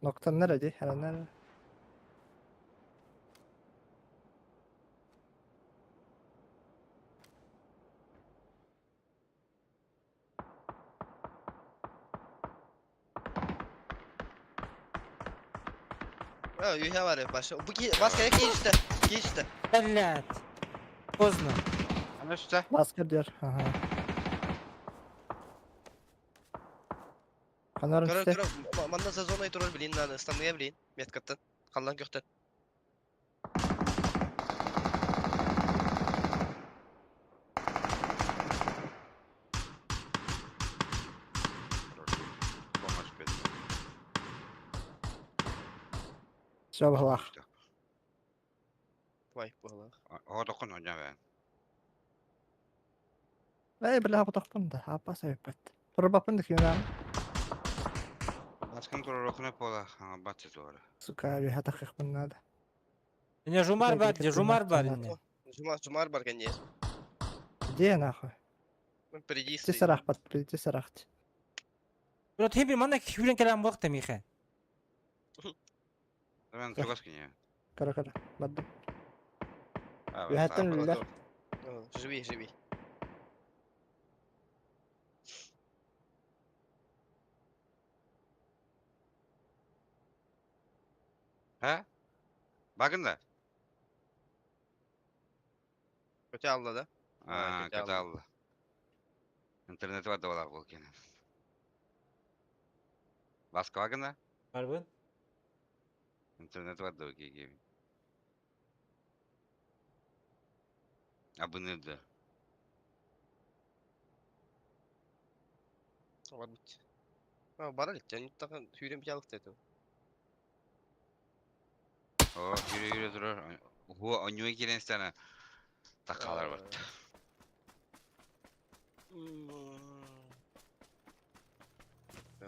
Nokta nerede? Her nerede? А, үйе бар ya başa. Bu ki bas gerek giy işte. Giy işte. Блядь. Поздно. Ана üstte. Baskı diyor. Aha. Kanarım Көрөр işte. көрөр. Манда сезон турар билин наны, станыя билин. Меткаттан. Қаллан көктен. Короче, помощь бед. Все, балах. Вай, була. О, докун оня бен. Эй, бля, потохпун да. Апа себепет. Турбапын да кюнам. Баскын турар окуна пола, аңа батсы туара. Сука, bir hata kıkmın nada. Не жумар Блядь, бар, это де жумар бар. нахуй. инне. Жумар, жумар бар кәне. Где нахуй? Впереди Ти стоит. сарах пат, ти сарах. Бро, ты мана хюрен келем бак темихе. Мен тугас кине. Кара кара. Бадды. А, Үһәттен үллэр. Живи, живи. Ha? Bakın da. Kötü aldı da. А, kötü aldı. kötü aldı. İnterneti var da var bu gene. Başka bakın da. Барбын. İnternet var da okey gibi. Abone de. Var bit. Ha bana gitti. Mutlaka hüyren bir alık dedi. O yürü yürü durur. Hu onyu giren sana. Takalar var.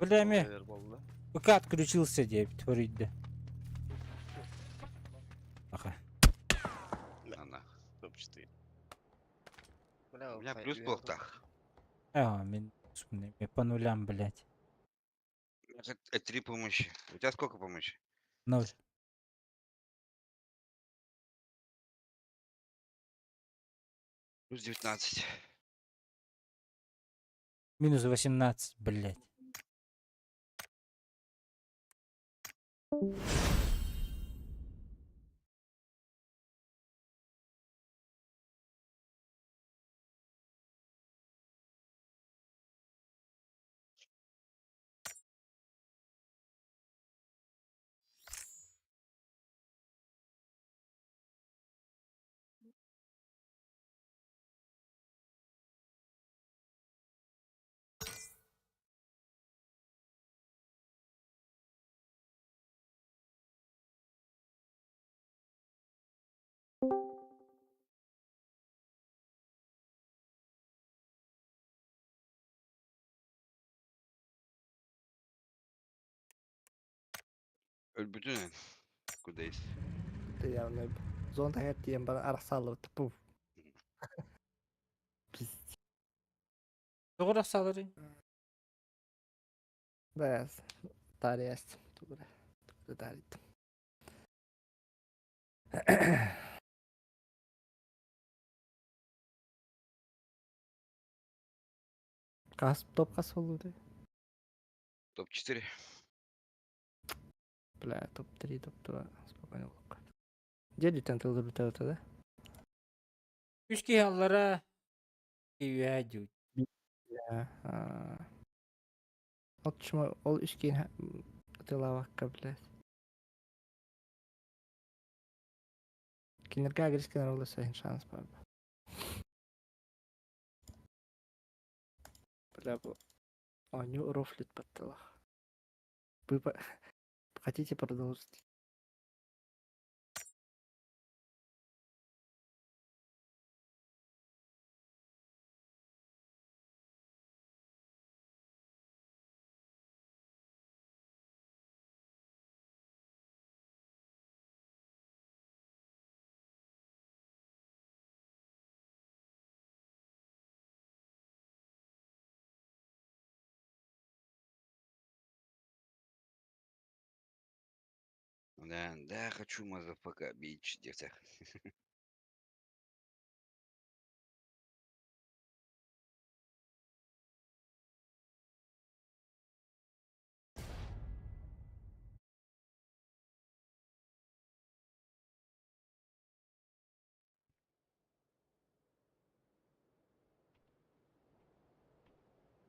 Бля, ме. ПК отключился деп төрүйді. Аха. Ана. Бля, У меня плюс полтах. А, мен мен по нулям, блядь. Три помощи. У тебя сколько помощи? Ноль. Плюс 19. Минус 18, блядь. Өлбүтүн. Кудайс. Ты явно зон тахар тиен бара арахсалып пуф. Пиздец. Тоғырақ салыры. Бәс. Тарияс. Тугура. Тугура тарит. Кас топ кас болду. Топ-4. Бля, топ-3, топ-2. Спокойно болуп. Дедитен тылдыр бүтөт да? Үш киһаллара киүә дүү. Бля. Ол чума ол үш кейин тылавакка, блядь. Кинерге агрескен ролы сайын шанс бар. Бля, бу Оню рофлит баттылах. Вы хотите продолжить? Да, да, хочу motherfucker bitch десех.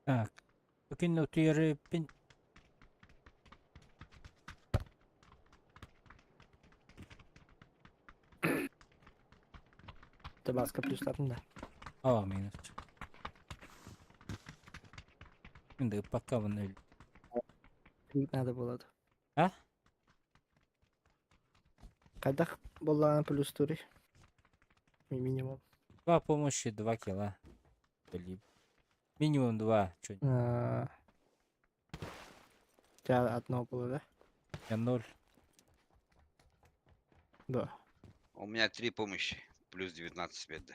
Так. Бүгін утуйры пин. Табаска плюс да. Aa минус. Енді пока в ноль. Надо было. А? Когда была плюс тури? Минимум. Два помощи, 2 килла. Блин. Минимум два. Чё, А, У тебя одно было, да? я ноль. Да. У меня три помощи. Плюс 19 бед.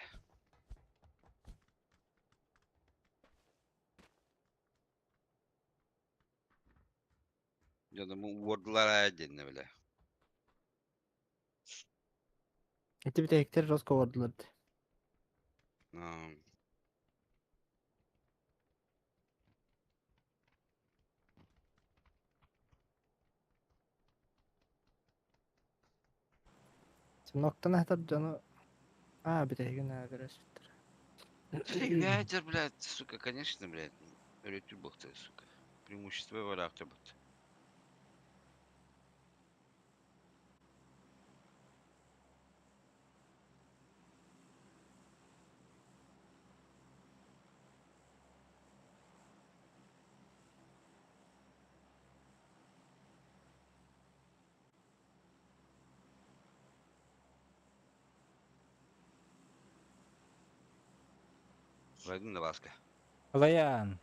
Я думаю, уордлара отдельно, бля. Это ведь Гектор жестко ордлар. Ну, Ноктан аһатар дьону аа бүтэһигин көрөсүттэр. Ядер, блядь, сука, конечно, блядь. Өрөтүр буолта, сука. Преимущество бараахтабыт. Войду на ласка. Лаян.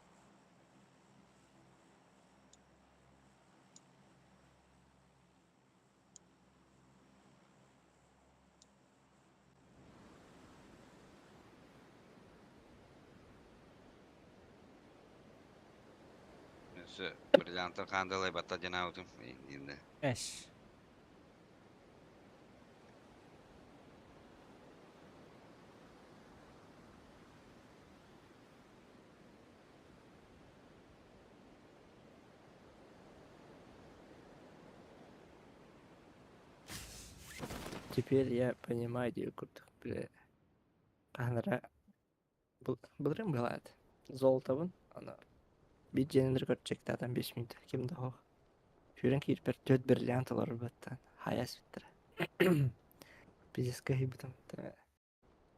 Өссө бриллианттар хаандалай батта диэн Инде. Эш. Теперь я понимаю диир курдук бile хаһан былырыын быһалаат золотобун аны биир дьиэнилэр көрчөктаатан 5 мүнүүтэ ким да суох сүүрэн киирбэр түөрт бриллиант олорбуттан хайа сүттэрэ пиздец кыһыйбытым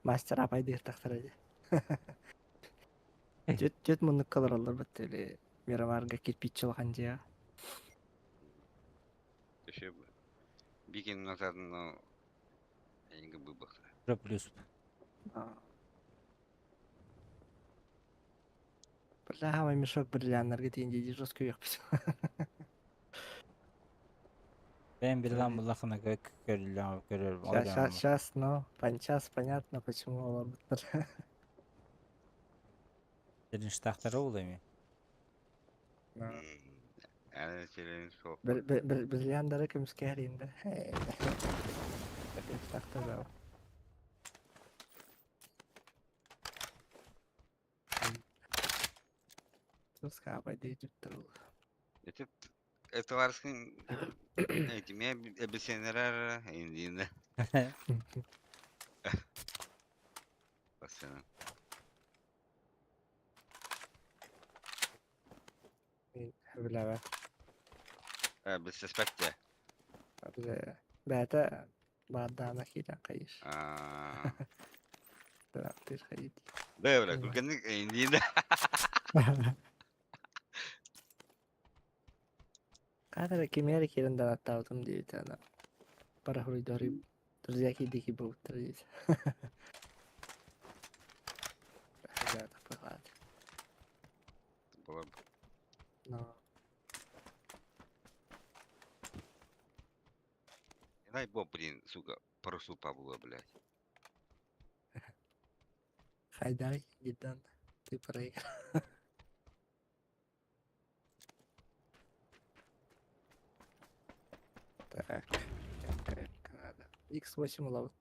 мастер апайдыыр тахсара дии түөрт түөрт муннукка олороллор бытта или Мирамарга кирпич улахан дьиэҕэ. Еще бикин назад, но я выбах. Плюс. Бля, мешок бриллианнарга тиийэн дии жестко үөхпүт. Бэйэм бриллиант буллахына көрүллэн көрөр. Сейчас, сейчас, ну, сейчас понятно, почему олорбуттар. Терништахтары ол эми. Бриллианнары көмүскэһэр да. Тахтар Тускаабай диэжиттэр ол. Это это варскин этими эбисенерер индине. Басына. Билэбэ. Билсеспэкте. Бэйэтэ баардаана киирэн хайыыр. Тыыр хайыыр. Бэбре, күлгенник индине. Хаһан кимиэрэ киирэн донаттаабытым диэбитэ ана парахруйдары друзья киирдики буолбуттар диэбит. Было Но Дай бог, блин, сука, парусу было, блядь. Хайдай, Гидан, ты проиграл. Так, надо. X8 ловит.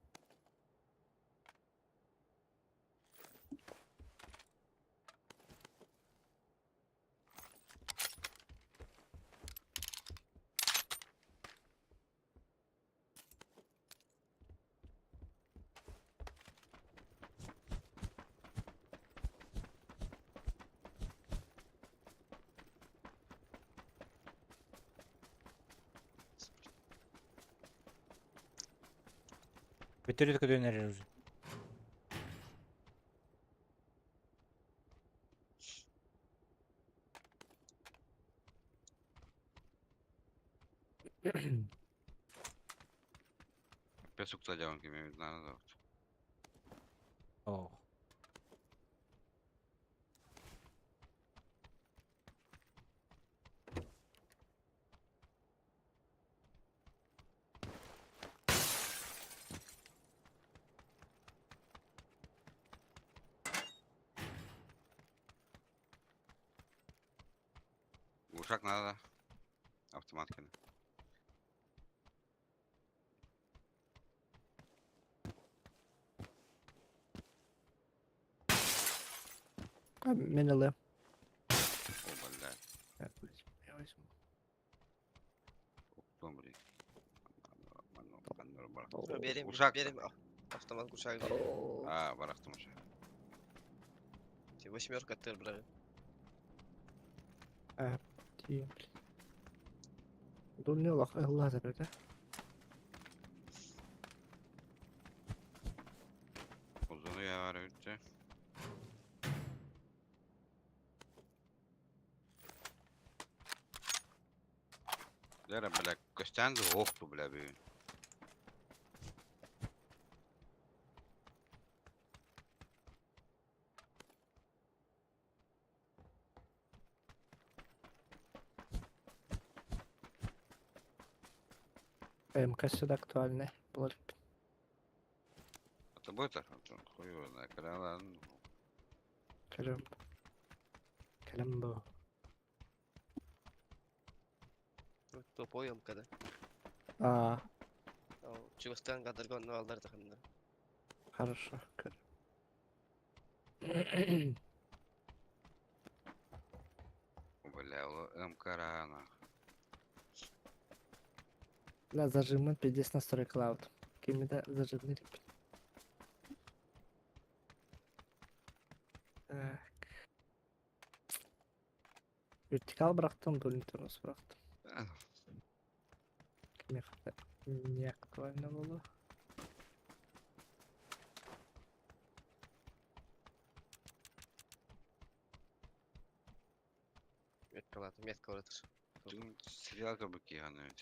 Бүтүрүт көтөнөр уже. Песок тадян кими надо. О. Ушак надо. Автомат кини. Мин ылыам. О, блядь. Я возьму. Оптом, блин. Берем, Ушак. берем автомат кушак берем. А, барахтым уже. Те восьмерка тыр бра. Тиийэн, блин. Дурный олох ыллаатар этэ. Uzunu ya var bitti. Лера, бля, Костян охту, бля, бі. МК сюда актуальная. Буолар. Это будет так? Хуй его знает, когда ладно. Кэлэм. Кэлэм бу. Топовый МК да. А, Чугастан кадарга онно алдар таханна. хорошо. Көр. Бля, ол МК рано. Да, зажимын пиздец настрой клауд. Кимида зажимны. Так. Вертикал бырахтым, дульный тормоз бырахтым. Кимиэхэ не актуально было. Меткалат, метка оратыр. Дün сериал kabuk yani evet.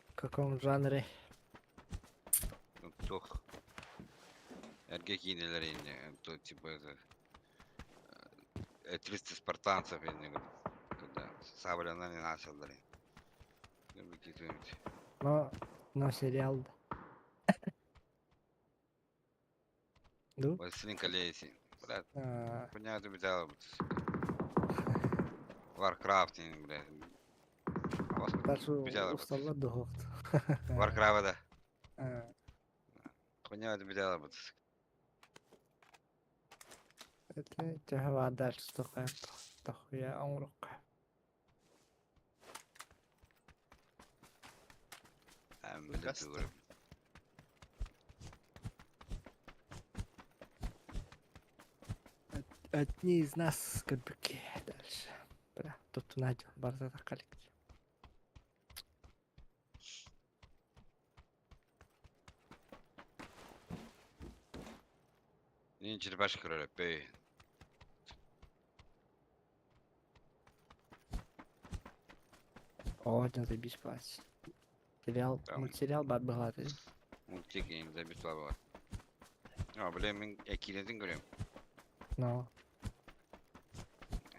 В каком жанре? Ну, Тох. Erkek iğneleri yine. То, типа это... 300 спартанцев yine. Когда сабля на не начал. Но сериал да. Ну? Властелин колец. Бля, А, понятно, бля, Warcraft, бля. Даже Бля, усталла дохот. Warcraft, да. А, Понятно, бля, вот. Это тяга дальше тохуя тохуя оҥорук. Бля, Каста. дура. Одни из нас кырбыки дальше. Бля, тут найдем барда коллектив. Не черепашка көрөр, бэй. О, один заебись платить. Сериал, Там. мультсериал бар быһалааты. Мультик енді забит бар. А, бля, мен экиледин көрөм. Но,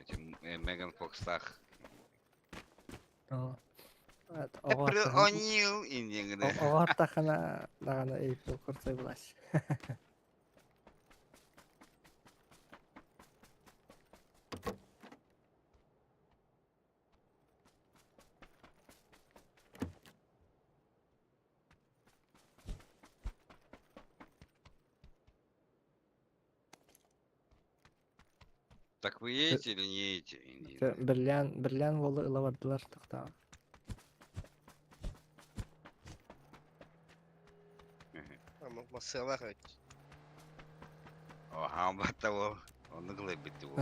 Эти Меган Фокстах. но. Эприл О'Нил индингде. Оҕо тахана даҕаны Эйфел курсай булас. Так вы едете или не едете? Индия? Берлиан, Берлиан волы ыла бардылар тохтаа. Массыалаах эбит. О, хамбатта ол. Оны кылай битти ол.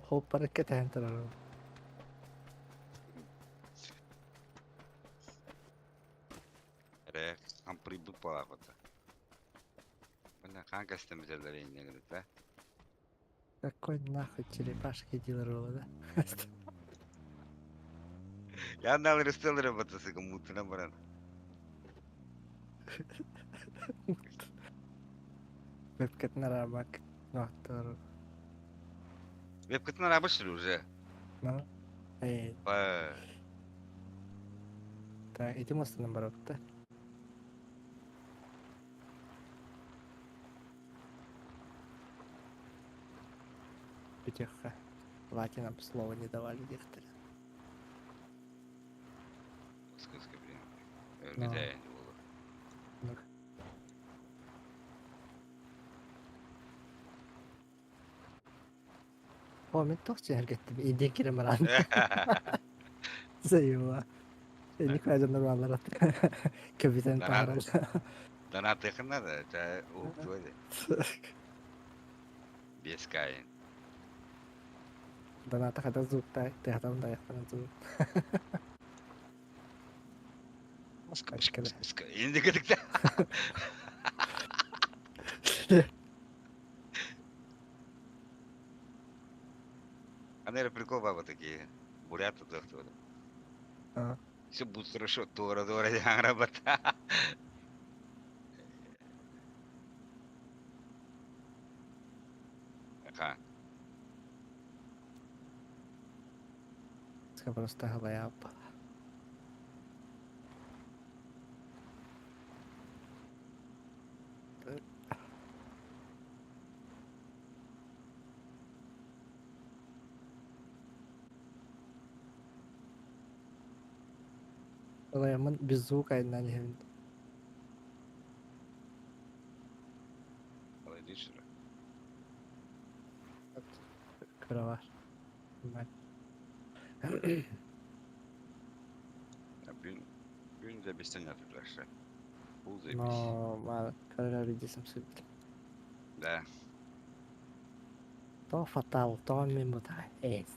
Хоп барыкка тэһэн турар. Ре, хам прибы палакота. Мына хан кастомизерлер индингде, да? Какой нахуй черепашки дилер да? Я нал рестелер батасы мутuna баран. Вебкетнер арабак. Нохтор. Вебкетнер абышыр уже. Ну. Эй, Ба. так, ити мостынан барапта. Петеха. Латинам слова не давали некоторые. Сказка, блин. Но. Өргөтәйін болу. Ну. О, мен туох чэһэргэттим, индиэн киирэн баран. Заеба. Инник дьоннор бааллар Капитан Донат. таһаарар. Донатыахын надо, это уһуктуо дии. Без каин. Доната хата звукта, тыатан даяқтан звук. Мыска, мыска, мыска, мыска. Инди кытыкта. Аны эрэ прикол баба такие. Бурят тудахтыбыт. Все будет хорошо, туора туора диэн Аха. Просто голая Балаямын без звука айынан иһэбин. Балай сүрэ. Кыра бар. Бүгүн бүгүн запистен ятырлар. Бул запись. Но мал көрөр видесем сүт. Да. То фатал, то мен бутай. Эс.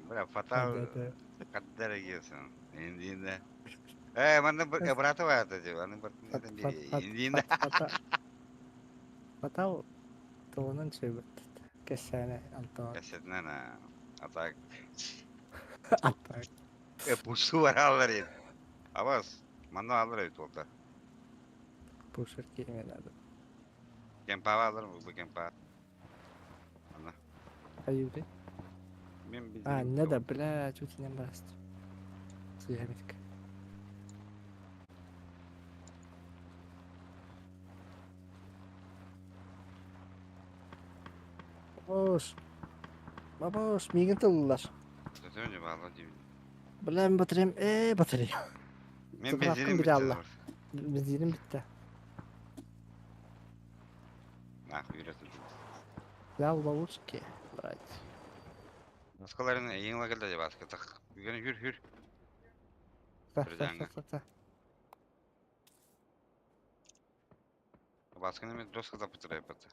Бля, фатал каддара киесен. Индиинде. Э, манна брата бар деп, аны индиинде. Фатал тугунан сөйбөт. Кэсэне Антон. Кэсэтинен атак. Атак. Э, пусу бар алар edi. Абас, манна алар эбит болта. Пушер киеме надо. Кемпава алар, бу кемпа. Ана. Аюри. Мен А, не да, бля, чуть не баст. Суямитка. Бабош. Бабош, миигин тыллар. Төтөнү баала деймин. Бля, мен батареям, э, батарея. Мен Сатып бензиним бile битти. Allah. Бензиним битти. Нахуй үйрөтүлдү. Взял ловушки брать. Баскаларын эң лагерде деп аска так. Бүгүн хүр хүр. Та, Бір та, жаңы. та, та, та. Басканы мен доска тапытыр бат.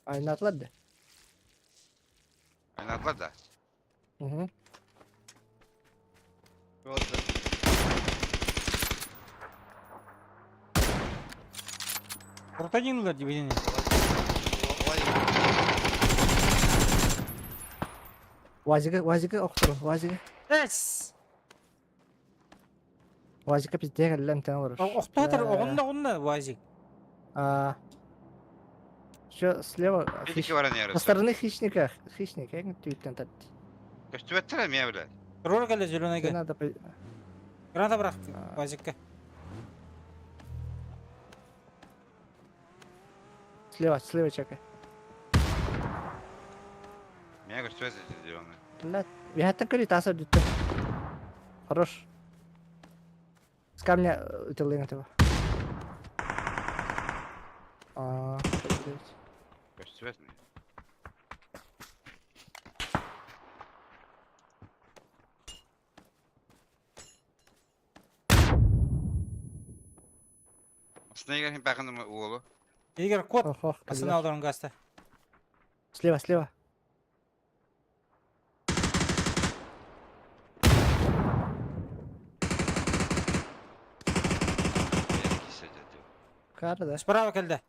Айнатылар да. Айнатла да. Угу. Вот. Протонинлар дибидини. Вазига, вазига охтору, вазига. Эс! Вазига пиздег эллен тен олорор. Охтоотор оҕунна оҕунна УАЗик. А. Еще слева. Битики хищ- баран Со ярысы. стороны хищника, хищник, я түйттен тат. Көстүбөттөр эми бля. Рор кэлэ Тебе зеленайга. надо Граната бырах А. УАЗикка. Слева, слева чекай. Мен көстүбөт зеленый. Блядь, я так говорит, аса дүттү. Хорош. С камня утилыгын этого. А, блядь. Көстүбөт. Снегер бакын уолу. Игорь кот Ох, ох, басына блядь. олорон гаста. Слева, слева. Кара, да. Справа кэлдэ.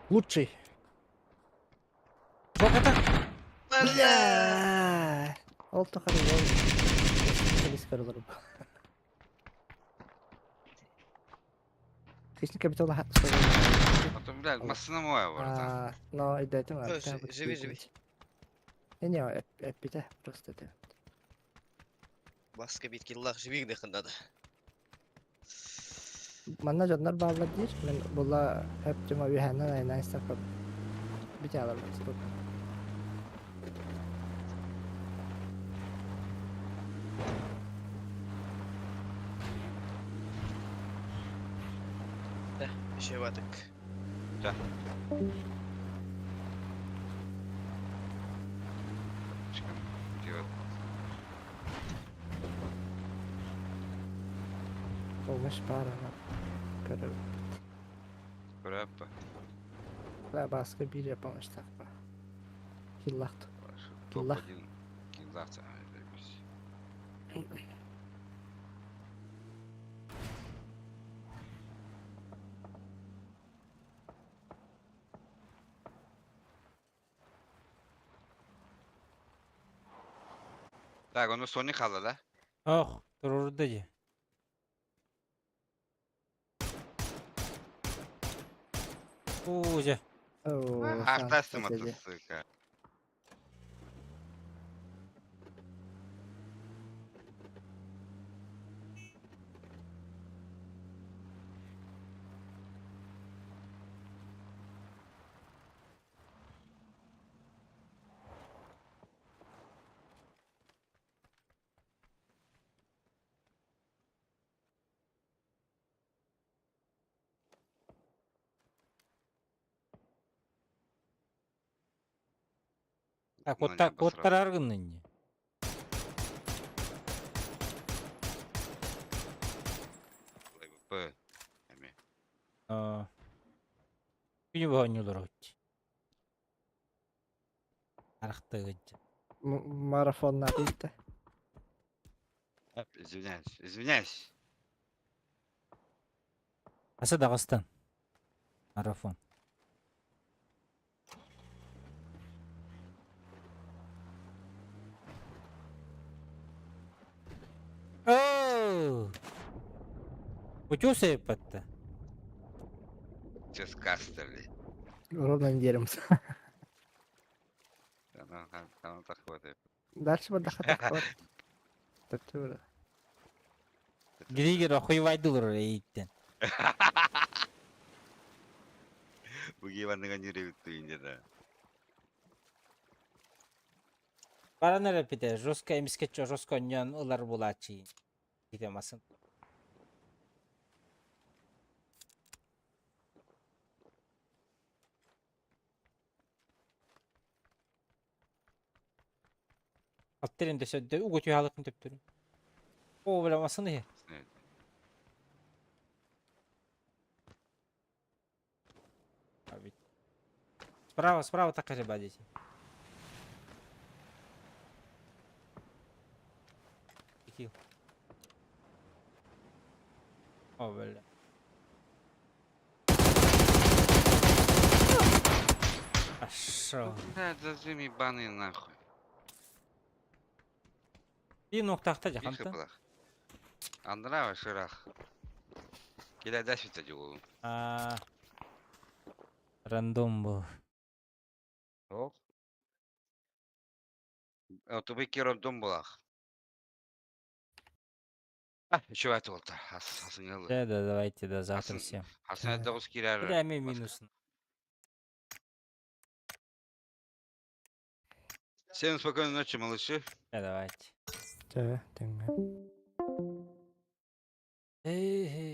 Лучший. Боката. Бля! Ол тухары ол. Риск көрөлөр. Хищник капитал Потом, бля, массына моя бар. А, но идетим. Живи, живи. Не, не, эпите просто это. Баска бит киллах живи дехын надо. Манна дьоннор бааллар диир, мен була хэп тема үһэнэн айнан истэххэ бите алар стоп. Ишеватык. Да. Помощь пара Көрө. Көрөп. Баска bir yapamamışlar. Killaht. Топ Киллах. 1. Киллах. Так, onu Sonic kaldı la. Ох, турурда же. Уже. Oo, Ахтастым dedi. аты, сука. А Ну, котта не обосрал. коттарар гыннынни. П. Эми. Аа. Күнү бохонньулар отчи. Арахтыгыджа. Марафонна bitti. Извиняюсь, извиняюсь. Асы Дагыстан. Марафон. Оу! Учился патта. Сейчас кастали. Ровно неделю. Она так хватает. Дальше бы даха так Григер охуевайдылар эйттен. Буги ванныга не ревит да. Баран эрепите, жестко эмискече жестко ньон ылар булачы. Китемасын. Аттырын дөсөдө угу түйалыкын төптөрүн. О, биламасын э. Справа, справа так рыба дети. Килл. О, бля. Пошел. Да, зажими баны нахуй. Bir noktakta Bir жақанта. хыплах. Андрава шырах. Келе дәші oğlum. А, рандом был. Ох. Отобы рандом булах. А, еще это вот. Хасан Да, да, давайте до завтра Асан- всем. Хасан это кирер. Прямо минус. Всем спокойной ночи, малыши. Да, давайте. Да, теңге. Эй,